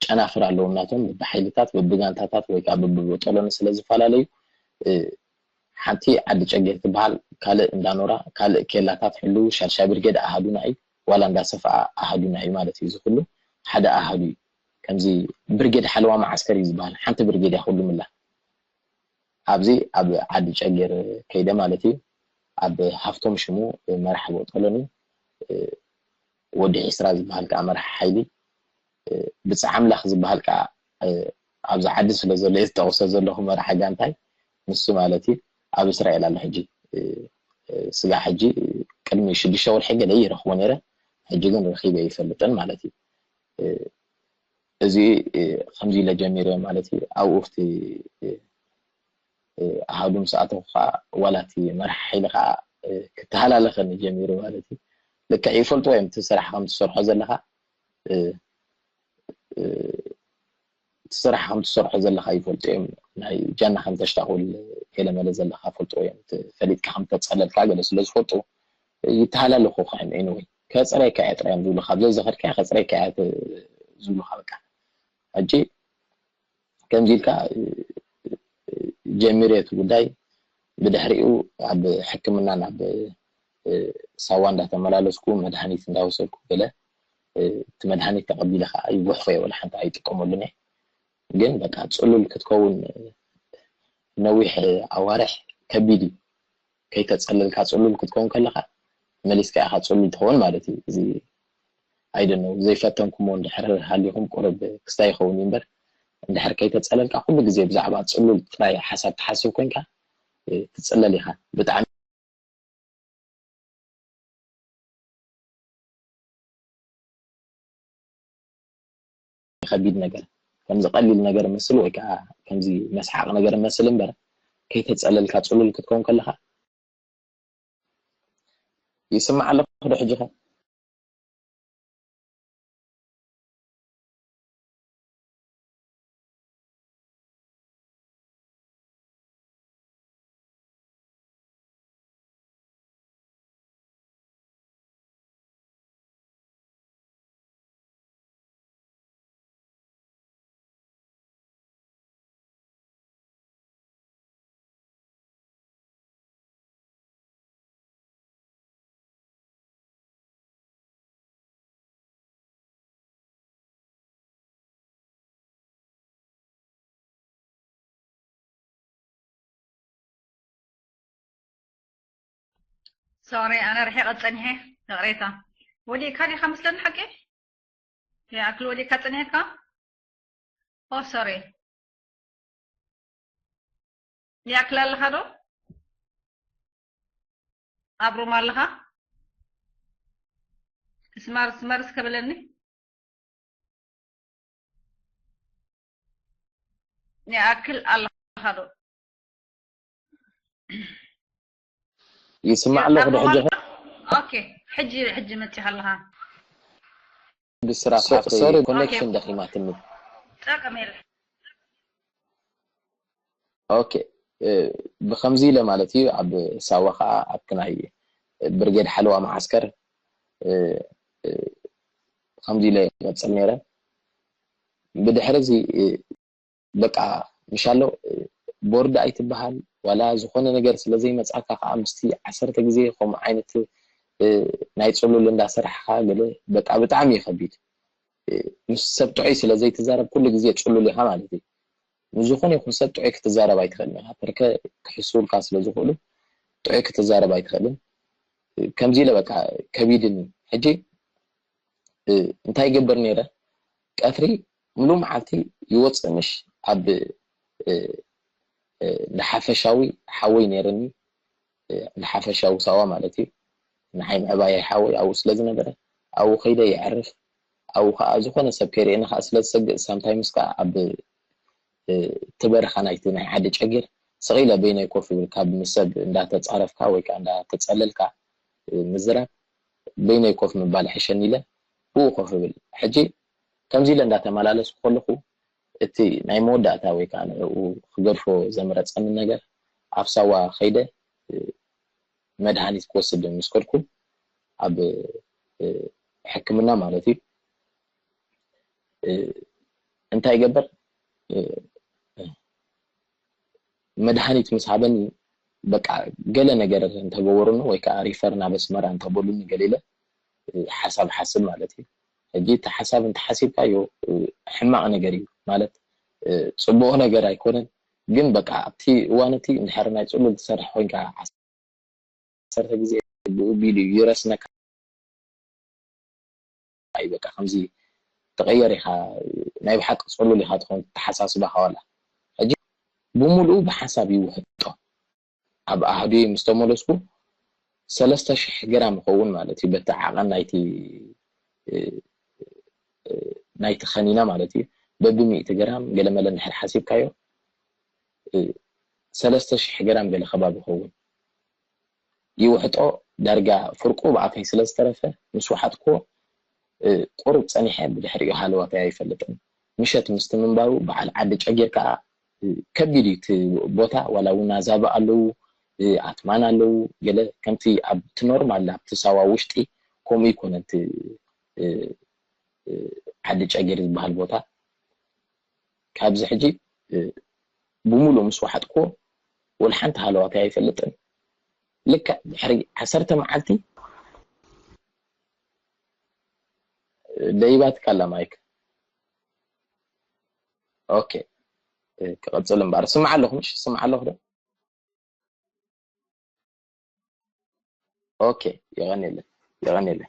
ጨናፍር ኣለዎም ናቶም በብሓይልታት በብጋንታታት ወይ ከዓ በብቦጦሎኒ ስለ ዝፈላለዩ ሓንቲ ዓዲ ጨጌር ትበሃል ካልእ እንዳኖራ ካልእ ኬላታት ሕልው ሻድሻይ ብርጌድ ኣሃዱና እዩ ዋላ እንዳሰፍኣ ኣሃዱና እዩ ማለት እዩ እዚ ኩሉ ሓደ ኣሃዱ እዩ ከምዚ ብርጌድ ሓለዋ መዓስከር እዩ ዝበሃል ሓንቲ ብርጌድ እያ ኩሉ ምላ ኣብዚ ኣብ ዓዲ ጨጌር ከይደ ማለት እዩ ኣብ ሃፍቶም ሽሙ መራሕ ቦጦሎኒ ወዲ ዒስራ ዝበሃል ከዓ መራሕ ሓይሊ ብፃዕ ኣምላኽ ዝበሃል ከዓ ኣብዚ ዓዲ ስለ ዘሎ እየ ዝጠቕሶ ዘለኹ መርሓ ጋንታይ ንሱ ማለት እዩ ኣብ እስራኤል ኣሎ ሕጂ ስጋ ሕጂ ቅድሚ ሽዱሽተ ወርሒ ገለ ይረኽቦ ነይረ ሕጂ ግን ረኺበ ይፈልጥን ማለት እዩ እዚ ከምዚ ኢለ ጀሚረ ማለት እዩ። ኣብኡ ኣብቲ ኣሃዱ ምስ ኣተኹ ከዓ ዋላ እቲ መራሒ ሓይሊ ከዓ ክተሃላለኸኒ ጀሚሩ ማለት እዩ። ልክዕ ይፈልጥዎ እዮም እቲ ስራሕ ከም ትሰርሖ ዘለኻ እቲ ስራሕ ከም ትሰርሖ ዘለኻ ይፈልጡ እዮም። ናይ ጃና ከም ተሽታቑል ገለመለ ዘለኻ ፈልጥዎ እዮም። ፈሊጥካ ከም ተፀለልካ ገለ ስለ ዝፈልጡ ይተሃላለኹ ከዓ። Anyway ከፅረየካ እየ ጥራዮም ዝብሉ ካብ ዘይዘኸድካ ከፅረየካ እየ ዝብሉካ በቃ። ሕጂ ከምዚ ኢልካ ጀሚረ እቲ ጉዳይ። ብድሕሪኡ ኣብ ሕክምና ናብ ሳዋ እንዳተመላለስኩ መድሃኒት እንዳወሰድኩ ገለ እቲ መድሃኒት ተቐቢለ ከዓ ይጉሕፎ እየ፣ ወላ ሓንቲ ኣይጥቀመሉን እየ። ግን በቃ ፅሉል ክትከውን ነዊሕ ኣዋርሕ ከቢድ እዩ። ከይተፀለልካ ፅሉል ክትከውን ከለካ መሊስካ ኢካ ፅሉል ትኸውን ማለት እዩ። እዚ ኣይደነው ዘይፈተንኩሞ እንድሕር ሃሊኹም ቁርብ ክስታይ ይኸውን እዩ እምበር እንድሕር ከይተፀለልካ ኩሉ ግዜ ብዛዕባ ፅሉል ጥራይ ሓሳብ ትሓስብ ኮንካ ትፅለል ኢካ። ብጣዕሚ ከቢድ ነገር ከምዚ ቀሊል ነገር መስል ወይ ከዓ ከምዚ መስሓቕ ነገር መስል እምበር ከይተፀለልካ ፅሉል ክትከውን ከለካ ይስማዕ ኣለኹ ዶ ሕጂ ከ? ሶሪ ኣነ ርሒቐ ጸኒሐ ይቕሬታ። ወዲእካ ዲኻ መስለኒ ሓቂ? ይኣክል ወዲእካ ጸኒሕካ? ኦ ሶሪ። ይኣክል ኣለኻ ዶ? ኣብ ሩም ኣለኻ? ስማር ስማር እስከ በለኒ። ይኣክል ኣለኻ ዶ? ይስማዕ ኣለኹ ዶ ሕጂ? ኦኬ፣ ሕጂ ሕጂ መጺኻ ኣለኻ። ብስራት ሓፍተይ ሶሪ፣ ኮኔክሽን ደኺማትኒ። ጸገም የለ። ኦኬ፣ ብኸምዚ ኢለ ማለት እዩ ኣብ ሳዋ ከዓ ኣብቲ ናይ ብርጌድ ሓለዋ መዓስከር ከምዚ ኢለ ይቐፅል ነይረ። ብድሕሪ እዚ በቃ ምሻሎ ቦርድ ኣይትበሃል ዋላ ዝኾነ ነገር ስለ ዘይመፅኣካ ከዓ ምስቲ ዓሰርተ ግዜ ከምኡ ዓይነት ናይ ፅሉል እንዳሰራሕካ ገለ በቃ ብጣዕሚ እዩ ከቢድ። ምስ ሰብ ጥዑይ ስለ ዘይትዛረብ ኩሉ ግዜ ፅሉል ኢኻ ማለት እዩ። ምስ ዝኾነ ይኹን ሰብ ጥዑይ ክትዛረብ ኣይትኽእልን ኢኻ። በርከ ክሕስውልካ ስለ ዝኽእሉ ጥዑይ ክትዛረብ ኣይትኽእልን። ከምዚ ኢለ በቃ ከቢድኒ። ሕጂ እንታይ ይገብር ነይረ? ቀትሪ ምሉእ መዓልቲ ይወፅእ ምሽ ኣብ እንዳ ሓፈሻዊ ሓወይ ነይርኒ። እንዳ ሓፈሻዊ ሳዋ ማለት እዩ። ንዓይ ምዕባይ ሓወይ ኣብኡ ስለ ዝነበረ ኣብኡ ከይደ የዕርፍ። ኣብኡ ከዓ ዝኾነ ሰብ ከይርእየኒ ከዓ ስለ ዝሰግእ ሳምታይምስ ከዓ ኣብ እቲ በረኻ ናይቲ ናይ ዓዲ ጨጊር ስቕ ኢለ በይነይ ኮፍ ይብል። ካብ ምስ ሰብ እንዳተፃረፍካ ወይ ከዓ እንዳተፀለልካ ምዝራብ በይነይ ኮፍ ምባል ይሕሸኒ ኢለ ብኡ ኮፍ እብል። ሕጂ ከምዚ ኢለ እንዳተመላለስኩ ከለኹ እቲ ናይ መወዳእታ ወይ ከዓ ንዕኡ ክገድፎ ዘምረፀኒ ነገር ኣብ ሳዋ ከይደ መድሃኒት ክወስድ ምስ ከድኩ ኣብ ሕክምና ማለት እዩ እንታይ ይገበር መድሃኒት ምስ ሃበኒ በቃ ገለ ነገር እንተገበሩኒ ወይ ከዓ ሪፈር ናብ ኣስመራ እንተበሉኒ ገለ ኢለ ሓሳብ ሓስብ ማለት እዩ። ሕጂ እቲ ሓሳብ እንተሓሲብካዮ ሕማቕ ነገር እዩ ማለት ፅቡቕ ነገር ኣይኮነን። ግን በቃ ኣብቲ እዋን እቲ እንድሕር ናይ ፅሉል ትሰርሕ ኮይንካ ዓሰርተ ግዜ ብኡ ቢሉ ይረስነካ እዩ በቃ ከምዚ ትቕየር ኢኻ ናይ ብሓቂ ፀሉል ኢኻ ትኾን ተሓሳስባኻ ዋላ ሕጂ ብምሉኡ ብሓንሳብ ይውሕጦ ኣብ ኣህዱየ ምስ ተመለስኩ ሰለስተ ሽሕ ግራም ይኸውን ማለት እዩ በቲ ዓቐን ናይቲ ናይቲ ከኒና ማለት እዩ። በብሚእቲ ግራም ገለመለ እንድሕር ሓሲብካዮ፣ እ፣ ሰለስተ ሽሕ ግራም ገለ ከባቢ ይኸውን። ይውሕጦ፣ ዳርጋ ፍርቁ ብኣፈይ ስለ ዝተረፈ፣ ምስ ወሓጥክዎ፣ እ፣ ቁሩብ ጸኒሐ፣ ብድሕሪኡ ሃለዋተይ ኣይፈልጥን። ምሸት ምስቲ ምንባሩ፣ በዓል ዓዲ ጨጊር ከኣ፣ እ፣ ከቢድ እዩ እቲ ቦታ። ዋላ እውን ኣዛብእ ኣለዉ፣ እ፣ ኣትማን ኣለዉ። ገለ ከምቲ ኣብቲ ኖርማል፣ ኣብቲ ሳዋ ውሽጢ ከምኡ ኣይኮነን እቲ፣ እ፣ እ፣ ዓዲ ጨጊር ዝበሃል ቦታ። ካብዚ ሕጂ፣ እ፣ ብምሉእ ምስ ወሓጥክዎ፣ ወላ ሓንቲ ሃለዋተይ ኣይፈልጥን። ልክዕ ድሕሪ ዓሰርተ መዓልቲ፣ እ፣ ደይባትካ ኣላ ማይክ። ኦኬ፣ እ፣ ክቕጽል እምበኣር። ስምዓ ኣለኹ፣ ምሽ? ስምዓ ኣለኹ ዶ? ኦኬ፣ የቐንየለይ፣ የቐንየለይ።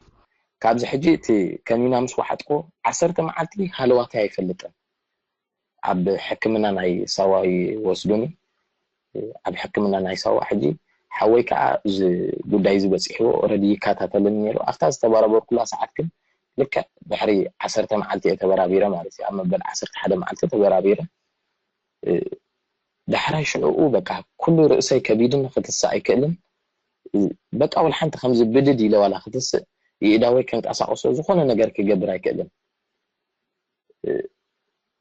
ካብዚ ሕጂ እቲ ከኒና ምስ ወሓጥክዎ፣ ዓሰርተ መዓልቲ ሃለዋተይ ኣይፈልጥን። ኣብ ሕክምና ናይ ሳዋ ይወስዱኒ። ኣብ ሕክምና ናይ ሳዋ ሕጂ ሓወይ ከኣ እዚ ጉዳይ እዚ በጺሕዎ፣ ኦረዲ ይከታተለኒ ነይሩ። ኣብታ ዝተበራበርኩላ ሰዓት ግን ልክዕ ድሕሪ ዓሰርተ መዓልቲ እየ ተበራቢረ ማለት እዩ። ኣብ መበል ዓሰርተ ሓደ መዓልቲ ተበራቢረ። እ፣ ዳሕራይ ሽዕኡ በቃ ኩሉ ርእሰይ ከቢድኒ፣ ክትስእ ኣይክእልን። እ፣ በቃ ወላ ሓንቲ ከምዚ ብድድ ኢለ ዋላ ክትስእ፣ ይእዳወይ ከንቀሳቕሶ፣ ዝኾነ ነገር ክገብር ኣይክእልን። እ፣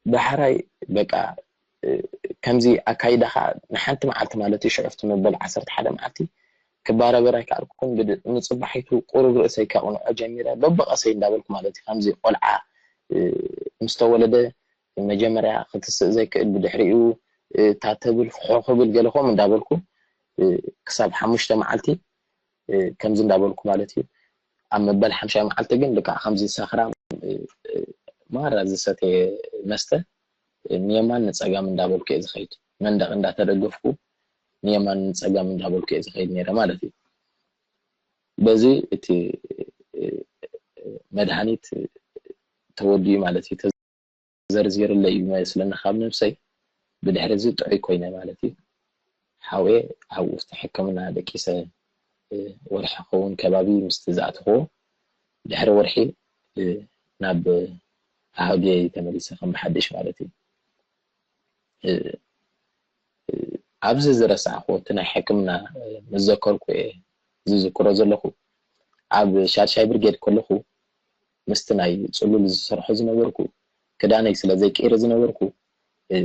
ዳሕራይ በቃ፣ እ፣ ከምዚ ኣካይዳኻ ንሓንቲ መዓልቲ ማለት እዩ፣ ሽዑ ኣብቲ መበል ዓሰርተ ሓደ መዓልቲ ክባረበር ኣይከኣልኩን። ብድ-፣ ንጽባሒቱ ቁሩብ ርእሰይ ከቕንዖ ጀሚረ፣ በብቐሰይ እንዳበልኩ ማለት እዩ። ከምዚ ቆልዓ፣ እ፣ ምስ ተወለደ መጀመርያ ክትስእ ዘይክእል፣ ብድሕሪኡ፣ እ፣ እታ ተብል ፍሖ ክብል ገለ ከምኡ እንዳበልኩ፣ እ፣ ክሳብ ሓሙሽተ መዓልቲ፣ እ፣ ከምዚ እንዳበልኩ ማለት እዩ። ኣብ መበል ሓምሻይ መዓልቲ ግን ልክዕ ከምዚ ሰኽራም፣ እ፣ እ፣ ማራ ዝሰተየ መስተ፣ እ፣ ንየማን ንጸጋም እንዳበልኩ እየ ዝኸይድ። መንደቕ እንዳተደገፍኩ ንየማን ንጸጋም እንዳበልኩ እየ ዝኸይድ ነይረ ማለት እዩ። በዚ እቲ፣ እ፣ እ፣ መድሃኒት ተወዲኡ ማለት እዩ። ተዘርዚርለይ እዩ መስለኒ ካብ ነብሰይ። ብድሕሪ እዚ ጥዑይ ኮይነ ማለት እዩ። ሓውየ ኣብኡ ኣብቲ ሕክምና ደቂሰ፣ እ፣ ወርሒ ክኸውን ከባቢ ምስቲ ዝኣተኽዎ፣ ድሕሪ ወርሒ፣ እ፣ ናብ ኣሃዱየይ ተመሊሰ ከም ብሓድሽ ማለት እዩ። እ፣ እ፣ ኣብዚ ዝረሳዕክዎ እቲ ናይ ሕክምና፣ እ፣ ምስ ዘከርኩ እየ ዝዝክሮ ዘለኹ። ኣብ ሻድሻይ ብርጌድ ከለኹ ምስቲ ናይ ጽሉል ዝሰርሖ ዝነበርኩ፣ ክዳነይ ስለ ዘይቀይረ ዝነበርኩ፣ እ፣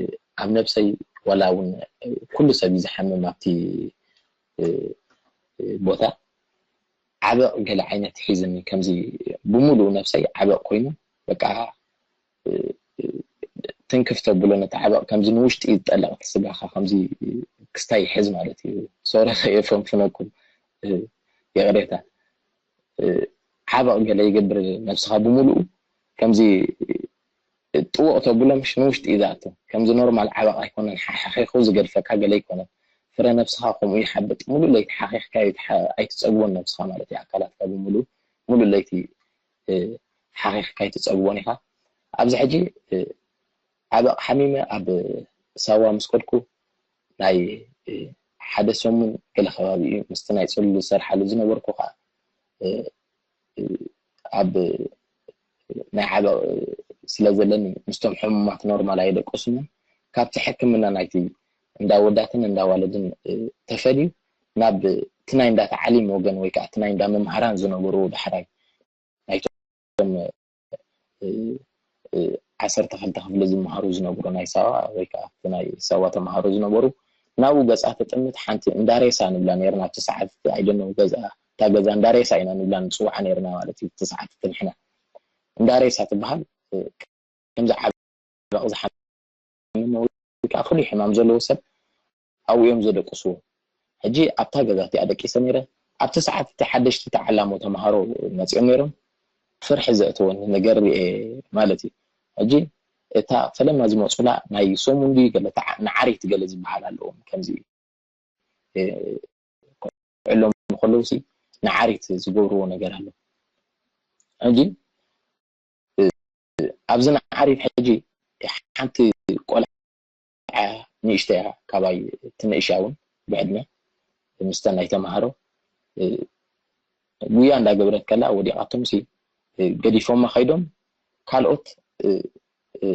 ኣብ ነብሰይ ዋላ እውን፣ እ፣ ኩሉ ሰብ እዩ ዝሓምም ኣብቲ፣ እ፣ እ፣ ቦታ። ዓበቕ ገለ ዓይነት ሒዝኒ፣ ከምዚ ብምሉእ ነብሰይ ዓበቕ ኮይኑ፣ በቃ፣ እ፣ እ፣ ትንክፍ ተብሎ ነቲ ዓበቕ፣ ከምዚ ንውሽጢ ዝጠለቕ እቲ ስጋኻ፣ ከምዚ ክስታይ ይሕዝ ማለት እዩ። ሶሪ ከየፈንፍነኩም፣ እ፣ ይቕሬታ። እ፣ ዓበቕ ገለ ይገብር ነብስኻ ብምሉኡ፣ ከምዚ ጥውቕ ተብሎ ምሽ ንውሽጢ እዩ ዝኣቱ። ከምዚ ኖርማል ዓበቕ ኣይኮነን፣ ሓ-፣ ሓኺኹ ዝገድፈካ ገለ ኣይኮነን። ፍረ ነብስኻ ከምኡ ይሓብጥ። ሙሉእ ለይቲ ሓኺኽካ ኣይትሓ-፣ ኣይትጸግቦን ነብስኻ ማለት እዩ። ኣካላትካ ብምሉእ፣ ሙሉእ ለይቲ፣ እ፣ ሓኺኽካ ኣይትጸግቦን ኢኻ። ኣብዚ ሕጂ፣ እ፣ ዓበቕ ሓሚመ ኣብ ሳዋ ምስ ከድኩ ናይ፣ እ፣ ሓደ ሰሙን ገለ ከባቢ እዩ። ምስቲ ናይ ጽሉል ዝሰርሓሉ ዝነበርኩ ኸኣ፣ እ፣ እ፣ ኣብ ናይ ዓበቕ ስለ ዘለኒ ምስቶም ሕሙማት ኖርማል ኣየደቀስኩን። ካብቲ ሕክምና ናይቲ እንዳ ወዳትን እንዳ ዋለድን፣ እ፣ ተፈልዩ ናብ እቲ ናይ እንዳ ተዓሊም ወገን ወይ ከኣ እቲ ናይ እንዳ መምሃራን ዝነበሩ ዳሕራይ ናይቶም፣ እ፣ እ፣ ዓሰርተ ክልተ ክፍሊ ዝመሃሩ ዝነበሩ ናይ ሳዋ ወይ ከኣ እቲ ናይ ሳዋ ተመሃሮ ዝነበሩ ናብኡ ገጻ ትጥምት ሓንቲ እንዳ ሬሳ ንብላ ነይርና። ኣብቲ ሰዓት እቲ ኣይደኖ ገዛ፣ እታ ገዛ እንዳ ሬሳ ኢና ንብላ ንጽውዓ ነይርና ማለት እዩ። እቲ ሰዓት እቲ ንሕና እንዳ ሬሳ ትበሃል፣ እ፣ ከምዚ ዓበቕ ዝሓመመ ወይ ከኣ ፍሉይ ሕማም ዘለዎ ሰብ ኣብኡ እዮም ዘደቅስዎ። ሕጂ ኣብታ ገዛ እቲኣ ደቂሰ ነይረ። ኣብቲ ሰዓት እቲ ሓደሽቲ ተዓላሞ ተምሃሮ መጺኦም ነይሮም። ፍርሒ ዘእተወኒ ነገር ርኤ ማለት እዩ። ሕጂ እታ ፈለማ ዝመጹላ ናይ ሰሙን ድዩ ገለ ተዓ-፣ ንዓሪት ገለ ዝበሃል ኣለዎም። ከምዚ፣ እ፣ ክዕለሙ ከለውሲ ንዓሪት ዝገብርዎ ነገር ኣሎ። ሕጂ፣ እ፣ ኣብዚ ንዓሪት ሕጂ ሓንቲ ቆልዓ ንእሽተያ ካባይ ትንእሻ እውን ብዕድመ፣ ምስተን ናይ ተምሃሮ፣ እ፣ ጉያ እንዳገበረት ከላ ወዲቓቶምሲ፣ እ፣ ገዲፎማ ከይዶም ካልኦት እ፣ እ፣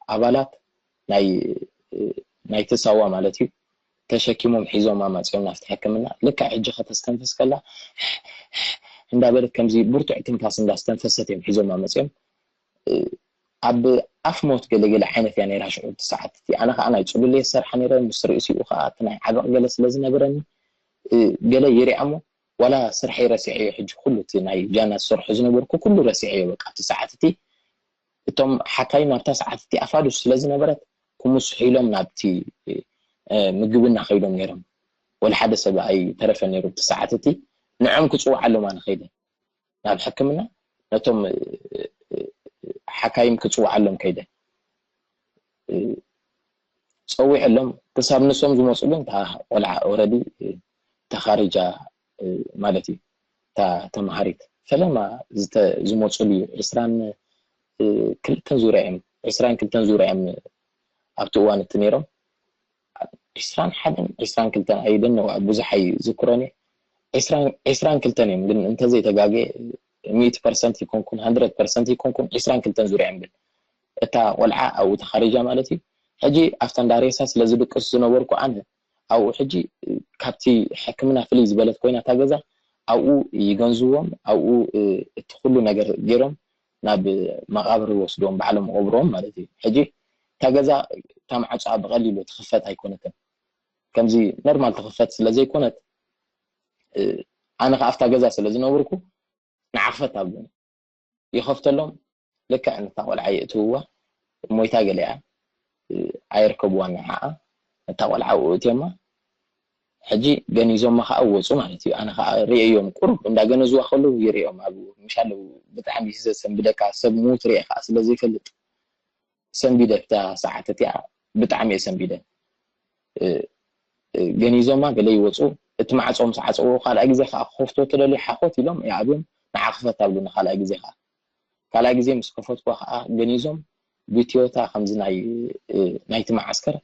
ኣባላት ናይ እ፣ ናይቲ ሳዋ ማለት እዩ ተሸኪሞም ሒዞም ኣማፅኦም ናብቲ ሕክምና። ልክዕ ሕጂ ከተስተንፍስ ከላ እንዳበለት ከምዚ ብርቱዕ ትንፋስ እንዳስተንፈሰት እዮም ሒዞም ኣመፅኦም። እ፣ ኣብ ኣፍ ሞት ገለገለ ዓይነት እያ ነይራ ሽዑ እቲ ሰዓት እቲ። ኣነ ከዓ ናይ ፅሉል እየ ዝሰርሓ ነይረ። ምስ ርእሲኡ ከዓ እቲ ናይ ዓበቕ ገለ ስለ ዝነበረኒ እ፣ ገለ ይሪኣ እሞ ዋላ ስርሐይ ረሲዐዮ። ሕጂ ኩሉ እቲ ናይ ጃና ዝሰርሖ ዝነበርኩ ኩሉ ረሲዐዮ። በቃ እቲ ሰዓት እቲ እቶም ሓካይም ኣብታ ሰዓት እቲ ኣፋዱስ ስለ ዝነበረት ክምስሑ ኢሎም ናብቲ እ፣ ምግብና ከይዶም ነይሮም። ወላ ሓደ ሰብ ኣይተረፈ ነይሩ እቲ ሰዓት እቲ። ንዖም ክፅውዓሎም ኣነ ከይደ ናብ ሕክምና ነቶም እ፣ እ፣ ሓካይም ክፅውዓሎም ከይደ እ፣ ፀዊዐሎም ክሳብ ንሶም ዝመፁ ግን እታ ቆልዓ ኦረዲ ተኻሪጃ እ፣ ማለት እዩ። እታ ተምሃሪት ፈለማ ዝተ- ዝመፁሉ እዩ። ዕስራን እ፣ ክልተን ዙርያ እዮም ዕስራን ክልተን ዙርያ እዮም ኣብቲ እዋን እቲ ነይሮም። ዕስራን ሓደን ዕስራን ክልተን ኣይደን ነው ብዙሕ ኣይዝክሮን እየ። ዕስራን ዕስራን ክልተን እዮም ግን እንተዘይተጋገ ሚእቲ ፐርሰንት ይኮንኩን ሃንድረድ ፐርሰንት ይኮንኩን ዕስራን ክልተን ዙርያ እዮም ግን እታ ቆልዓ ኣብኡ ተኻሪጃ ማለት እዩ። ሕጂ ኣብታ እንዳ ሬሳ ስለ ዝድቅስ ዝነበርኩ ኣነ ኣብኡ ሕጂ ካብቲ ሕክምና ፍልይ ዝበለት ኮይና እታ ገዛ ኣብኡ ይገንዝዎም ኣብኡ እ፣ እቲ ኩሉ ነገር ገይሮም ናብ መቃብር ይወስድዎም ባዕሎም ይቐብርዎም ማለት እዩ። ሕጂ እታ ገዛ እታ ማዕፆኣ ብቐሊሉ ትኽፈት ኣይኮነትን። ከምዚ ኖርማል ትኽፈት ስለ ዘይኮነት እ፣ ኣነ ከዓ ኣብታ ገዛ ስለ ዝነበርኩ ንዓ ክፈት ኣብሉኒ። ይኸፍተሎም ልክዕ ነታ ቆልዓ የእትውዋ ሞይታ ገሊኣ እ፣ ኣይርከብዋን ንዓኣ ነታ ቆልዓ ኣብኡ እትዮማ። ሕጂ ገኒዞማ ከዓ ወፁ ማለት እዩ። ኣነ ከዓ ርእዮም ቁሩብ እንዳገነዝዋ ከለዉ ይርእዮም ኣብ ምሻለው ብጣዕሚ ዘሰንብደካ ሰብ ምዉት ርኤ ከዓ ስለ ዘይፈልጥ ሰንቢደ ብታ ሰዓት እቲኣ ብጣዕሚ እየ ሰንቢደ። እ፣ እ፣ ገኒዞማ ገለ ይወፁ እቲ ማዕፆ ምስ ዓፀዎ ካልኣይ ግዜ ከዓ ክኸፍቶ ተደልዩ ሓኾት ኢሎም ይኣብዮም ንዓ ክፈት ኣብሉኒ ካልኣይ ግዜ ከዓ ካልኣይ ግዜ ምስ ከፈትኩዋ ከዓ ገኒዞም ብትዮታ ከምዚ ናይ እ፣ ናይቲ መዓስከር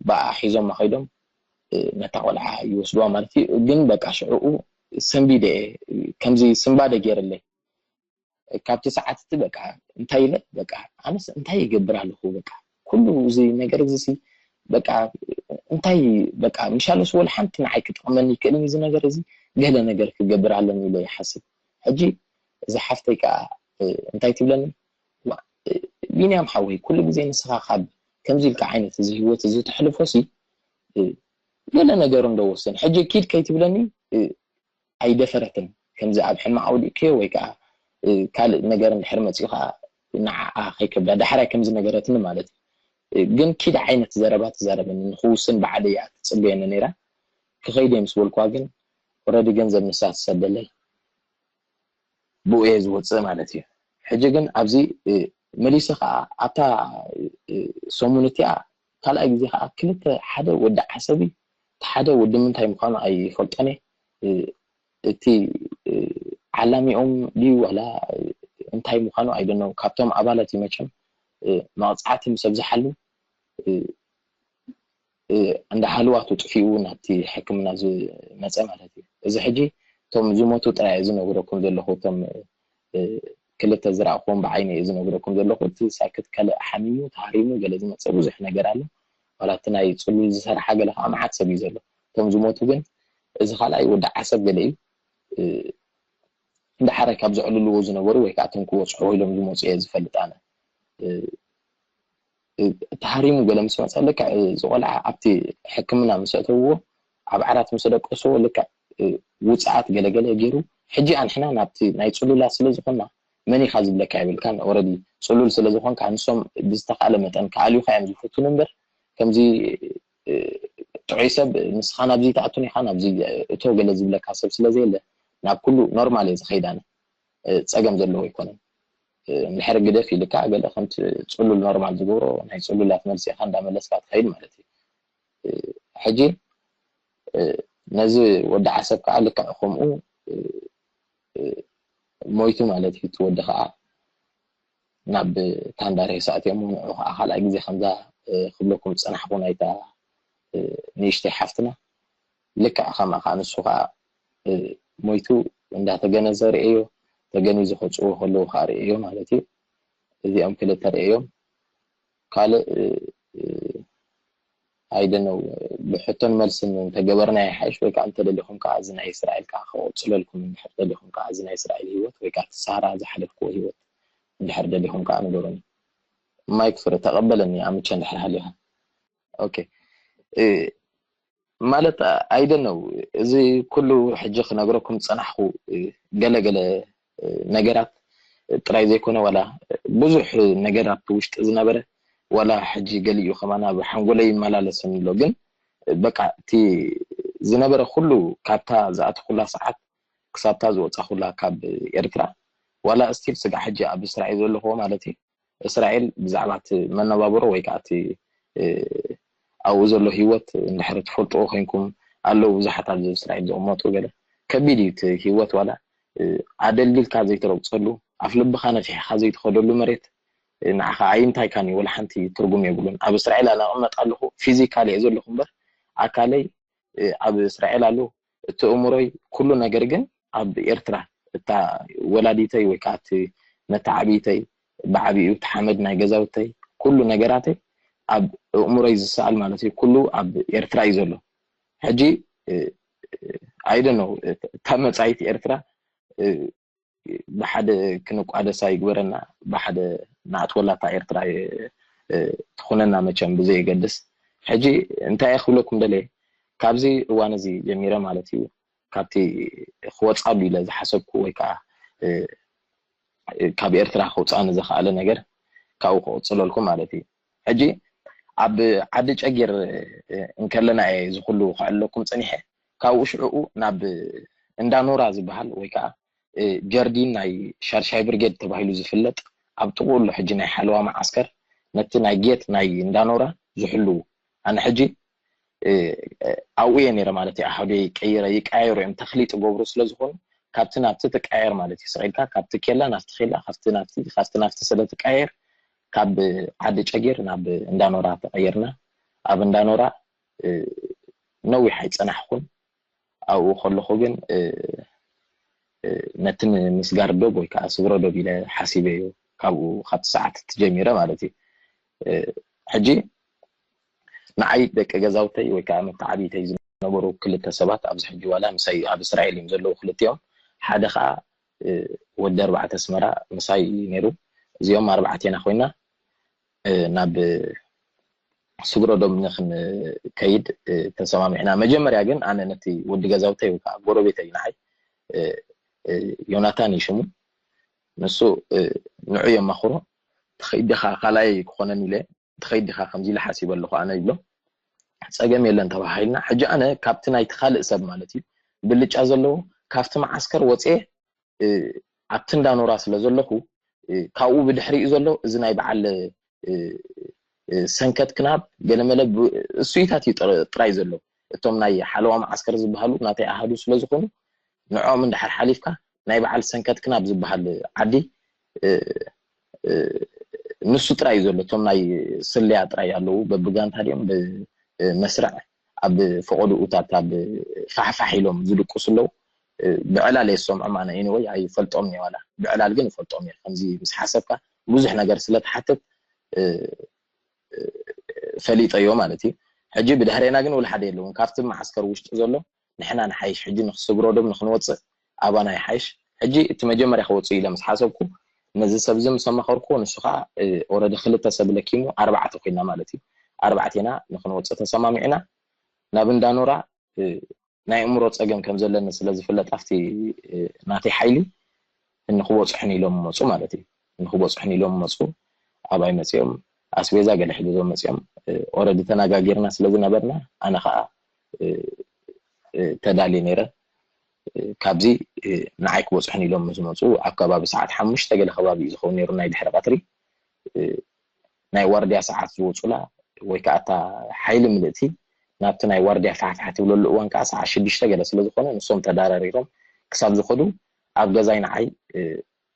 ብኣ ሒዞማ ከይዶም እ፣ ነታ ቆልዓ ይወስድዋ ማለት እዩ። ግን በቃ ሽዕኡ ሰንቢደ እየ ከምዚ ስንባደ ገይረለይ ካብቲ ሰዓት እቲ በቃ እንታይ ኢለ በቃ ኣነስ እንታይ ይገብር ኣለኹ በቃ ኩሉ እዚ ነገር እዚ ሲ በቃ እንታይ በቃ ምሻለስ ወላ ሓንቲ ንዓይ ክጠቕመኒ ይክእልን እዚ ነገር እዚ ገለ ነገር ክገብር ኣለኒ ኢለ ይሓስብ። ሕጂ እዛ ሓፍተይ ከዓ እ፣ እንታይ ትብለኒ ዋ፣ እ፣ ቢንያም ሓወይ ኩሉ ግዜ ንስኻ ካብ ከምዚ ኢልካ ዓይነት እዚ ህይወት እዚ ተሕልፎ ሲ እ፣ ገለ ነገር እንዶ ወስን ሕጂ ኪድ ከይትብለኒ እ፣ ኣይደፈረትን። ከምዚ ኣብ ሕማቕ ኣውዲእክዮ ወይ ከዓ እ፣ ካልእ ነገር እንድሕር መፂኡ ከዓ ንዓኣ ከይከብዳ ዳሕራይ ከምዚ ነገረትኒ ማለት እዩ። እ፣ ግን ኪድ ዓይነት ዘረባ ትዛረበኒ ንክውስን ባዕለይ እያ ትፅበየኒ ነይራ። ክኸይድ እየ ምስ በልኩዋ ግን ኦረዲ ገንዘብ ንሳ ትሰደለይ ብኡ እየ ዝወፅእ ማለት እዩ። ሕጂ ግን ኣብዚ እ፣ መሊሰ ከዓ ኣብታ እ፣ ሰሙን እቲኣ ካልኣይ ግዜ ከዓ ክልተ ሓደ ወዲ ዓሰብ እዩ። እቲ ሓደ ወዲ ምንታይ ምዃኑ ኣይፈልጦን እየ። እ፣ እቲ እ፣ ዓላሚኦም ድዩ ዋላ እ፣ እንታይ ምዃኑ ኣይደነው ካብቶም ኣባላት እዩ መቸም እ፣ መቕፃዕቲ ምስ ኣብዝሓሉ እ፣ እ፣ እንዳ ሃልዋቱ ጥፊኡ ናብቲ ሕክምና ዝመፀ ማለት እዩ። እዚ ሕጂ እቶም ዝሞቱ ጥራይ እየ ዝነግረኩም ዘለኹ እቶም እ፣ ክልተ ዝረእኹዎም ብዓይነ እየ ዝነግረኩም ዘለኹ። እቲ ሳክት ካልእ ሓሚሙ ተሃሪሙ ገለ ዝመፀ ብዙሕ ነገር ኣሎ። ዋላ እቲ ናይ ፅሉል ዝሰርሓ ገለ ከዓ መዓት ሰብ እዩ ዘሎ። እቶም ዝሞቱ ግን እዚ ካልኣይ ወዲ ዓሰብ ገለ እዩ። እ፣ እንዳሓረ ካብ ዘዕልልዎ ዝነበሩ ወይ ከዓ እቶም ክበፅሑ ኢሎም ዝመፁ እየ ዝፈልጥ ኣነ። እ፣ እ፣ ተሃሪሙ ገለ ምስ መፀ ልክዕ እዚ ቆልዓ ኣብቲ ሕክምና ምስ ኣተውዎ ኣብ ዓራት ምስ ደቀስዎ ልክዕ እ፣ ውፅኣት ገለገለ ገይሩ ሕጂ ኣንሕና ናብቲ ናይ ፅሉላት ስለ ዝኾንና መን ኢኻ ዝብለካ የብልካን ኦረዲ ፅሉል ስለ ዝኾንካ ንሶም ብዝተኻእለ መጠን ክኣልዩካ እዮም ዝፈትኑ እምበር ከምዚ እ፣ ጥዑይ ሰብ ንስኻ ናብዚ ትኣቱን ኢኻ ናብዚ እቶ ገለ ዝብለካ ሰብ ስለ ዘየለ ናብ ኩሉ ኖርማል እየ ዝኸይድ ኣነ እ፣ ፀገም ዘለዎ ኣይኮነን። እ፣ እንድሕር ግደፍ ኢልካ ገለ ከምቲ ፅሉል ኖርማል ዝገብሮ ናይ ፅሉላት መልሲ ኢኻ እንዳመለስካ ትኸይድ ማለት እዩ። እ፣ ሕጂ እ፣ ነዚ ወዲ ዓሰብ ከዓ ልክዕ ከምኡ እ፣ እ፣ ሞይቱ ማለት እዩ። እቲ ወዲ ከዓ ናብ ታንዳ ሬሳ ኣትዮም ንዑ ከዓ ካልኣይ ግዜ ከምዛ እ፣ ክብለኩም ዝፀናሕኩ ናይታ እ፣ ንእሽተይ ሓፍትና ልክዕ ከምኣ ከዓ ንሱ ከዓ እ፣ ሞይቱ እንዳተገነዘ ርእዮ ተገኒዙ ከውፅዎ ከለዉ ከዓ ርእዮ ማለት እዩ። እዚኦም ክልተ ርእዮም። ካልእ ኣይደነው ብሕቶን መልስን እንተገበርና ይሓይሽ፣ ወይ ከዓ እንተደሊኹም ከዓ እዚ ናይ እስራኤል ከዓ ክቕፅለልኩም እንድሕር ደሊኹም ከዓ እዚ ናይ እስራኤል ህይወት ወይ ከዓ እቲ ሳራ ዝሓለፍክዎ ህይወት እንድሕር ደሊኹም ከዓ ንገሩኒ። ማይክ ፍረ ተቐበለኒ ኣምቸ እንድሕር ሃሊኻ። ኦኬ ማለት ኣይደነው እዚ ኩሉ ሕጂ ክነግረኩም ዝፀናሕኩ ገለገለ ነገራት ጥራይ ዘይኮነ ዋላ ብዙሕ ነገራት ውሽጢ ዝነበረ ዋላ ሕጂ ገሊኡ ከማን ኣብ ሓንጎለይ ይመላለሰኒ ኣሎ። ግን በቃ እቲ ዝነበረ ኩሉ ካብታ ዝኣተኩላ ሰዓት ክሳብታ ዝወፃኩላ ካብ ኤርትራ ዋላ እስቲል ስጋዕ ሕጂ ኣብ እስራኤል ዘለኹዎ ማለት እዩ። እስራኤል ብዛዕባ እቲ መነባብሮ ወይ ከዓ እቲ ኣብኡ ዘሎ ህይወት እንድሕር ትፈልጥዎ ኮይንኩም ኣለዉ ብዙሓት ኣብዚ እስራኤል ዝቕመጡ ገለ ከቢድ እዩ እቲ ህይወት ዋላ ኣደልዲልካ ዘይትረግፀሉ ኣፍ ልብኻ ነፊሕኻ ዘይትኸደሉ መሬት ንዓኻ ኣይንታይካን እዩ ወላ ሓንቲ ትርጉም የብሉን። ኣብ እስራኤል ኣነ እቕመጥ ኣለኹ ፊዚካል እየ ዘለኹ እምበር ኣካለይ ኣብ እስራኤል ኣሎ እቲ እእምሮይ ኩሉ ነገር ግን ኣብ ኤርትራ እታ ወላዲተይ ወይ ከዓ እቲ መተዓብይተይ ብዓቢኡ እቲ ሓመድ ናይ ገዛውተይ ኩሉ ነገራተይ ኣብ እእምሮይ ዝሰኣል ማለት እዩ ኩሉ ኣብ ኤርትራ እዩ ዘሎ። ሕጂ ኣይደነው እታ መፃኢት ኤርትራ ብሓደ ክንቋደሳ ይግበረና፣ ብሓደ ንኣትወላ እታ ኤርትራ ትኹነና መቸም ብዘየገድስ። ሕጂ እንታይ እየ ክብለኩም ደልየ፣ ካብዚ እዋን እዚ ጀሚረ ማለት እዩ፣ ካብቲ ክወፅኣሉ ኢለ ዝሓሰብኩ ወይ ከዓ ካብ ኤርትራ ከውፅኣኒ ዝኸኣለ ነገር ካብኡ ክቕፅለልኩም ማለት እዩ። ሕጂ ኣብ ዓዲ ጨጊር እንከለና እየ እዚ ኩሉ ከዕለኩም ፀኒሐ። ካብኡ ሽዕኡ ናብ እንዳኖራ ዝበሃል ወይ ከዓ ጀርዲን ናይ ሻድሻይ ብርጌድ ተባሂሉ ዝፍለጥ ኣብ ጥቕኡ ኣሎ ሕጂ ናይ ሓለዋ መዓስከር ነቲ ናይ ጌት ናይ እንዳኖራ ዝሕልዉ ኣነ ሕጂ ኣብኡ እየ ነይረ ማለት እዩ። ኣሃዱ ቀይረ ይቀያየሩ እዮም ተኽሊጥ ገብሩ ስለ ዝኾኑ ካብቲ ናብቲ ትቀያየር ማለት እዩ። ስቕ ኢልካ ካብቲ ኬላ ናብቲ ኬላ ካብቲ ናብቲ ካብቲ ናብቲ ስለ ትቀያየር ካብ ዓዲ ጨጊር ናብ እንዳኖራ ተቐይርና። ኣብ እንዳኖራ ነዊሕ ኣይፀናሕኩን። ኣብኡ ከለኹ ግን ነቲ ንምስጋር ዶብ ወይ ከዓ ስግረ ዶብ ኢለ ሓሲበ እዩ ካብኡ ካብቲ ሰዓት እቲ ጀሚረ ማለት እዩ። ሕጂ ንዓይ ደቂ ገዛውተይ ወይ ከዓ መተዓብይተይ ዝነበሩ ክልተ ሰባት ኣብዚ ሕጂ ዋላ ምሳይ ኣብ እስራኤል እዮም ዘለዉ ክልቲኦም ሓደ ከዓ ወዲ ኣርባዕተ ኣስመራ ምሳይ እዩ ነይሩ። እዚኦም ኣርባዕቴና ኮይና ናብ ስግረ ዶብ ንክንከይድ ተሰማሚዕና። መጀመርያ ግን ኣነ ነቲ ወዲ ገዛውተይ ወይ ከዓ ጎረቤተይ ንዓይ ዮናታን እዩ ሽሙ። ንሱ ንዑ የማኽሮ ትኸይድ ዲኻ ካልኣይ ክኾነን ኢለ ትኸይድ ዲኻ ከምዚ ኢለ ሓሲበ ኣለኹ ኣነ ይብሎ። ፀገም የለን ተባሃሂልና። ሕጂ ኣነ ካብቲ ናይቲ ካልእ ሰብ ማለት እዩ ብልጫ ዘለዎ ካብቲ መዓስከር ወፅየ ኣብቲ እንዳኖራ ስለ ዘለኹ ካብኡ ብድሕሪኡ ዘሎ እዚ ናይ በዓል ሰንከት ክናብ ገለመለ እሱይታት እዩ ጥራይ ዘሎ። እቶም ናይ ሓለዋ መዓስከር ዝበሃሉ ናተይ ኣሃዱ ስለ ዝኾኑ ንዕኦም እንድሕር ሓሊፍካ ናይ በዓል ሰንከት ክናብ ዝበሃል ዓዲ ንሱ ጥራይ እዩ ዘሎ። እቶም ናይ ስለያ ጥራይ ኣለዉ በብጋንታ ድኦም ብመስርዕ ኣብ ፈቐድኡታት ኣብ ፋሕፋሕ ኢሎም ዝድቅሱ ኣለዉ። ብዕላል እየ ዝሰምዖም ኣነ anyway ኣይፈልጦም እየ ዋላ ብዕላል ግን እፈልጦም እየ ከምዚ ምስ ሓሰብካ ብዙሕ ነገር ስለ ትሓትት ፈሊጠዮ ማለት እዩ። ሕጂ ብድሕሬና ግን ወላ ሓደ የለውን ካብቲ መዓስከር ውሽጢ ዘሎ ንሕና ንሓይሽ ሕጂ ንክስግሮ ዶብ ንክንወፅእ ኣባና ይሓይሽ። ሕጂ እቲ መጀመርያ ክወፅእ ኢለ ምስ ሓሰብኩ ነዚ ሰብ እዚ ምስ ኣማኸርኩ ንሱ ከዓ ኦረዲ ክልተ ሰብ ለኪሙ ኣርባዕተ ኮይና ማለት እዩ። ኣርባዕቴና ንክንወፅእ ተሰማሚዕና ናብ እንዳኖራ ናይ እምሮ ፀገም ከም ዘለኒ ስለ ዝፍለጥ ኣብቲ ናተይ ሓይሊ ንክበፅሑን ኢሎም መፁ ማለት እዩ። ንክበፅሑን ኢሎም መፁ። ኣባይ መፅኦም ኣስቤዛ ገለ ሒዞም መፅኦም ኦረዲ ተነጋጊርና ስለ ዝነበርና ኣነ ከዓ ተዳልየ ነይረ። ካብዚ ንዓይ ክበፅሑን ኢሎም ምስ መፁ ኣብ ከባቢ ሰዓት ሓሙሽተ ገለ ከባቢ እዩ ዝኸውን ነይሩ ናይ ድሕሪ ቀትሪ። ናይ ዋርድያ ሰዓት ዝወፁላ ወይ ከዓ እታ ሓይሊ ምልእቲ ናብቲ ናይ ዋርድያ ፋሕፋሕ ትብለሉ እዋን ከዓ ሰዓት ሽዱሽተ ገለ ስለ ዝኾነ ንሶም ተዳራሪሮም ክሳብ ዝኸዱ ኣብ ገዛይ ንዓይ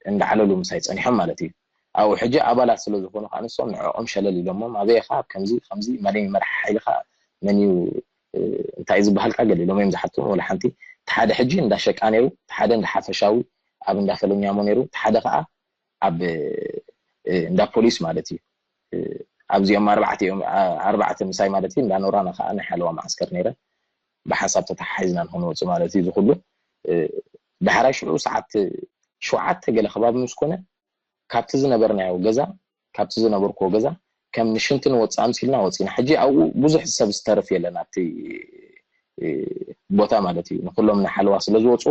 እንዳዓለሉ ምሳይ ፀኒሖም ማለት እዩ። ኣብኡ ሕጂ ኣባላት ስለ ዝኾኑ ከዓ ንሶም ንዕኦም ሸለል ኢሎሞም ኣበይ ኢኻ ከምዚ ከምዚ መን እዩ መራሒ ሓይልኻ መን እዩ እንታይ እዩ ዝበሃልካ ገለ ኢሎም እዮም ዝሓትዎም ወላ ሓንቲ እቲ ሓደ ሕጂ እንዳሸቃ ነይሩ እቲ ሓደ እንዳ ሓፈሻዊ ኣብ እንዳ ፈለኛሞ ነይሩ እቲ ሓደ ከዓ ኣብ እንዳ ፖሊስ ማለት እዩ። ኣብዚኦም ኣርባዕተ እዮም፣ ኣርባዕተ ምሳይ ማለት እዩ። እንዳ ኖራና ከዓ ናይ ሓለዋ መዓስከር ነይረን። ብሓንሳብ ተተሓሒዝና ንክንወፅእ ማለት እዩ። ዝኩሉ ዳሕራይ ሽዑ ሰዓት ሸውዓተ ገለ ከባቢ ምስ ኮነ ካብቲ ዝነበርናዮ ገዛ፣ ካብቲ ዝነበርኩዎ ገዛ ከም ንሽንቲ ንወፅእ ኣምሲልና ወፂና። ሕጂ ኣብኡ ብዙሕ ሰብ ዝተርፍ የለን ኣብቲ ቦታ ማለት እዩ። ንኩሎም ንሓለዋ ስለ ዝወፁ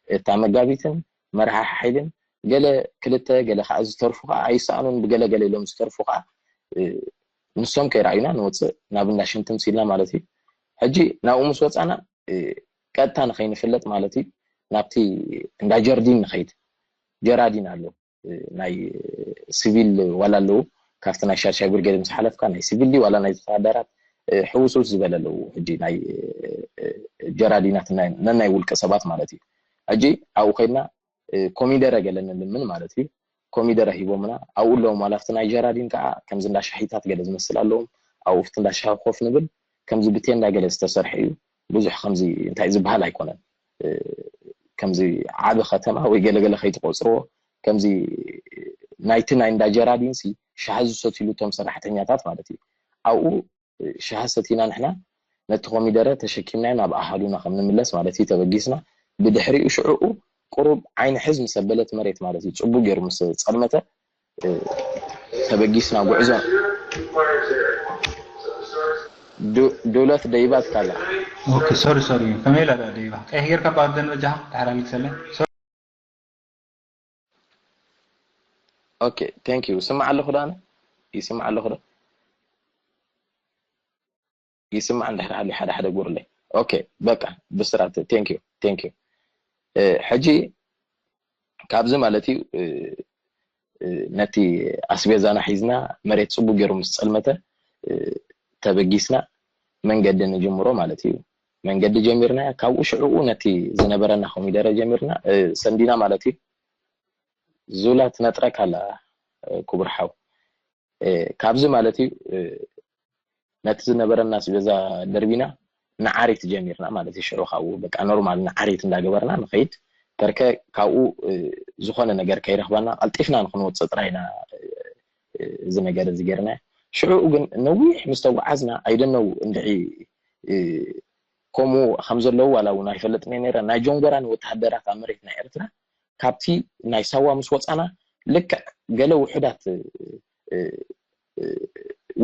እታ መጋቢትን መርሓ ሓይልን ገለ ክልተ ገለ ከዓ ዝተርፉ ከዓ ኣይሰኣኑን። ብገለ ገለ ኢሎም ዝተርፉ ከዓ ንሶም ከይረኣዩና ንወፅእ ናብ እንዳ ሽንቲ ምሲልና ማለት እዩ። ሕጂ ናብኡ ምስ ወፃና ቀጥታ ንኸይንፍለጥ ማለት እዩ ናብቲ እንዳ ጀርዲን ንኸይድ። ጀራዲን ኣሎ ናይ ሲቪል ዋላ ኣለዉ። ካብቲ ናይ ሻድሻይ ብርጌድ ምስ ሓለፍካ ናይ ሲቪል ዋላ ናይ ወታደራት ሕውስውስ ዝበለ ኣለዉ። ሕጂ ናይ ጀራዲናት ነናይ ውልቀ ሰባት ማለት እዩ። ሕጂ ኣብኡ ከይድና ኮሚደረ ገለ ንልምን ማለት እዩ። ኮሚደረ ሂቦምና። ኣብኡ ኣለዎም ዋላ ኣብቲ ናይ ጀራዲን ከዓ ከምዚ እንዳ ሻሂታት ገለ ዝመስል ኣለዎም። ኣብኡ ኣብቲ እንዳ ሻሂ ኮፍ ንብል። ከምዚ ብቴንዳ ገለ ዝተሰርሐ እዩ። ብዙሕ ከምዚ እንታይ ዝበሃል ኣይኮነን። ከምዚ ዓቢ ከተማ ወይ ገለገለ ከይትቆፅርዎ፣ ከምዚ ናይቲ ናይ እንዳ ጀራዲንሲ ሻሂ ዝሰትሉ እቶም ሰራሕተኛታት ማለት እዩ። ኣብኡ ሻሂ ሰቲና ንሕና ነቲ ኮሚደረ ተሸኪምናዮ ናብ ኣሃዱና ከም ንምለስ ማለት እዩ ተበጊስና። ብድሕሪኡ ሽዕኡ ቁሩብ ዓይኒ ሕዝ ምስ ኣበለት መሬት ማለት እዩ፣ ጽቡቅ ገይሩ ምስ ጸልመተ ተበጊስና ጉዕዞ። ዱለት ደይባ ትካላ። ኦኬ ሶሪ ሶሪ፣ ከመይ ኢላ ደይባ ቀይሕ ጌርካ ባርደን በጃኻ ድሓር ኣሊክሰለይ። ኦኬ ቴንክ ዩ። ስማዕ ኣለኹ ዶ ኣነ? ይስማዕ ኣለኹ ዶ? ይስማዕ እንድሕር ሃልዩ ሓደ ሓደ ጉርለይ። ኦኬ በቃ ብስራት ቴንክ ዩ ቴንክ ዩ። ሕጂ ካብዚ ማለት እዩ ነቲ ኣስቤዛና ሒዝና መሬት ጽቡቅ ገይሩ ምስ ጸልመተ ተበጊስና መንገዲ ንጅምሮ ማለት እዩ። መንገዲ ጀሚርና ካብኡ ሽዕኡ ነቲ ዝነበረና ኮሚደረ ጀሚርና ሰንዲና ማለት እዩ። ዙላ ትነጥረካ ኣላ ክቡር ሓው። ካብዚ ማለት እዩ ነቲ ዝነበረና ኣስቤዛ ደርቢና ንዓሪት ጀሚርና ማለት እዩ። ሽዑ ካብኡ በቃ ኖርማል ንዓሪት እንዳገበርና ንኸይድ ተርከ ካብኡ ዝኾነ ነገር ከይረኽባና ቀልጢፍና ንክንወፅእ ጥራይ ኢና እዚ ነገር እዚ ጌርና። ሽዑ ግን ነዊሕ ምስ ተጓዓዝና ኣይደነው እንድዒ ከምኡ ከም ዘለዉ ዋላ እውን ኣይፈልጥን እየ ነይረ። ናይ ጆንጎራን ወተሃደራት ኣብ መሬት ናይ ኤርትራ ካብቲ ናይ ሳዋ ምስ ወፃና ልክዕ ገለ ውሑዳት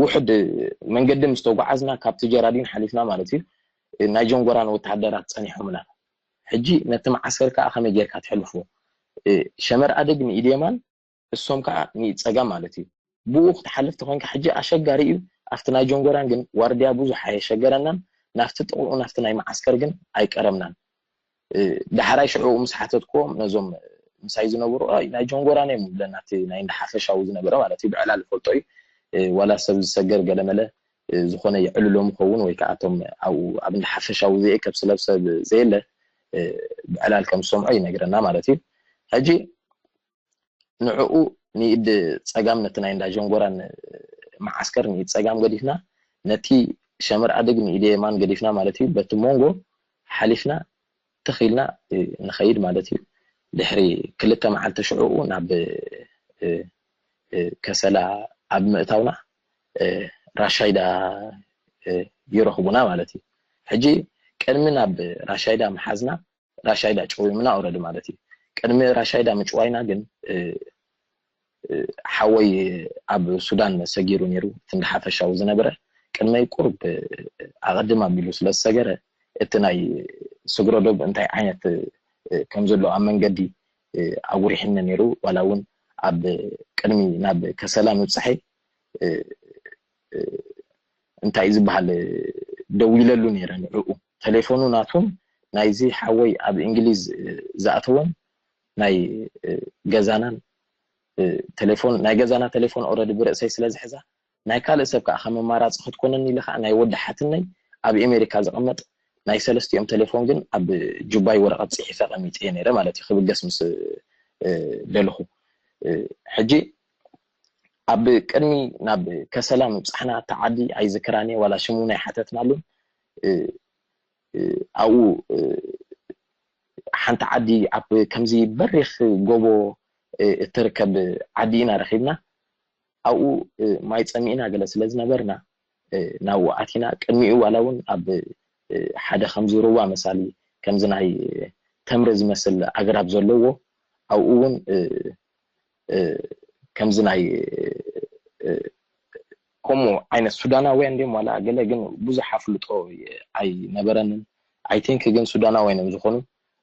ውሕድ መንገዲ ምስ ተጓዓዝና ካብቲ ጀራዲን ሓሊፍና ማለት እዩ ናይ ጆንጎራን ወተሃደራት ፀኒሖምና። ሕጂ ነቲ መዓስከር ከዓ ከመይ ጌርካ ትሕልፎ? ሸመር ኣደግ ንኢድ የማን እሶም ከዓ ንኢድ ፀጋም ማለት እዩ። ብኡ ክትሓልፍ ተኮንካ ሕጂ ኣሸጋሪ እዩ። ኣብቲ ናይ ጆንጎራን ግን ዋርድያ ብዙሕ ኣየሸገረናን ናብቲ ጥቕኡ ናብቲ ናይ መዓስከር ግን ኣይቀረብናን። ዳሕራይ ሽዑ ምስ ሓተትክዎም ነዞም ምሳይ ዝነበሩ ናይ ጆንጎራን እዮም ይብለና እቲ ናይ እንዳ ሓፈሻዊ ዝነበረ ማለት እዩ። ብዕላል ይፈልጦ እዩ። ዋላ ሰብ ዝሰገር ገለመለ ዝኾነ የዕልሎም ይኸውን ወይ ከዓ እቶም ኣብኡ ኣብ እንዳ ሓፈሻዊ ዘየከብ ስለብ ሰብ ዘየለ ብዕላል ከም ዝሰምዖ ይነግረና ማለት እዩ። ሕጂ ንዕኡ ንኢድ ፀጋም ነቲ ናይ እንዳ ጀንጎራን መዓስከር ንኢድ ፀጋም ገዲፍና ነቲ ሸመር ኣደግ ንኢድ የማን ገዲፍና ማለት እዩ። በቲ ሞንጎ ሓሊፍና ትኽ ኢልና ንኸይድ ማለት እዩ። ድሕሪ ክልተ መዓልቲ ሽዕኡ ናብ ከሰላ ኣብ ምእታውና ራሻይዳ ይረኽቡና ማለት እዩ። ሕጂ ቅድሚ ናብ ራሻይዳ ምሓዝና ራሻይዳ ጨዊምና ኦረዲ ማለት እዩ። ቅድሚ ራሻይዳ ምጭዋይና ግን ሓወይ ኣብ ሱዳን ሰጊሩ ነይሩ። እቲ እንዳ ሓፈሻዊ ዝነበረ ቅድመይ ቁርብ ኣቐድም ኣቢሉ ስለ ዝሰገረ እቲ ናይ ስግረዶብ እንታይ ዓይነት ከም ዘሎ ኣብ መንገዲ ኣጉሪሕኒ ነይሩ። ዋላ እውን ኣብ ቅድሚ ናብ ከሰላ ምብፃሐይ እንታይ ዝበሃል ደዊለሉ ነይረ ንዕኡ። ቴሌፎኑ ናቱን ናይዚ ሓወይ ኣብ እንግሊዝ ዝኣተወን ናይ ገዛናን ቴሌፎን ናይ ገዛና ቴሌፎን ኦረዲ ብርእሰይ ስለ ዝሕዛ ናይ ካልእ ሰብ ከዓ ከም ኣማራፂ ክትኮነኒ ኢለ ከዓ ናይ ወዲ ሓትነይ ኣብ ኤሜሪካ ዝቕመጥ ናይ ሰለስቲኦም ቴሌፎን ግን ኣብ ጁባይ ወረቐት ፅሒፈ ቀሚጠ ነይረ ማለት እዩ። ክብገስ ምስ ደልኹ ሕጂ ኣብ ቅድሚ ናብ ከሰላ ምብፃሕና እታ ዓዲ ኣይዝክራን እየ ዋላ ሽም እውን ኣይሓተትናሉን። ኣብኡ ሓንቲ ዓዲ ኣብ ከምዚ በሪኽ ጎቦ እትርከብ ዓዲ ኢና ረኺብና። ኣብኡ ማይ ፀሚእና ገለ ስለ ዝነበርና ናብኡ ኣቲና። ቅድሚኡ ዋላ እውን ኣብ ሓደ ከምዚ ሩባ መሳሊ ከምዚ ናይ ተምሪ ዝመስል ኣግራብ ዘለዎ ኣብኡ እውን ከምዚ ናይ ከምኡ ዓይነት ሱዳናውያን ድዮም ዋላ ገለ ግን ብዙሕ ኣፍልጦ ኣይነበረንን። I think ግን ሱዳናውያን እዮም ዝኾኑ።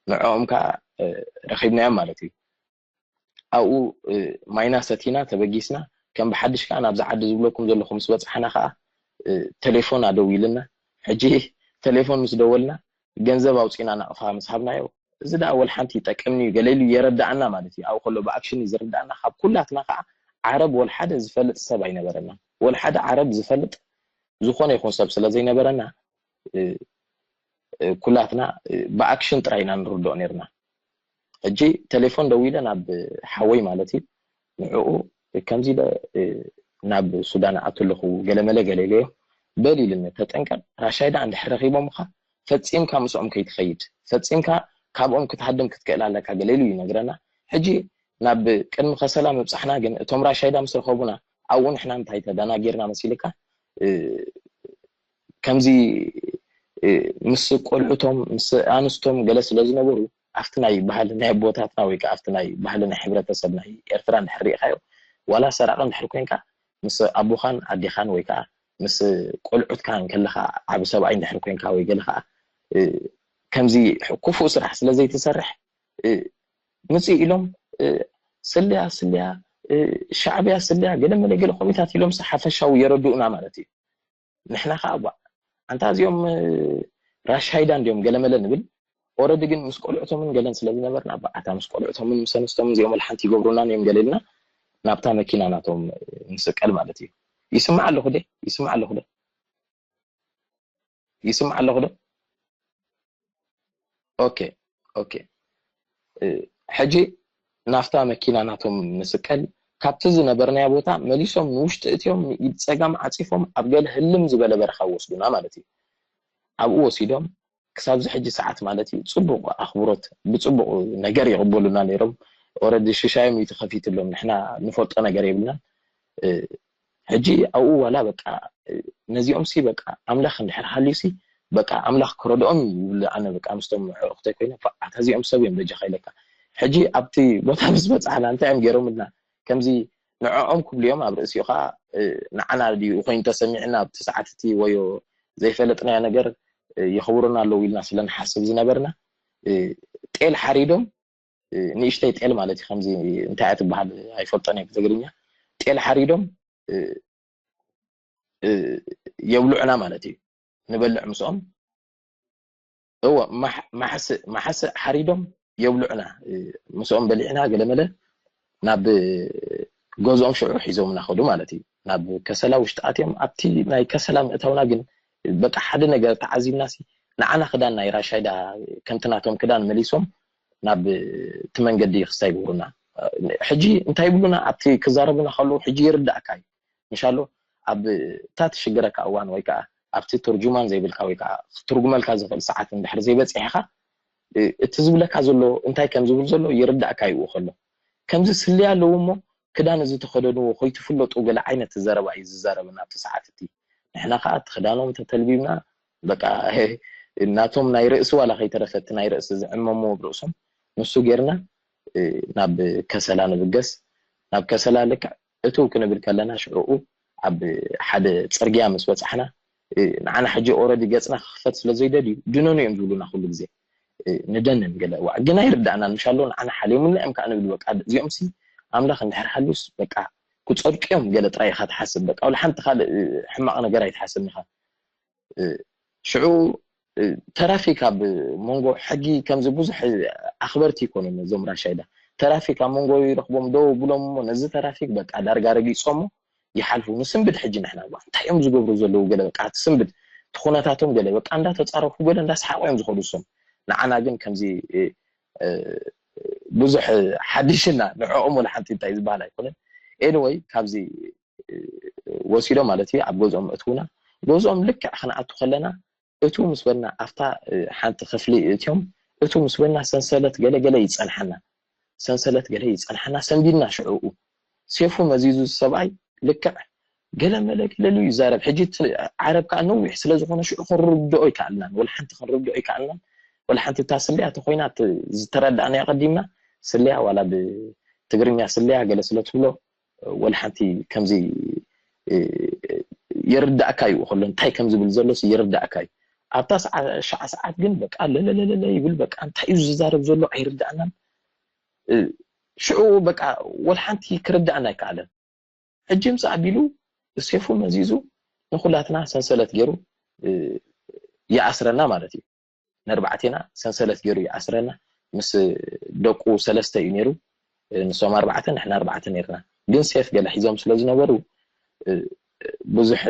ንዕኦም ከዓ ረኺብናዮም ማለት እዩ። ኣብኡ ማይና ሰቲና ተበጊስና ከም ብሓድሽ ከዓ ናብዚ ዓዲ ዝብለኩም ዘለኹ ምስ በፃሕና ከዓ ቴሌፎን ኣደዊልና። ሕጂ ቴሌፎን ምስ ደወልና ገንዘብ ኣውፂና ናቕፋ ምስ ሃብናዮ እዚ ደኣ ወላ ሓንቲ ይጠቅምኒ እዩ ገለ ኢሉ የረድኣና ማለት እዩ። ኣብኡ ከሎ ብኣክሽን እዩ ዝርድኣና። ካብ ኩላትና ከዓ ዓረብ ወላ ሓደ ዝፈልጥ ሰብ ኣይነበረና። ወላ ሓደ ዓረብ ዝፈልጥ ዝኾነ ይኹን ሰብ ስለ ዘይነበረና ኩላትና ብኣክሽን ጥራይ ኢና ንርድኦ ነርና። ሕጂ ቴሌፎን ደዊለ ናብ ሓወይ ማለት እዩ ንዕኡ ከምዚ ኢለ ናብ ሱዳን ኣቱ ኣለኹ ገለመለ ገለ ኢለዮ። በል ኢልኒ ተጠንቀቅ ራሻይዳ እንድሕር ረኺቦምኻ ፈጺምካ ምስኦም ከይትኸይድ ፈጺምካ ካብኦም ክትሃድም ክትክእል ኣለካ ገለ ኢሉ ይነግረና። ሕጂ ናብ ቅድሚ ከሰላ ምብጻሕና ግን እቶም ራሻይዳ ምስ ረኸቡና ኣብኡ ንሕና እንታይ ተደናጊርና መሲልካ ከምዚ ምስ ቆልዑቶም ምስ ኣንስቶም ገለ ስለ ዝነበሩ ኣብቲ ናይ ባህሊ ናይ ኣቦታትና ወይ ከዓ ኣብቲ ናይ ባህሊ ናይ ሕብረተሰብ ናይ ኤርትራ እንድሕር ሪኢኻዮ ዋላ ሰራቂ እንድሕር ኮንካ ምስ ኣቦኻን ኣዴኻን ወይ ከዓ ምስ ቆልዑትካ እንከለኻ ዓቢ ሰብኣይ እንድሕር ኮንካ ወይ ገለ ከዓ ከምዚ ክፉእ ስራሕ ስለ ዘይትሰርሕ ምፅእ ኢሎም ስልያ ስልያ ሻዕብያ ስልያ ገለ መለ ገለ ኮሚታት ኢሎም ሓፈሻዊ የረድኡና ማለት እዩ። ንሕና ከዓ ባ ኣንታ እዚኦም ራሻይዳ እንዲዮም ገለመለ ንብል። ኦረዲ ግን ምስ ቆልዕቶምን ገለን ስለ ዝነበርና ባ ኣታ ምስ ቆልዕቶምን ምስ ኣንስቶምን እዚኦም ወላ ሓንቲ ይገብሩናን እዮም ገለ ኢልና ናብታ መኪና ናቶም ንስቀል ማለት እዩ። ይስማዕ ኣለኹ ደ ይስማዕ ኣለኹ ደ ይስማዕ ኣለኹ ዶ? ኦኬ ኦኬ። ሕጂ ናፍታ መኪና ናቶም ንስቀል ካብቲ ዝነበርናዮ ቦታ መሊሶም ንውሽጢ እትዮም ንኢድ ፀጋም ዓፂፎም ኣብ ገለ ህልም ዝበለ በረኻ ወስዱና ማለት እዩ። ኣብኡ ወሲዶም ክሳብዚ ሕጂ ሰዓት ማለት እዩ ፅቡቅ ኣኽብሮት ብፅቡቅ ነገር ይቕበሉና ነይሮም። ኦረዲ ሽሻዮም እዩ ተኸፊትሎም ንሕና ንፈልጦ ነገር የብልናን። ሕጂ ኣብኡ ዋላ በቃ ነዚኦም ሲ በቃ ኣምላኽ እንድሕር ሃልዩ ሲ በቃ ኣምላኽ ክረድኦም እዩ ይብል። ኣነ በቃ ምስቶም ኣዕሩኽተይ ኮይነ ኣታ እዚኦም ሰብ እዮም በጃኻ ኢለካ። ሕጂ ኣብቲ ቦታ ምስ በፃሕና እንታይ እዮም ገይሮምልና ከምዚ ንዕኦም ክብልዮም ኣብ ርእሲኡ ከዓ ንዓና ድዩ ኮይኑ ተሰሚዕና ኣብቲ ሰዓት እቲ ወዮ ዘይፈለጥናዮ ነገር የኽብሩና ኣለዉ ኢልና ስለ ንሓስብ ዝነበርና ጤል ሓሪዶም ንእሽተይ ጤል ማለት እዩ ከምዚ እንታይ እያ ትበሃል ኣይፈልጦን እየ ብትግርኛ ጤል ሓሪዶም የብልዑና ማለት እዩ ንበልዕ ምስኦም እወ ማሕስእ ሓሪዶም የብልዑና ምስኦም በሊዕና ገለመለ ናብ ገዝኦም ሽዑ ሒዞምና ከዱ ማለት እዩ ናብ ከሰላ ውሽጢ ኣትዮም ኣብቲ ናይ ከሰላ ምእታውና ግን በቃ ሓደ ነገር ተዓዚብና ሲ ንዓና ክዳን ናይ ራሻይዳ ከምቲ ናቶም ክዳን መሊሶም ናብ እቲ መንገዲ ክስታይ ይገብሩና ሕጂ እንታይ ይብሉና ኣብቲ ክዛረቡና ከለዉ ሕጂ ይርዳእካ እዩ ምሻሎ ኣብ እታ ትሽግረካ እዋን ወይ ከዓ ኣብቲ ትርጁማን ዘይብልካ ወይ ከዓ ክትርጉመልካ ዝኽእል ሰዓት እንድሕር ዘይበፂሕኻ እቲ ዝብለካ ዘሎ እንታይ ከም ዝብል ዘሎ ይርዳእካ ይኡ ከሎ ከምዚ ስልያ ኣለዉ እሞ ክዳን እዚ ተኸደንዎ ኮይትፍለጡ ገለ ዓይነት ዘረባ እዩ ዝዛረበና ኣብቲ ሰዓት እቲ ንሕና ከዓ እቲ ክዳኖም ተተልቢብና በቃ ናቶም ናይ ርእሲ ዋላ ከይተረፈ እቲ ናይ ርእሲ ዝዕመምዎ ኣብ ርእሶም ንሱ ጌርና ናብ ከሰላ ንብገስ ናብ ከሰላ ልክዕ እትው ክንብል ከለና ሽዑኡ ኣብ ሓደ ፅርግያ ምስ በፃሕና ንዓና ሕጂ ኦረዲ ገፅና ክኽፈት ስለ ዘይደልዩ ድነኑ እዮም ዝብሉና ኩሉ ግዜ ንደንን ገለ ዋ ግን ኣይርዳእናን ምሻሎ ንዓና ሓልዮምልና እዮም ከዓ ንብል በቃ እዚኦም ሲ ኣምላኽ እንድሕር ሓልዩስ በቃ ክፀድቁ እዮም ገለ ጥራይ ኢኻ ትሓስብ በቃ ወላ ሓንቲ ካልእ ሕማቕ ነገር ኣይትሓስብን ኢኻ ሽዑ ተራፊክ ኣብ መንጎ ሕጊ ከምዚ ብዙሕ ኣኽበርቲ ይኮኑን እዞም ራሻይዳ ተራፊክ ኣብ መንጎ ይረኽቦም ደው ብሎም እሞ ነዚ ተራፊክ በቃ ዳርጋ ረጊፆሞ ይሓልፉ ንስንብድ ሕጂ ንሕና ባ እንታይ እዮም ዝገብሩ ዘለዉ ገለ በቃ ትስንብድ ትኹነታቶም ገለ በቃ እንዳተፃረፉ ገለ እንዳሰሓቁ እዮም ዝኸዱ እሶም ንዓና ግን ከምዚ ብዙሕ ሓዲሽና ንዕኦም ወላ ሓንቲ እንታይ ዝበሃል ኣይኮነን anyway ካብዚ ወሲዶ ማለት እዩ ኣብ ገዝኦም እትውና ገዝኦም ልክዕ ክንኣቱ ከለና እቱ ምስ በልና ኣብታ ሓንቲ ክፍሊ እትዮም እቱ ምስ በልና ሰንሰለት ገለገለ ይፀንሓና ሰንሰለት ገለ ይፀንሓና ሰንቢድና ሽዕኡ ሴፉ መዚዙ ሰብኣይ ልክዕ ገለ መለ ገለሉ ይዛረብ። ሕጂ ዓረብ ከዓ ነዊሕ ስለ ዝኾነ ሽዑ ክንርድኦ ይከኣልናን ወላ ሓንቲ ክንርድኦ ይከኣልናን። ወላ ሓንቲ እታ ስልያ ተኮይና ዝተረዳእናያ ቀዲምና ስልያ ዋላ ብትግርኛ ስልያ ገለ ስለ ትብሎ ወላ ሓንቲ ከምዚ የርዳእካ እዩ። ከሎ እንታይ ከም ዝብል ዘሎ የርዳእካ እዩ። ኣብታ ሸዓ ሰዓት ግን በቃ ለለለለለ ይብል። በቃ እንታይ እዩ ዝዛረብ ዘሎ ኣይርዳእናን። ሽዑ በቃ ወላ ሓንቲ ክርዳእና ኣይከኣለን። ሕጂ ምስ ኣቢሉ ሴፉ መዚዙ ንኩላትና ሰንሰለት ገይሩ ይኣስረና ማለት እዩ። ነርባዕቴና ሰንሰለት ገይሩ ይኣስረና። ምስ ደቁ ሰለስተ እዩ ነይሩ። ንሶም ኣርባዕተ ንሕና ኣርባዕተ ነርና። ግን ሴፍ ገለ ሒዞም ስለ ዝነበሩ ብዙሕ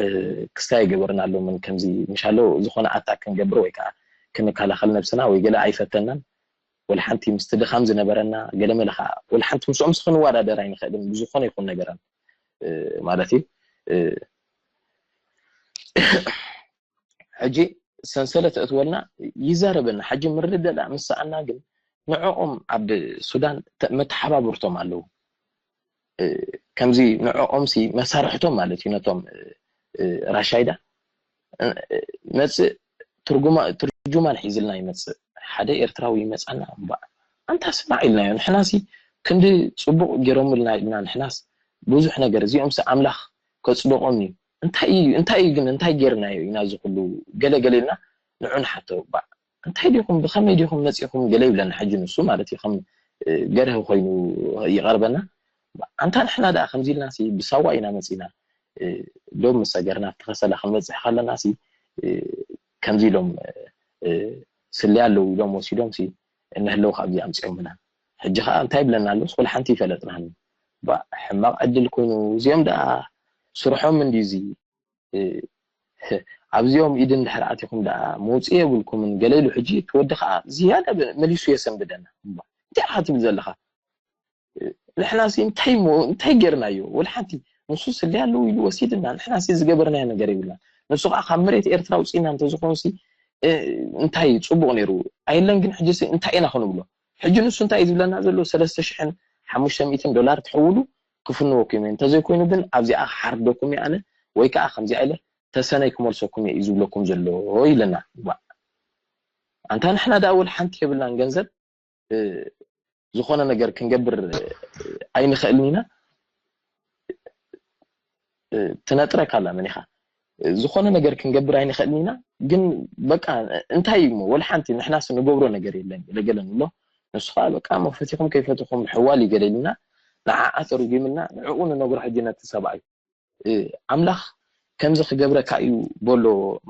ክስታይ ገበርና ኣሎምን ከምዚ ምሻሎ ዝኾነ ኣታክ ክንገብር ወይ ከዓ ክንከላኸል ነብስና ወይ ገለ ኣይፈተናን። ወላ ሓንቲ ምስቲ ድኻም ዝነበረና ገለመለ ከዓ ወላ ሓንቲ ምስኦም ክንወዳደር ኣይንኽእልን ብዝኾነ ይኹን ነገራት ማለት እዩ። ሕጂ ሰንሰለት እእትወልና ይዛረበና። ሕጂ ምርድዳእ ምስ ሰኣና ግን ንዕኦም ኣብ ሱዳን መተሓባብርቶም ኣለዉ። ከምዚ ንዕኦም ሲ መሳርሕቶም ማለት እዩ ነቶም ራሻይዳ መፅእ ትርጉማ ትርጁማን ሒዝልና ይመፅእ። ሓደ ኤርትራዊ ይመፃና እምባ ኣንታ ስማዕ ኢልናዮ። ንሕናሲ ክንዲ ፅቡቕ ገይሮምልና ኢልና ንሕናስ ብዙሕ ነገር እዚኦምሲ ኣምላኽ ከፅደቖም እዩ። እንታይ እዩ እንታይ እዩ ግን እንታይ ጌርናዮ ኢና እዚ ኩሉ ገለ ገለ ኢልና ንዑ ንሓቶ። ባ እንታይ ዲኹም ብኸመይ ዲኹም መፂኹም ገለ ይብለና ሕጂ ንሱ ማለት እዩ። ከም ገርህ ኮይኑ ይቐርበና። ኣንታ ንሕና ደኣ ከምዚ ኢልናሲ ብሳዋ ኢና መፂና ዶብ ምስ ሰገርና ኣብቲ ከሰላ ክንበፅሕ ከለናሲ ከምዚ ኢሎም ስልያ ኣለዉ ኢሎም ወሲዶም ሲ እንህለው ካብዚ ኣምፅኦምና። ሕጂ ከዓ እንታይ ይብለና ኣሎ ስኩል ሓንቲ ይፈለጥናኒ። ሕማቕ ዕድል ኮይኑ እዚኦም ደኣ ስርሖም እንዲ እዚ ኣብዚኦም ኢድ እንድሕር ኣቲኹም ደኣ መውፅኢ የብልኩምን ገለ ኢሉ ሕጂ እቲ ወዲ ከዓ ዝያዳ መሊሱ የሰንብደና። እንታይ ኢኻ ትብል ዘለኻ? ንሕናሲ እንታይ እንታይ ጌርናዮ? ወላ ሓንቲ ንሱ ስለ ኣለዉ ኢሉ ወሲድና ንሕናሲ ዝገበርናዮ ነገር የብልና። ንሱ ከዓ ካብ መሬት ኤርትራ ውፅኢና እንተዝኾንሲ እንታይ ፅቡቕ ነይሩ ኣይለን። ግን ሕጂ እንታይ ኢና ክንብሎ? ሕጂ ንሱ እንታይ እዩ ዝብለና ዘሎ? ሰለስተ ሽሕን ሓሙሽተ ሚእትን ዶላር ትሕውሉ ክፍንወኩም እየ። እንተዘይኮይኑ ግን ኣብዚኣ ክሓርደኩም እየ ኣነ ወይ ከዓ ከምዚኣ ኢለ ተሰነይ ክመልሰኩም እየ እዩ ዝብለኩም ዘሎ ኢለና። ኣንታ ንሕና ደኣ ወላ ሓንቲ የብልናን ገንዘብ ዝኾነ ነገር ክንገብር ኣይንኽእልን ኢና። ትነጥረካ ኣላ መን ኢኻ? ዝኾነ ነገር ክንገብር ኣይንኽእልን ኢና። ግን በቃ እንታይ እሞ ወላ ሓንቲ ንሕናስ ንገብሮ ነገር የለን ገለገለ ንብሎ። ንሱ ከዓ በቃ መፈቲኹም ከይፈትኹም ሕዋል ይገለልና ንዓኣ ተርጉምልና ንዕኡ ንነግሮ ሕጂ ነቲ ሰብኣይ ኣምላኽ ከምዚ ክገብረካ እዩ በሎ።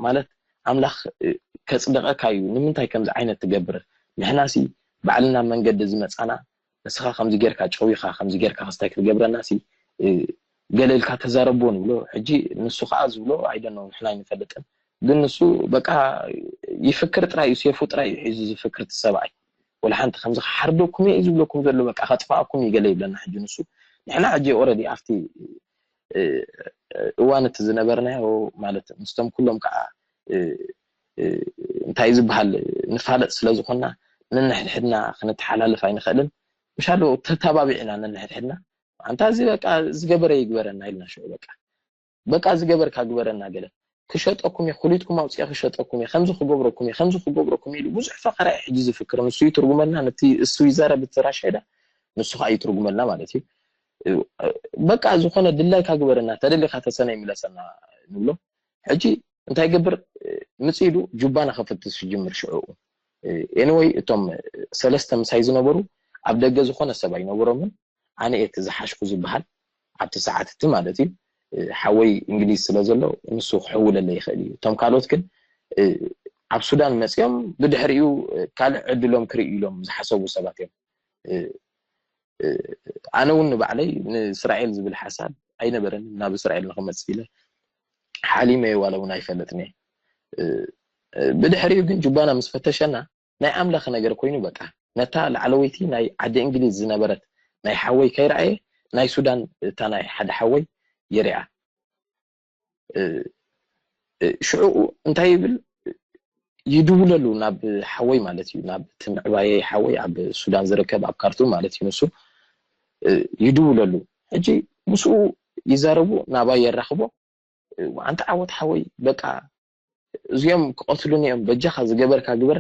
ማለት ኣምላኽ ከፅደቐካ እዩ። ንምንታይ ከምዚ ዓይነት ትገብር? ንሕናሲ ባዕልና መንገዲ ዝመፃና ንስኻ ከምዚ ጌርካ ጨዊኻ ከምዚ ጌርካ ክስታይ ክትገብረና ሲ ገለ ኢልካ ተዛረቦ ንብሎ። ሕጂ ንሱ ከዓ ዝብሎ ኣይደኖ ንሕና ኣይንፈልጥን። ግን ንሱ በቃ ይፍክር ጥራይ እዩ፣ ሴፉ ጥራይ እዩ ሒዙ ዝፍክር እቲ ሰብኣይ። ወላ ሓንቲ ከምዚ ክሓርደኩም እየ እዩ ዝብለኩም ዘሎ፣ በቃ ከጥፋኣኩም እዩ ገለ ይብለና። ሕጂ ንሱ ንሕና ሕጂ ኦረዲ ኣብቲ እዋን እቲ ዝነበርናዮ ማለት ምስቶም ኩሎም ከዓ እንታይ ዝበሃል ንፋለጥ ስለ ዝኾንና ነንሕድሕድና ክንተሓላልፍ ኣይንኽእልን። ምሻሎ ተተባቢዕና ነንሕድሕድና ኣንታ እዚ በቃ ዝገበረ ይግበረና ኢልና ሽዑ በቃ በቃ ዝገበርካ ግበረና ገለ ክሸጠኩም እየ ኩሊትኩም ኣውፅአ ክሸጠኩም እየ ከምዚ ክገብረኩም እየ ከምዚ ክገብረኩም እየ ኢሉ ብዙሕ ፈኸራ እዩ ሕጂ ዝፍክር። ንሱ ይትርጉመልና ነቲ እሱ ይዛረብ እቲ ራሻይዳ ንሱ ከዓ ይትርጉመልና ማለት እዩ። በቃ ዝኾነ ድላይካ ግበረና ተደሊካ ተሰነ ይምለሰና ንብሎ። ሕጂ እንታይ ይገብር ምፅ ኢሉ ጁባና ከፍትሽ ይጅምር ሽዑ። ኤንወይ እቶም ሰለስተ ምሳይ ዝነበሩ ኣብ ደገ ዝኾነ ሰብ ኣይነበሮምን። ኣነ እየ እቲ ዝሓሽኩ ዝበሃል ኣብቲ ሰዓት እቲ ማለት እዩ። ሓወይ እንግሊዝ ስለ ዘሎ ንሱ ክሕውለለ ይኽእል እዩ። እቶም ካልኦት ግን ኣብ ሱዳን መፅኦም ብድሕሪኡ ካልእ ዕድሎም ክርእዩ ኢሎም ዝሓሰቡ ሰባት እዮም። ኣነ እውን ንባዕለይ ንእስራኤል ዝብል ሓሳብ ኣይነበረን ናብ እስራኤል ንክመፅእ ኢለ ሓሊመ ዋላ እውን ኣይፈልጥን እየ። ብድሕሪኡ ግን ጁባና ምስ ፈተሸና ናይ ኣምላኽ ነገር ኮይኑ በቃ ነታ ላዕለወይቲ ናይ ዓዲ እንግሊዝ ዝነበረት ናይ ሓወይ ከይረኣየ ናይ ሱዳን እታ ናይ ሓደ ሓወይ የሪኣ። ሽዑኡ እንታይ ይብል ይድውለሉ ናብ ሓወይ ማለት እዩ ናብ እቲ ምዕባየ ሓወይ ኣብ ሱዳን ዝርከብ ኣብ ካርቱም ማለት እዩ ንሱ ይድውለሉ። ሕጂ ምስኡ ይዛረቡ፣ ናባይ የራኽቦ። ኣንታ ዓወት ሓወይ፣ በቃ እዚኦም ክቐትሉኒ እዮም፣ በጃኻ ዝገበርካ ግበር፣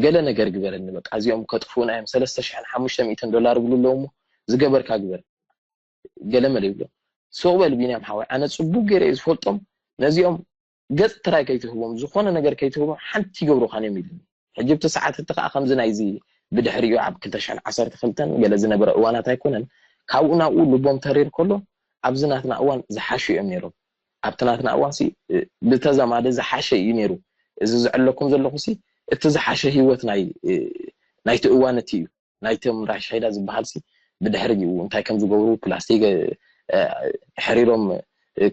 ገለ ነገር ግበረኒ፣ በቃ እዚኦም ከጥፍኡና እዮም፣ ሰለስተ ሽሕን ሓሙሽተ ሚእትን ዶላር ይብሉ ኣለዉ እሞ ዝገበርካ ግበር። ገለ መለ ይብሎ። ሱቕ በል ቢንያም ሓወይ፣ ኣነ ጽቡቕ ገይረ እየ ዝፈልጦም። ነዚኦም ገጽ ጥራይ ከይትህቦም፣ ዝኾነ ነገር ከይትህቦም፣ ሓንቲ ይገብሩኻን እዮም ኢሉኒ። ሕጂ ብቲ ሰዓት እቲ ከኣ ከምዚ ናይዚ ብድሕሪኡ ኣብ ክልተ ሽሕን ዓሰርተ ክልተን ገለ ዝነበረ እዋናት ኣይኮነን። ካብኡ ናብኡ ልቦም ተሪር ከሎ ኣብዚ ናትና እዋን ዝሓሹ እዮም ነይሮም። ኣብቲ ናትና እዋን ሲ ብተዛማዲ ዝሓሸ እዩ ነይሩ። እዚ ዝዕለኩም ዘለኹ ሲ እቲ ዝሓሸ ህይወት ናይ ናይቲ እዋን እቲ እዩ። ናይቶም ራሻይዳ ዝበሃል ሲ ብድሕሪኡ እንታይ ከም ዝገብሩ ፕላስቲክ ሕሪሮም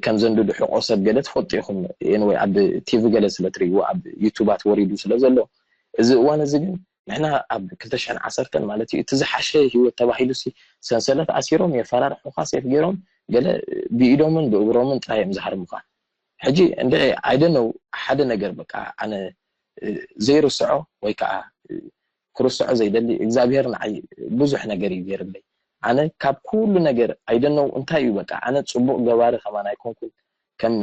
ከም ዘንድዱ ሕቆ ሰብ ገለ ትፈልጡ ኢኹም። ኤንወይ ኣብ ቲቪ ገለ ስለ ትርእይዎ ኣብ ዩቱባት ወሪዱ ስለ ዘሎ እዚ እዋን እዚ ግን ንሕና ኣብ ክልተ ሽሕን ዓሰርተን ማለት እዩ እቲ ዝሓሸ ህይወት ተባሂሉ ሲ ሰንሰለት ኣሲሮም የፈራርሑኻ ሴፍ ገይሮም ገለ ብኢዶምን ብእግሮምን ጥራይ እዮም ዝሃርሙኻ። ሕጂ እንደ I don't know ሓደ ነገር በቃ ኣነ ዘይርስዖ ወይ ከዓ ክርስዖ ዘይደሊ እግዚኣብሔር ንዓይ ብዙሕ ነገር እዩ ገይርለይ። ኣነ ካብ ኩሉ ነገር I don't know እንታይ እዩ በቃ ኣነ ፅቡቅ ገባሪ ከማን ኣይኮንኩን ከም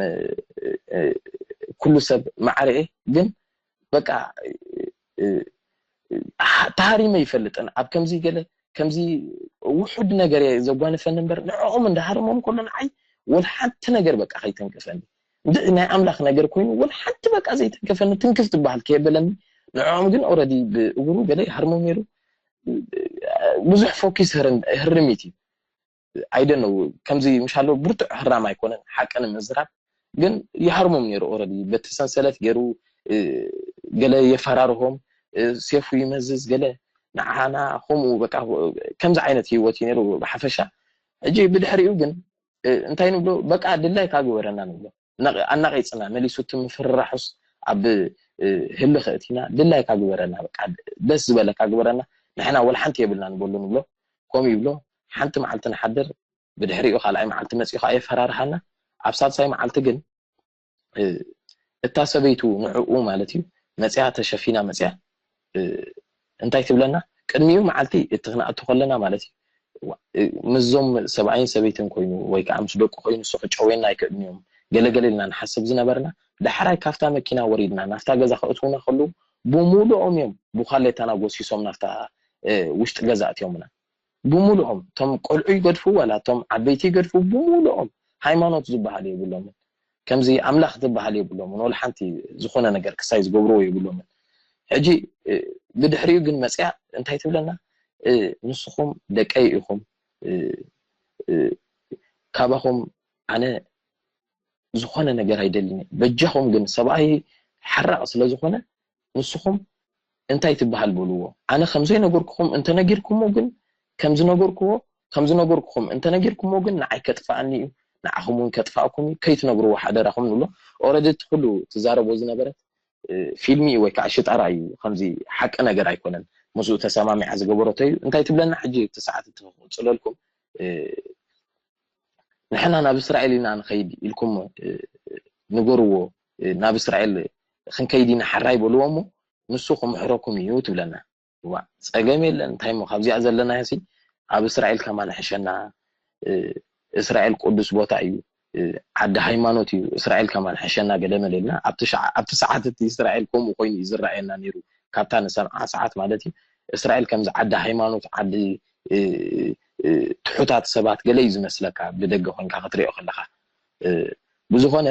ኩሉ ሰብ ማዕረ እየ ግን በቃ ተሃሪመ ይፈልጥን ኣብ ከምዚ ገለ ከምዚ ውሑድ ነገር እየ ዘጓንፈኒ እምበር ንዕኦም እንዳሃርሞም ከሎ ንዓይ ወላ ሓንቲ ነገር በቃ ከይተንከፈኒ እንድዒ ናይ ኣምላኽ ነገር ኮይኑ ወላ ሓንቲ በቃ ዘይተንከፈኒ ትንክፍ ትበሃል ከየበለኒ ንዕኦም ግን already ብእግሩ ገለ ይሃርሞም ነይሩ ብዙሕ focus ህርሚት እዩ I don't know ከምዚ ምሻሎ ብርቱዕ ህራም ኣይኮነን ሓቂ ንምዝራብ ግን ይሃርሞም ነይሩ already በቲ ሰንሰለት ገይሩ ገለ የፈራርሆም ሴፉ ይመዝዝ ገለ ንዓና ከምኡ በቃ ከምዚ ዓይነት ህይወት እዩ ነይሩ ብሓፈሻ ሕጂ ብድሕሪኡ ግን እንታይ ንብሎ በቃ ድላይካ ግበረና ንብሎ ኣናቂፅና መሊሱ እቲ ምፍርራሑስ ኣብ ህልኽ እቲና ድላይካ ግበረና በቃ ደስ ዝበለካ ግበረና ንሕና ወላ ሓንቲ የብልና ንበሉ ንብሎ ከምኡ ይብሎ ሓንቲ መዓልቲ ንሓድር ብድሕሪኡ ካልኣይ መዓልቲ መፂኡ ከዓ የፈራርሃና ኣብ ሳልሳይ መዓልቲ ግን እታ ሰበይቱ ንዕኡ ማለት እዩ መፅያ ተሸፊና መፅያ እንታይ ትብለና ቅድሚኡ መዓልቲ እቲ ክንኣቱ ከለና ማለት እዩ ምስዞም ሰብኣይን ሰበይትን ኮይኑ ወይ ከዓ ምስ ደቁ ኮይኑ ንሱ ክጨውየና ኣይክእልን እዮም ገለገለ ኢልና ንሓስብ ዝነበርና ዳሕራይ ካብታ መኪና ወሪድና ናብታ ገዛ ከእትውና ከለዉ ብሙሉኦም እዮም ብኳሌታና ጎሲሶም ናብታ ውሽጢ ገዛ ኣትዮምና ብሙሉኦም እቶም ቆልዑ ይገድፉ ዋላ እቶም ዓበይቲ ይገድፉ ብሙሉኦም ሃይማኖት ዝበሃል የብሎምን ከምዚ ኣምላኽ ዝበሃል የብሎምን ወላ ሓንቲ ዝኾነ ነገር ክሳይ ዝገብርዎ የብሎምን ሕጂ ብድሕሪኡ ግን መፅያ እንታይ ትብለና ንስኹም ደቀይ ኢኹም ካባኹም ኣነ ዝኾነ ነገር ኣይደልን በጃኹም ግን ሰብኣይ ሓራቕ ስለ ዝኾነ ንስኹም እንታይ ትበሃል በልዎ ኣነ ከምዘይነገርኩኹም እንተነጊርኩሞ ግን ከምዝነገርኩዎ ከምዝነገርኩኹም እንተነጊርኩሞ ግን ንዓይ ከጥፍኣኒ እዩ ንዓኹም እውን ከጥፋእኩም እዩ ከይትነግርዎ ሓደራኹም ንብሎ ኦረዲ እቲ ኩሉ ትዛረቦ ዝነበረት ፊልሚ ወይ ከዓ ሽጣራ እዩ ከምዚ ሓቂ ነገር ኣይኮነን ምስኡ ተሰማሚዓ ዝገበረቶ እዩ እንታይ ትብለና ሕጂ እቲ ሰዓት እቲ ክቅፅለልኩም ንሕና ናብ እስራኤል ኢና ንኸይድ ኢልኩም ንገርዎ ናብ እስራኤል ክንከይድ ኢና ሓራይ በልዎ እሞ ንሱ ክምሕረኩም እዩ ትብለና ዋ ፀገም የለን እንታይ ሞ ካብዚኣ ዘለና ሲ ኣብ እስራኤል ከማን ሕሸና እስራኤል ቅዱስ ቦታ እዩ ዓዲ ሃይማኖት እዩ እስራኤል ከማን ሕሸና ገለ መለ ኢልና ኣብቲ ሰዓት እቲ እስራኤል ከምኡ ኮይኑ እዩ ዝረኣየና ነይሩ ካብታ ንሰምዓ ሰዓት ማለት እዩ እስራኤል ከምዚ ዓዲ ሃይማኖት ዓዲ ትሑታት ሰባት ገለ እዩ ዝመስለካ ብደገ ኮይንካ ክትሪኦ ከለካ ብዝኾነ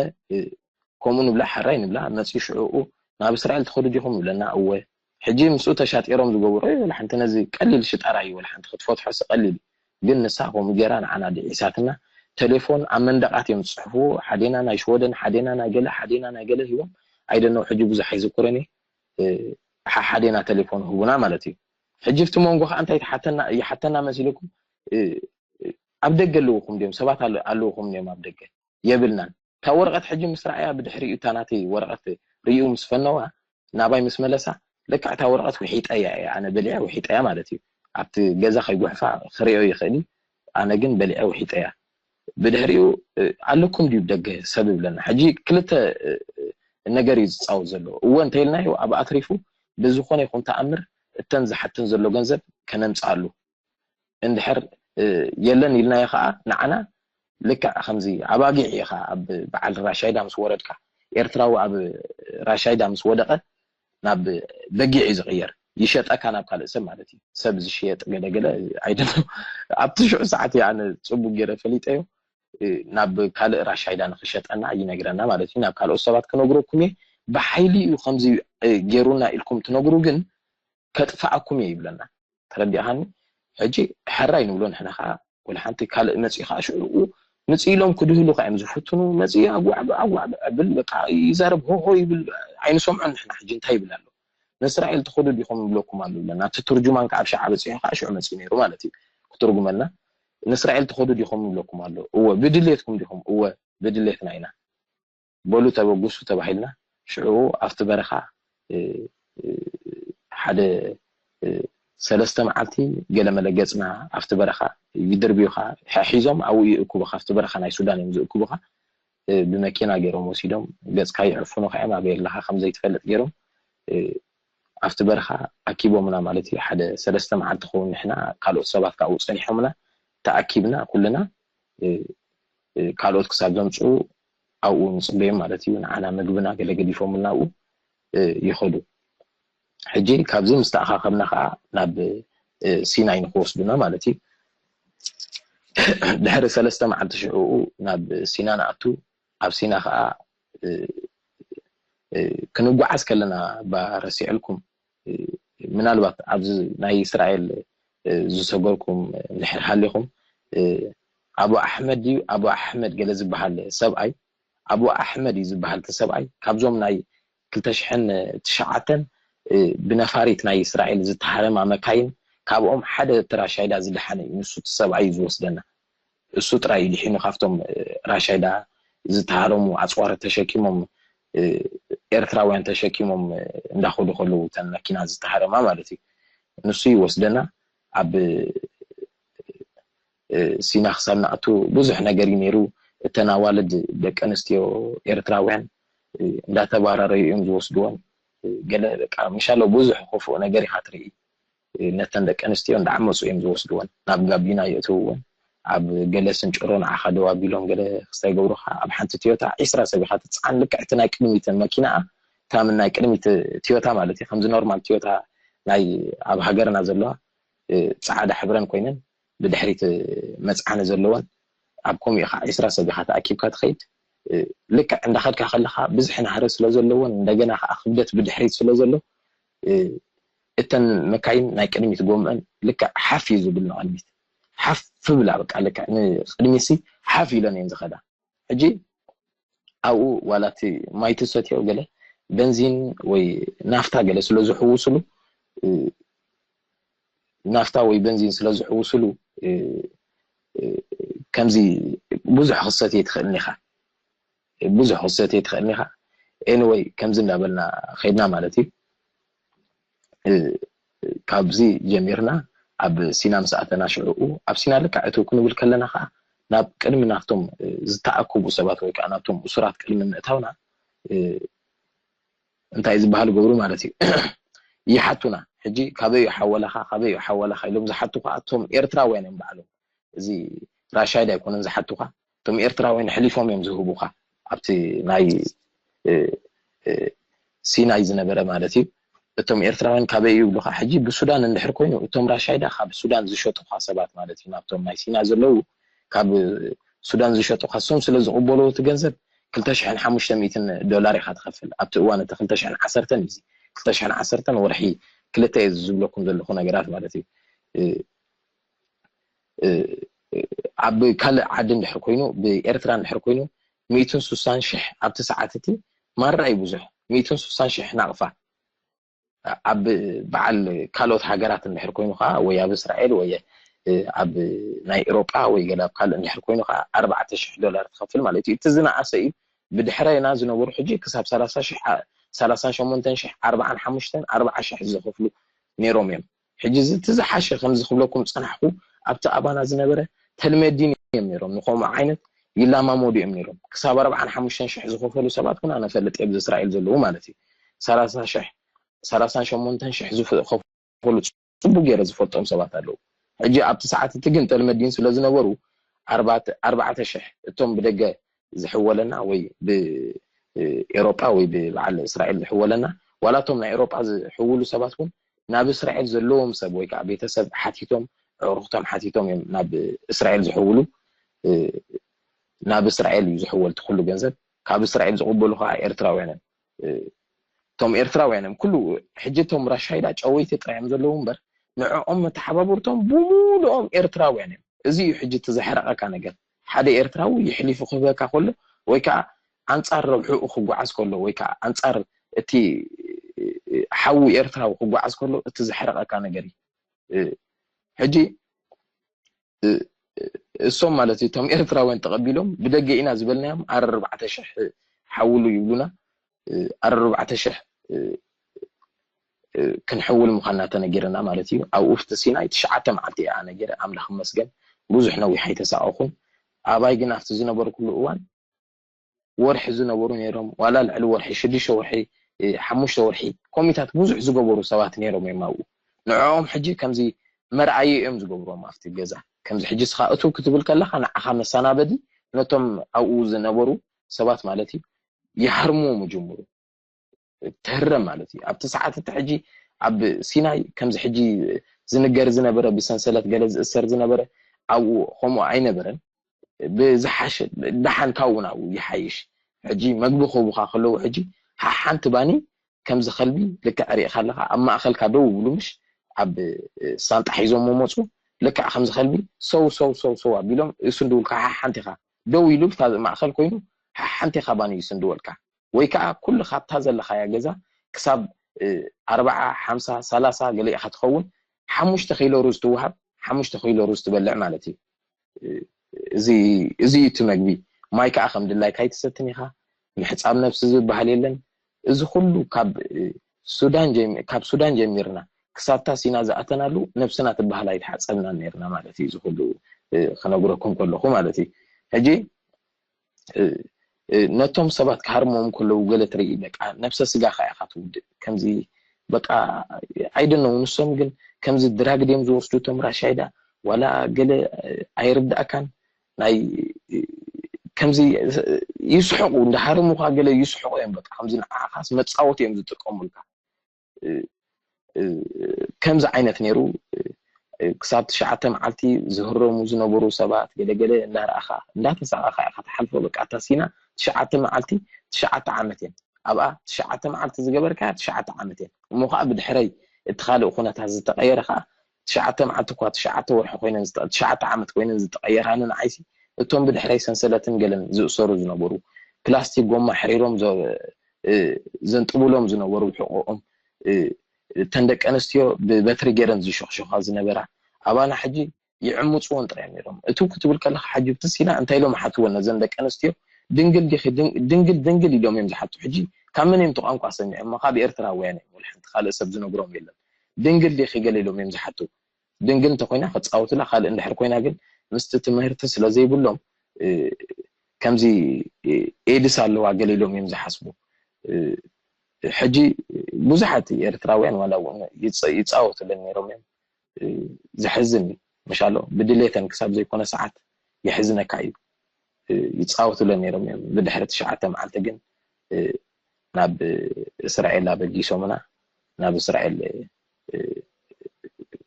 ከምኡ ንብላ ሓራይ ንብላ መፅኡ ሽዑኡ ናብ እስራኤል ትኸዱ ዲኹም ይብለና እወ ሕጂ ምስኡ ተሻጢሮም ዝገብሮ ይብላ ሓንቲ ነዚ ቀሊል ሽጠራ እዩ ወላ ሓንቲ ክትፈትሖ ሲ ቀሊል እዩ ግን ንሳ ከምኡ ገይራ ንዓና ድዒሳትና ቴሌፎን ኣብ መንደቃት እዮም ዝፅሕፍዎ ሓዴና ናይ ሽወደን ሓዴና ናይ ገለ ሓዴና ናይ ገለ ሂቦም ኣይደነው ሕጂ ብዙሕ ኣይዝክሮን እየ ሓሓዴና ቴሌፎን ህቡና ማለት እዩ ሕጂ ብቲ መንጎ ከዓ እንታይ ይሓተና መሲልኩም ኣብ ደገ ኣለውኹም ድዮም ሰባት ኣለውኹም ድዮም ኣብ ደገ የብልናን እታ ወረቐት ሕጂ ምስ ረኣያ ብድሕሪኡ እታ ናተይ ወረቐት ርእዩ ምስ ፈነዋ ናባይ ምስ መለሳ ልክዕ እታ ወረቐት ውሒጠያ እያ ኣነ በሊዐ ውሒጠያ ማለት እዩ ኣብቲ ገዛ ከይጉሕፋ ክሪኦ ይኽእል እዩ ኣነ ግን በሊዐ ውሒጠያ ብድሕሪኡ ኣለኩም ድዩ ደገ ሰብ ይብለና ሕጂ ክልተ ነገር እዩ ዝፃወት ዘሎ እወ እንተኢልናዮ ኣብ ኣትሪፉ ብዝኾነ ይኹን ተኣምር እተን ዝሓተን ዘሎ ገንዘብ ከነምፅኣሉ እንድሕር የለን ኢልናዮ ከዓ ንዓና ልክዕ ከምዚ ኣባጊዕ ኢኻ ኣብ በዓል ራሻይዳ ምስ ወረድካ፣ ኤርትራዊ ኣብ ራሻይዳ ምስ ወደቐ ናብ በጊዕ እዩ ዝቕየር፣ ይሸጠካ ናብ ካልእ ሰብ ማለት እዩ። ሰብ ዝሽየጥ ገለገለ ኣይደለም። ኣብቲ ሽዑ ሰዓት ኣነ ጽቡቅ ገይረ ፈሊጠዮ። ናብ ካልእ ራሻይዳ ንኽሸጠና ይነግረና ማለት እዩ። ናብ ካልኦት ሰባት ክነግረኩም እየ። ብሓይሊ እዩ ከምዚ ገይሩና ኢልኩም ትነግሩ ግን ከጥፍኣኩም እየ ይብለና። ተረዲእኻኒ? ሕጂ ሕራይ ንብሎ ንሕና ከዓ ወላ ሓንቲ ካልእ መፂኡ ከዓ ሽዑኡ ምፅእ ኢሎም ክድህሉ ከዓ እዮም ዝፍትኑ። መፂኡ ኣጓዕ ኣጓዕ ብል በቃ ይዛረብ ሆሆ ይብል ኣይንሰምዖን ንሕና። ሕጂ እንታይ ይብል ኣሎ? ንእስራኤል ትኸዱ ዲኹም ይብለኩም ኣሎ ይብለና። እቲ ትርጅማን ከዓ ኣብ ሸዓ በፂሑ ከዓ ሽዑ መፂኡ ነይሩ ማለት እዩ ክትርጉመልና። ንእስራኤል ትኸዱ ዲኹም ይብለኩም ኣሎ። እወ ብድሌትኩም ዲኹም? እወ ብድሌትና ኢና። በሉ ተበጉሱ ተባሂልና ሽዑ ኣብቲ በረኻ ሓደ ሰለስተ መዓልቲ ገለመለ ገፅና ኣብቲ በረኻ ይድርብዩኻ ሒዞም ኣብኡ ይእክቡኻ ኣብቲ በረኻ ናይ ሱዳን እዮም ዝእክቡኻ ብመኪና ገይሮም ወሲዶም ገፅካ ይዕፍኑኻ እዮም ኣበይ ኣለኻ ከምዘይትፈልጥ ገይሮም ኣብቲ በረኻ ኣኪቦምና ማለት እዩ ሓደ ሰለስተ መዓልቲ ክኸውን ንሕና ካልኦት ሰባት ካብኡ ፀኒሖምና ተኣኪብና ኩልና ካልኦት ክሳብ ዘምፅኡ ኣብኡ ንፅበዮም ማለት እዩ ንዓና ምግብና ገለ ገዲፎምልና ኣብኡ ይኸዱ ሕጂ ካብዚ ምስ ተኣኻኸብና ከዓ ናብ ሲናይ ንክወስዱና ማለት እዩ ድሕሪ ሰለስተ መዓልቲ ሽዑኡ ናብ ሲና ንኣቱ ኣብ ሲና ከዓ ክንጓዓዝ ከለና ባ ረሲዐልኩም ምናልባት ኣብዚ ናይ እስራኤል ዝሰገርኩም እንድሕር ሃሊኹም ኣቡ ኣሕመድ ድዩ ኣቡ ኣሕመድ ገለ ዝበሃል ሰብኣይ ኣቡ ኣሕመድ እዩ ዝበሃል እቲ ሰብኣይ ካብዞም ናይ ክልተ ሽሕን ትሽዓተን ብነፋሪት ናይ እስራኤል ዝተሃረማ መካይን ካብኦም ሓደ እቲ ራሻይዳ ዝደሓነ እዩ ንሱ እቲ ሰብኣይ እዩ ዝወስደና እሱ ጥራይ እዩ ድሒኑ ካብቶም ራሻይዳ ዝተሃረሙ ኣፅዋር ተሸኪሞም ኤርትራውያን ተሸኪሞም እንዳኸዱ ከለዉ እተን መኪና ዝተሃረማ ማለት እዩ ንሱ ይወስደና ኣብ ሲና ክሳብ ንኣቱ ብዙሕ ነገር እዩ ነይሩ እተን ኣዋልድ ደቂ ኣንስትዮ ኤርትራውያን እንዳተባረረ እዮም ዝወስድወን ገለ በቃ ምሻሎ ብዙሕ ክፉእ ነገር ኢኻ ትርኢ ነተን ደቂ ኣንስትዮ እንዳዓመፁ እዮም ዝወስድወን ናብ ጋቢና የእትውወን ኣብ ገለ ስንጭሮ ንዓኻ ደው ኣቢሎም ገለ ክስታይ ገብሩኻ ኣብ ሓንቲ ትዮታ ዒስራ ሰብ ኢኻ ትፅዓን ልክዕ እቲ ናይ ቅድሚት መኪናኣ እታ ምን ናይ ቅድሚት ትዮታ ማለት እዩ ከምዚ ኖርማል ትዮታ ናይ ኣብ ሃገርና ዘለዋ ፃዕዳ ሕብረን ኮይነን ብድሕሪት መፅዓኒ ዘለወን ኣብ ከምኡ ኢኻ ዒስራ ሰብ ኢኻ ተኣኪብካ ትኸይድ ልክዕ እንዳኸድካ ከለኻ ብዝሒ ናህሪ ስለ ዘለዎን እንደገና ከዓ ክብደት ብድሕሪት ስለ ዘሎ እተን መካይን ናይ ቅድሚት ጎምአን ልክዕ ሓፍ እዩ ዝብል ንቕድሚት ሓፍ ብላ በቃ ልክዕ ንቅድሚት ሲ ሓፍ ኢለን እየን ዝኸዳ ሕጂ ኣብኡ ዋላ እቲ ማይ ትሰትዮ ገለ በንዚን ወይ ናፍታ ገለ ስለ ዝሕውስሉ ናፍታ ወይ በንዚን ስለ ዝሕውስሉ ከምዚ ብዙሕ ክሰትየ ትኽእልን ኢኻ ብዙሕ ክሰትየ ትኽእልን ኢኻ anyway ከምዚ እንዳበልና ኸይድና ማለት እዩ ካብዚ ጀሚርና ኣብ ሲና ምስ ኣተና ሽዕኡ ኣብ ሲና ልክዕ እትው ክንብል ከለና ከዓ ናብ ቅድሚ ናብቶም ዝተኣከቡ ሰባት ወይ ከዓ ናብቶም እሱራት ቅድሚ ምእታውና እንታይ ዝበሃል ገብሩ ማለት እዩ ይሓቱና ሕጂ ካበዩ ሓወላኻ ካበዩ ሓወላኻ ኢሎም ዝሓቱኻ እቶም ኤርትራውያን እዮም ባዕሎም እዚ ራሻይድ ኣይኮነን ዝሓቱኻ እቶም ኤርትራውያን ሕሊፎም እዮም ዝህቡኻ ኣብቲ ናይ ሲናይ ዝነበረ ማለት እዩ እቶም ኤርትራውያን ካበይ ይብሉኻ ሕጂ ብሱዳን እንድሕር ኮይኑ እቶም ራሻይዳ ካብ ሱዳን ዝሸጡኻ ሰባት ማለት እዩ ናብቶም ናይ ሲና ዘለዉ ካብ ሱዳን ዝሸጡኻ እሶም ስለ ዝቕበልዎ እቲ ገንዘብ ክልተ ሽሕን ሓሙሽተ ሚእትን ዶላር ኢኻ ትኸፍል ኣብቲ እዋን እቲ ክልተ ሽሕን ዓሰርተን እዩ ክልተ ሽሕን ዓሰርተን ወርሒ ክልተ እየ ዝብለኩም ዘለኹ ነገራት ማለት እዩ ኣብ ካልእ ዓዲ እንድሕር ኮይኑ ብኤርትራ እንድሕር ኮይኑ ሚእትን ሱሳን ሽሕ ኣብቲ ሰዓት እቲ ማራ እዩ ብዙሕ ሚእትን ሱሳን ሽሕ ናቕፋ ኣብ በዓል ካልኦት ሃገራት እንድሕር ኮይኑ ከዓ ወይ ኣብ እስራኤል ወይ ኣብ ናይ ኤሮጳ ወይ ገለ ኣብ ካልእ እንድሕር ኮይኑ ከዓ ኣርባዕተ ሽሕ ዶላር ትኸፍል ማለት እዩ እቲ ዝነኣሰ እዩ ብድሕረና ዝነበሩ ሕጂ ክሳብ ሰላሳ ሽሕ ሰላሳን ሸሞንተን ሽሕ ኣርባዓን ሓሙሽተን ኣርባዓ ሽሕ ዝኸፍሉ ነይሮም እዮም ሕጂ እዚ እቲ ዝሓሸ ከምዚ ክብለኩም ዝፀናሕኩ ኣብቲ ኣባና ዝነበረ ተልመዲን እዮም ነይሮም ንከምኡ ዓይነት ይላማመዱ እዮም ነይሮም ክሳብ ኣርባዓን ሓሙሽተን ሽሕ ዝኸፈሉ ሰባት ኩና ነፈልጥ እዮም እስራኤል ዘለዉ ማለት እዩ ሰላሳ ሽሕ ሰላሳን ሸሞንተን ሽሕ ዝኸፈሉ ፅቡቅ ገይረ ዝፈልጦም ሰባት ኣለዉ ሕጂ ኣብቲ ሰዓት እቲ ግን ተልመዲን ስለ ዝነበሩ ኣርባዕተ ኣርባዕተ ሽሕ እቶም ብደገ ዝሕወለና ወይ ብኤሮጳ ወይ ብበዓል እስራኤል ዝሕወለና፣ ዋላ እቶም ናይ ኤሮጳ ዝሕውሉ ሰባት እውን ናብ እስራኤል ዘለዎም ሰብ ወይ ከዓ ቤተሰብ ሓቲቶም፣ ኣዕሩኽቶም ሓቲቶም እዮም ናብ እስራኤል ዝሕውሉ። ናብ እስራኤል እዩ ዝሕወል እቲ ኩሉ ገንዘብ። ካብ እስራኤል ዝቕበሉ ከዓ ኤርትራውያን እዮም። እቶም ኤርትራውያን እዮም ኩሉ። ሕጂ እቶም ራሻይዳ ጨወይቲ ጥራይ እዮም ዘለዉ እምበር፣ ንዕኦም መተሓባበርቶም ብሙሉኦም ኤርትራውያን እዮም። እዚ እዩ ሕጂ እቲ ዘሕረቐካ ነገር። ሓደ ኤርትራዊ ይሕሊፉ ክህበካ ከሎ ወይ ከዓ ኣንጻር ረብሕኡ ክጓዓዝ ከሎ ወይ ከዓ ኣንጻር እቲ ሓዊ ኤርትራዊ ክጓዓዝ ከሎ እቲ ዘሕረቐካ ነገር እዩ። ሕጂ እሶም ማለት እዩ እቶም ኤርትራውያን ተቐቢሎም ብደገ ኢና ዝበልናዮም ኣርባዕተ ሽሕ ሓውሉ ይብሉና። ኣርባዕተ ሽሕ ክንሕውል ምዃንና ተነጊርና ማለት እዩ። ኣብ ኡፍቲ ሲናይ ትሽዓተ መዓልቲ እያ ነጊረ፣ ኣምላኽ ይመስገን ብዙሕ ነዊሕ ኣይተሳቐኹን። ኣባይ ግን ኣብቲ ዝነበርኩሉ እዋን ወርሒ ዝነበሩ ነይሮም፣ ዋላ ልዕሊ ወርሒ፣ ሽዱሽተ ወርሒ፣ ሓሙሽተ ወርሒ ኮሚታት ብዙሕ ዝገበሩ ሰባት ነይሮም እዮም ኣብኡ። ንዕኦም ሕጂ ከምዚ መርኣዩ እዮም ዝገብሮም ኣብቲ ገዛ። ከምዚ ሕጂ ስኻ እቱ ክትብል ከለኻ ንዓኻ መሰናበዲ ነቶም ኣብኡ ዝነበሩ ሰባት ማለት እዩ ይሃርምዎም ይጅምሩ። ትህረም ማለት እዩ። ኣብቲ ሰዓት እቲ ሕጂ ኣብ ሲናይ ከምዚ ሕጂ ዝንገር ዝነበረ ብሰንሰለት ገለ ዝእሰር ዝነበረ ኣብኡ ከምኡ ኣይነበረን። ብዝሓሸ ደሓን ካብኡ ናብኡ ይሓይሽ። ሕጂ መግቢ ክህቡኻ ከለዉ ሕጂ ሓሓንቲ ባኒ ከምዚ ከልቢ ልክዕ ሪእኻ ኣለኻ ኣብ ማእኸልካ ደው ይብሉ ምሽ ኣብ ሳንጣ ሒዞም መፁ ልክዕ ከምዚ ከልቢ ሰው ሰው ሰው ሰው ኣቢሎም ይስንድውልካ ሓሓንቲ ኢኻ ደው ኢሉ ማእኸል ኮይኑ ሓሓንቲ ኢኻ ባኒ ይስንድወልካ ወይ ከዓ ኩሉ ካብታ ዘለኻያ ገዛ ክሳብ ኣርባዓ ሓምሳ ሰላሳ ገለ ኢኻ ትኸውን ሓሙሽተ ኪሎ ሩዝ ትወሃብ ሓሙሽተ ኪሎ ሩዝ ትበልዕ ማለት እዩ። እዚ እዩ እቲ መግቢ። ማይ ከዓ ከም ድላይካ ኣይትሰትን ኢኻ። ምሕፃብ ነብሲ ዝበሃል የለን። እዚ ኩሉ ካብ ሱዳን ጀሚ- ካብ ሱዳን ጀሚርና ክሳብታ ሲና ዝኣተናሉ ነብስና ትበሃል ኣይተሓፀብናን ነርና ማለት እዩ። እዚ ኩሉ ክነግረኩም ከለኹ ማለት እዩ። ሕጂ ነቶም ሰባት ክሃርሞም ከለዉ ገለ ትርኢ በቃ ነብሰ ስጋ ከ ኢኻ ትውድእ ከምዚ በቃ ኣይደነው ንሶም ግን ከምዚ ድራግ ድዮም ዝወስዱ እቶም ራሻይዳ ዋላ ገለ ኣይርዳእካን ናይ ከምዚ ይስሕቁ እንዳሃረሙካ ገለ ይስሕቁ እዮም በቃ ከምዚ ንዓኻስ መፃወት እዮም ዝጥቀሙልካ ከምዚ ዓይነት ነይሩ ክሳብ ትሽዓተ መዓልቲ ዝህረሙ ዝነበሩ ሰባት ገለገለ እንዳረኣኻ እንዳተሳቐኻ ኢኻ ትሓልፎ በቃ እታ ሲና ትሽዓተ መዓልቲ ትሽዓተ ዓመት እየን ኣብኣ ትሽዓተ መዓልቲ ዝገበርካያ ትሽዓተ ዓመት እየን እሞ ከዓ ብድሕረይ እቲ ካልእ ኩነታት ዝተቐየረ ከዓ ትሽዓተ መዓልቲ እኳ ትሽዓተ ወርሒ ኮይነን ዝጠ- ትሽዓተ ዓመት ኮይነን ዝጠቐየራ ንዓይሲ እቶም ብድሕረይ ሰንሰለትን ገለን ዝእሰሩ ዝነበሩ ፕላስቲክ ጎማ ሕሪሮም ዘ- ዘንጥቡሎም ዝነበሩ ሕቆኦም እተን ደቂ ኣንስትዮ ብበትሪ ገይረን ዝሸኽሸኻ ዝነበራ ኣባና ሕጂ ይዕምፅወን ጥራይ እዮም ነይሮም። እቱ ክትብል ከለካ ሓጅብቲ ሲና እንታይ ኢሎም ሓትወን ነዘን ደቂ ኣንስትዮ ድንግል ዲኺ ድንግል ድንግል ኢሎም እዮም ዝሓቱ። ሕጂ ካብ መን እዮም እቲ ቋንቋ ሰሚዖሞ? ካብ ኤርትራውያን እዮም። ወላ ሓንቲ ካልእ ሰብ ዝነግሮም የለን። ድንግል ዲኺ ገለ ኢሎም እዮም ዝሓቱ። ድንግል እንተኮይና ክፃወቱላ ካልእ እንድሕር ኮይና ግን ምስቲ ትምህርቲ ስለዘይብሎም ከምዚ ኤድስ ኣለዋ ገለ ኢሎም እዮም ዝሓስቡ። ሕጂ ብዙሓት ኤርትራውያን ዋላ እውን ይፃወቱለን ነይሮም እዮም። ዘሕዝን እዩ። መሻሎ ብድሌተን ክሳብ ዘይኮነ ሰዓት የሕዝነካ እዩ። ይፃወቱለን ነይሮም እዮም። ብድሕሪ ትሽዓተ መዓልቲ ግን ናብ እስራኤል ኣበጊሶምና ናብ እስራኤል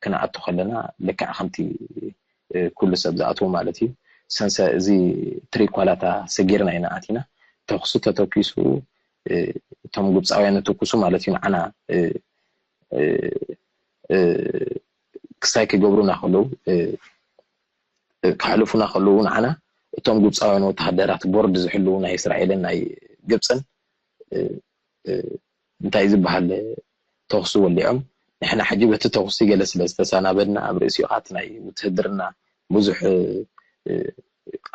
ክንኣቱ ከለና ልክዕ ከምቲ ኩሉ ሰብ ዝኣትዎ ማለት እዩ ሰንሰ እዚ ትሪኳላታ ሰጊርና ኢና ኣቲና ተኩሲ ተተኪሱ እቶም ግብፃውያን ትኩሱ ማለት እዩ ንዓና ክስታይ ክገብሩና ከለዉ ከሕልፉና ከለዉ ንዓና እቶም ግብፃውያን ወተሃደራት ቦርድ ዝሕልዉ ናይ እስራኤልን ናይ ግብፅን እንታይ ዝበሃል ተኹሲ ወሊዖም ንሕና ሕጂ በቲ ተኹሲ ገለ ስለ ዝተሰናበድና ኣብ ርእሲኡ ከዓ እቲ ናይ ውትህድርና ብዙሕ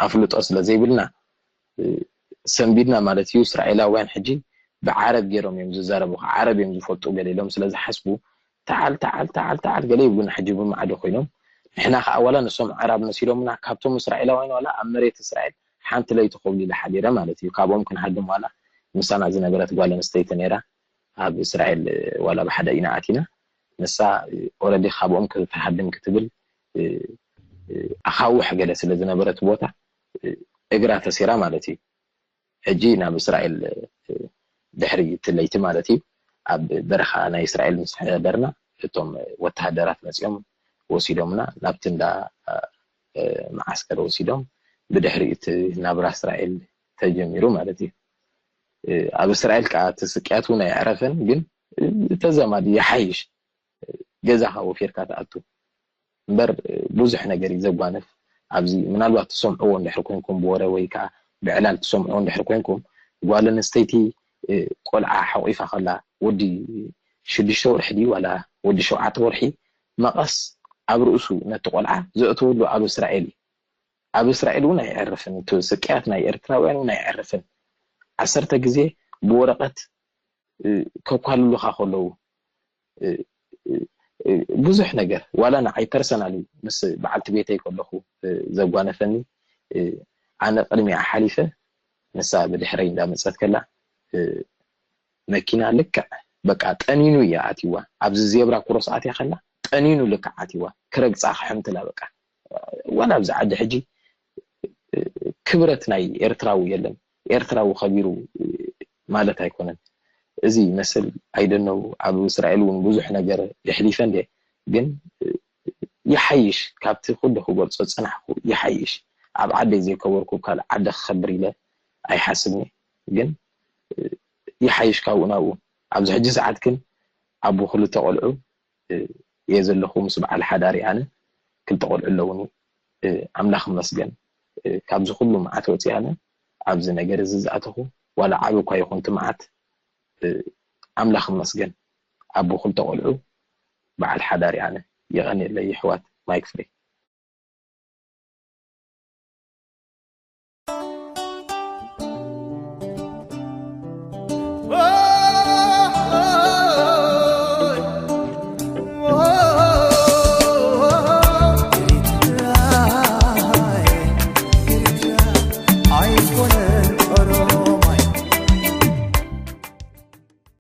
ኣፍልጦ ስለ ዘይብልና ሰንቢድና ማለት እዩ እስራኤላውያን ሕጂ ብዓረብ ገይሮም እዮም ዝዛረቡ ዓረብ እዮም ዝፈልጡ ገለ ኢሎም ስለ ዝሓስቡ ተዓል ተዓል ተዓል ተዓል ገለ ይብሉና ሕጂ ብማዕዶ ኮይኖም ንሕና ከዓ ዋላ ንሶም ዓራብ መሲሎምና ካብቶም እስራኤላውያን ዋላ ኣብ መሬት እስራኤል ሓንቲ ለይቲ ኮብሊለ ሓዲረ ማለት እዩ ካብኦም ክንሃድም ዋላ ምሳና ዝነበረት ጓል ኣንስተይቲ ነይራ ኣብ እስራኤል ዋላ ብሓደ ኢና ኣቲና ንሳ ኦረዲ ካብኦም ክትሃድም ክትብል ኣኻውሕ ገለ ስለ ዝነበረ እቲ ቦታ እግራ ተሲራ ማለት እዩ። ሕጂ ናብ እስራኤል ድሕሪ እቲ ለይቲ ማለት እዩ ኣብ በረኻ ናይ እስራኤል ምስ ሓደርና እቶም ወተሃደራት መፂኦም ወሲዶምና ናብቲ እንዳ መዓስከር ወሲዶም ብድሕሪ እቲ ናብራ እስራኤል ተጀሚሩ ማለት እዩ። ኣብ እስራኤል ከዓ እቲ ስቅያት እውን ኣይዕረፈን፣ ግን ተዛማዲ ይሓይሽ ገዛኻ ወፊርካ ትኣቱ እምበር ብዙሕ ነገር እዩ ዘጓንፍ። ኣብዚ ምናልባት ትሰምዕዎ እንድሕር ኮንኩም ብወረ ወይ ከዓ ብዕላል ትሰምዕዎ እንድሕር ኮንኩም ጓል ኣንስተይቲ ቆልዓ ሓቂፋ ከላ ወዲ ሽዱሽተ ወርሒ ድዩ ዋላ ወዲ ሸውዓተ ወርሒ መቐስ ኣብ ርእሱ ነቲ ቆልዓ ዘእትወሉ ኣብ እስራኤል እዩ። ኣብ እስራኤል እውን ኣይዕርፍን፣ እቲ ስቅያት ናይ ኤርትራውያን እውን ኣይዕርፍን። ዓሰርተ ግዜ ብወረቐት ከኳልሉኻ ከለዉ ብዙሕ ነገር ዋላ ንዓይ ፐርሰናሊ ምስ በዓልቲ ቤተይ ከለኹ ዘጓነፈኒ ኣነ ቅድሚኣ ሓሊፈ ንሳ ብድሕረይ እንዳመፀት ከላ መኪና ልክዕ በቃ ጠኒኑ እያ ኣትዋ ኣብዚ ዜብራ ክሮስ ኣትያ ከላ ጠኒኑ ልክዕ ኣትዋ ክረግፃ ክሕምትላ በቃ ዋላ ኣብዚ ዓዲ ሕጂ ክብረት ናይ ኤርትራዊ የለን ኤርትራዊ ከቢሩ ማለት ኣይኮነን እዚ ይመስል ኣይደነው ኣብ እስራኤል እውን ብዙሕ ነገር የሕሊፈ እንደ ግን ይሓይሽ ካብቲ ኩሉ ክገልጾ ዝጸናሕኩ ይሓይሽ ኣብ ዓደይ ዘይከበርኩ ካልእ ዓዲ ክኸብር ኢለ ኣይሓስብን ግን ይሓይሽ ካብኡ ናብኡ ኣብዚ ሕጂ ሰዓት ግን ኣቦ ክልተ ቆልዑ እየ ዘለኹ ምስ በዓል ሓዳሪ ኣነ ክልተ ቆልዑ ኣለውኒ ኣምላኽ መስገን ካብዚ ኩሉ መዓት ወፂ ኣነ ኣብዚ ነገር እዚ ዝኣተኹ ዋላ ዓብ እኳ ይኹን ትመዓት ኣምላኽ መስገን ኣቦ ክልተ ቆልዑ በዓል ሓዳሪ ኣነ የቐንየለይ ይሕዋት ማይክ ፍሬ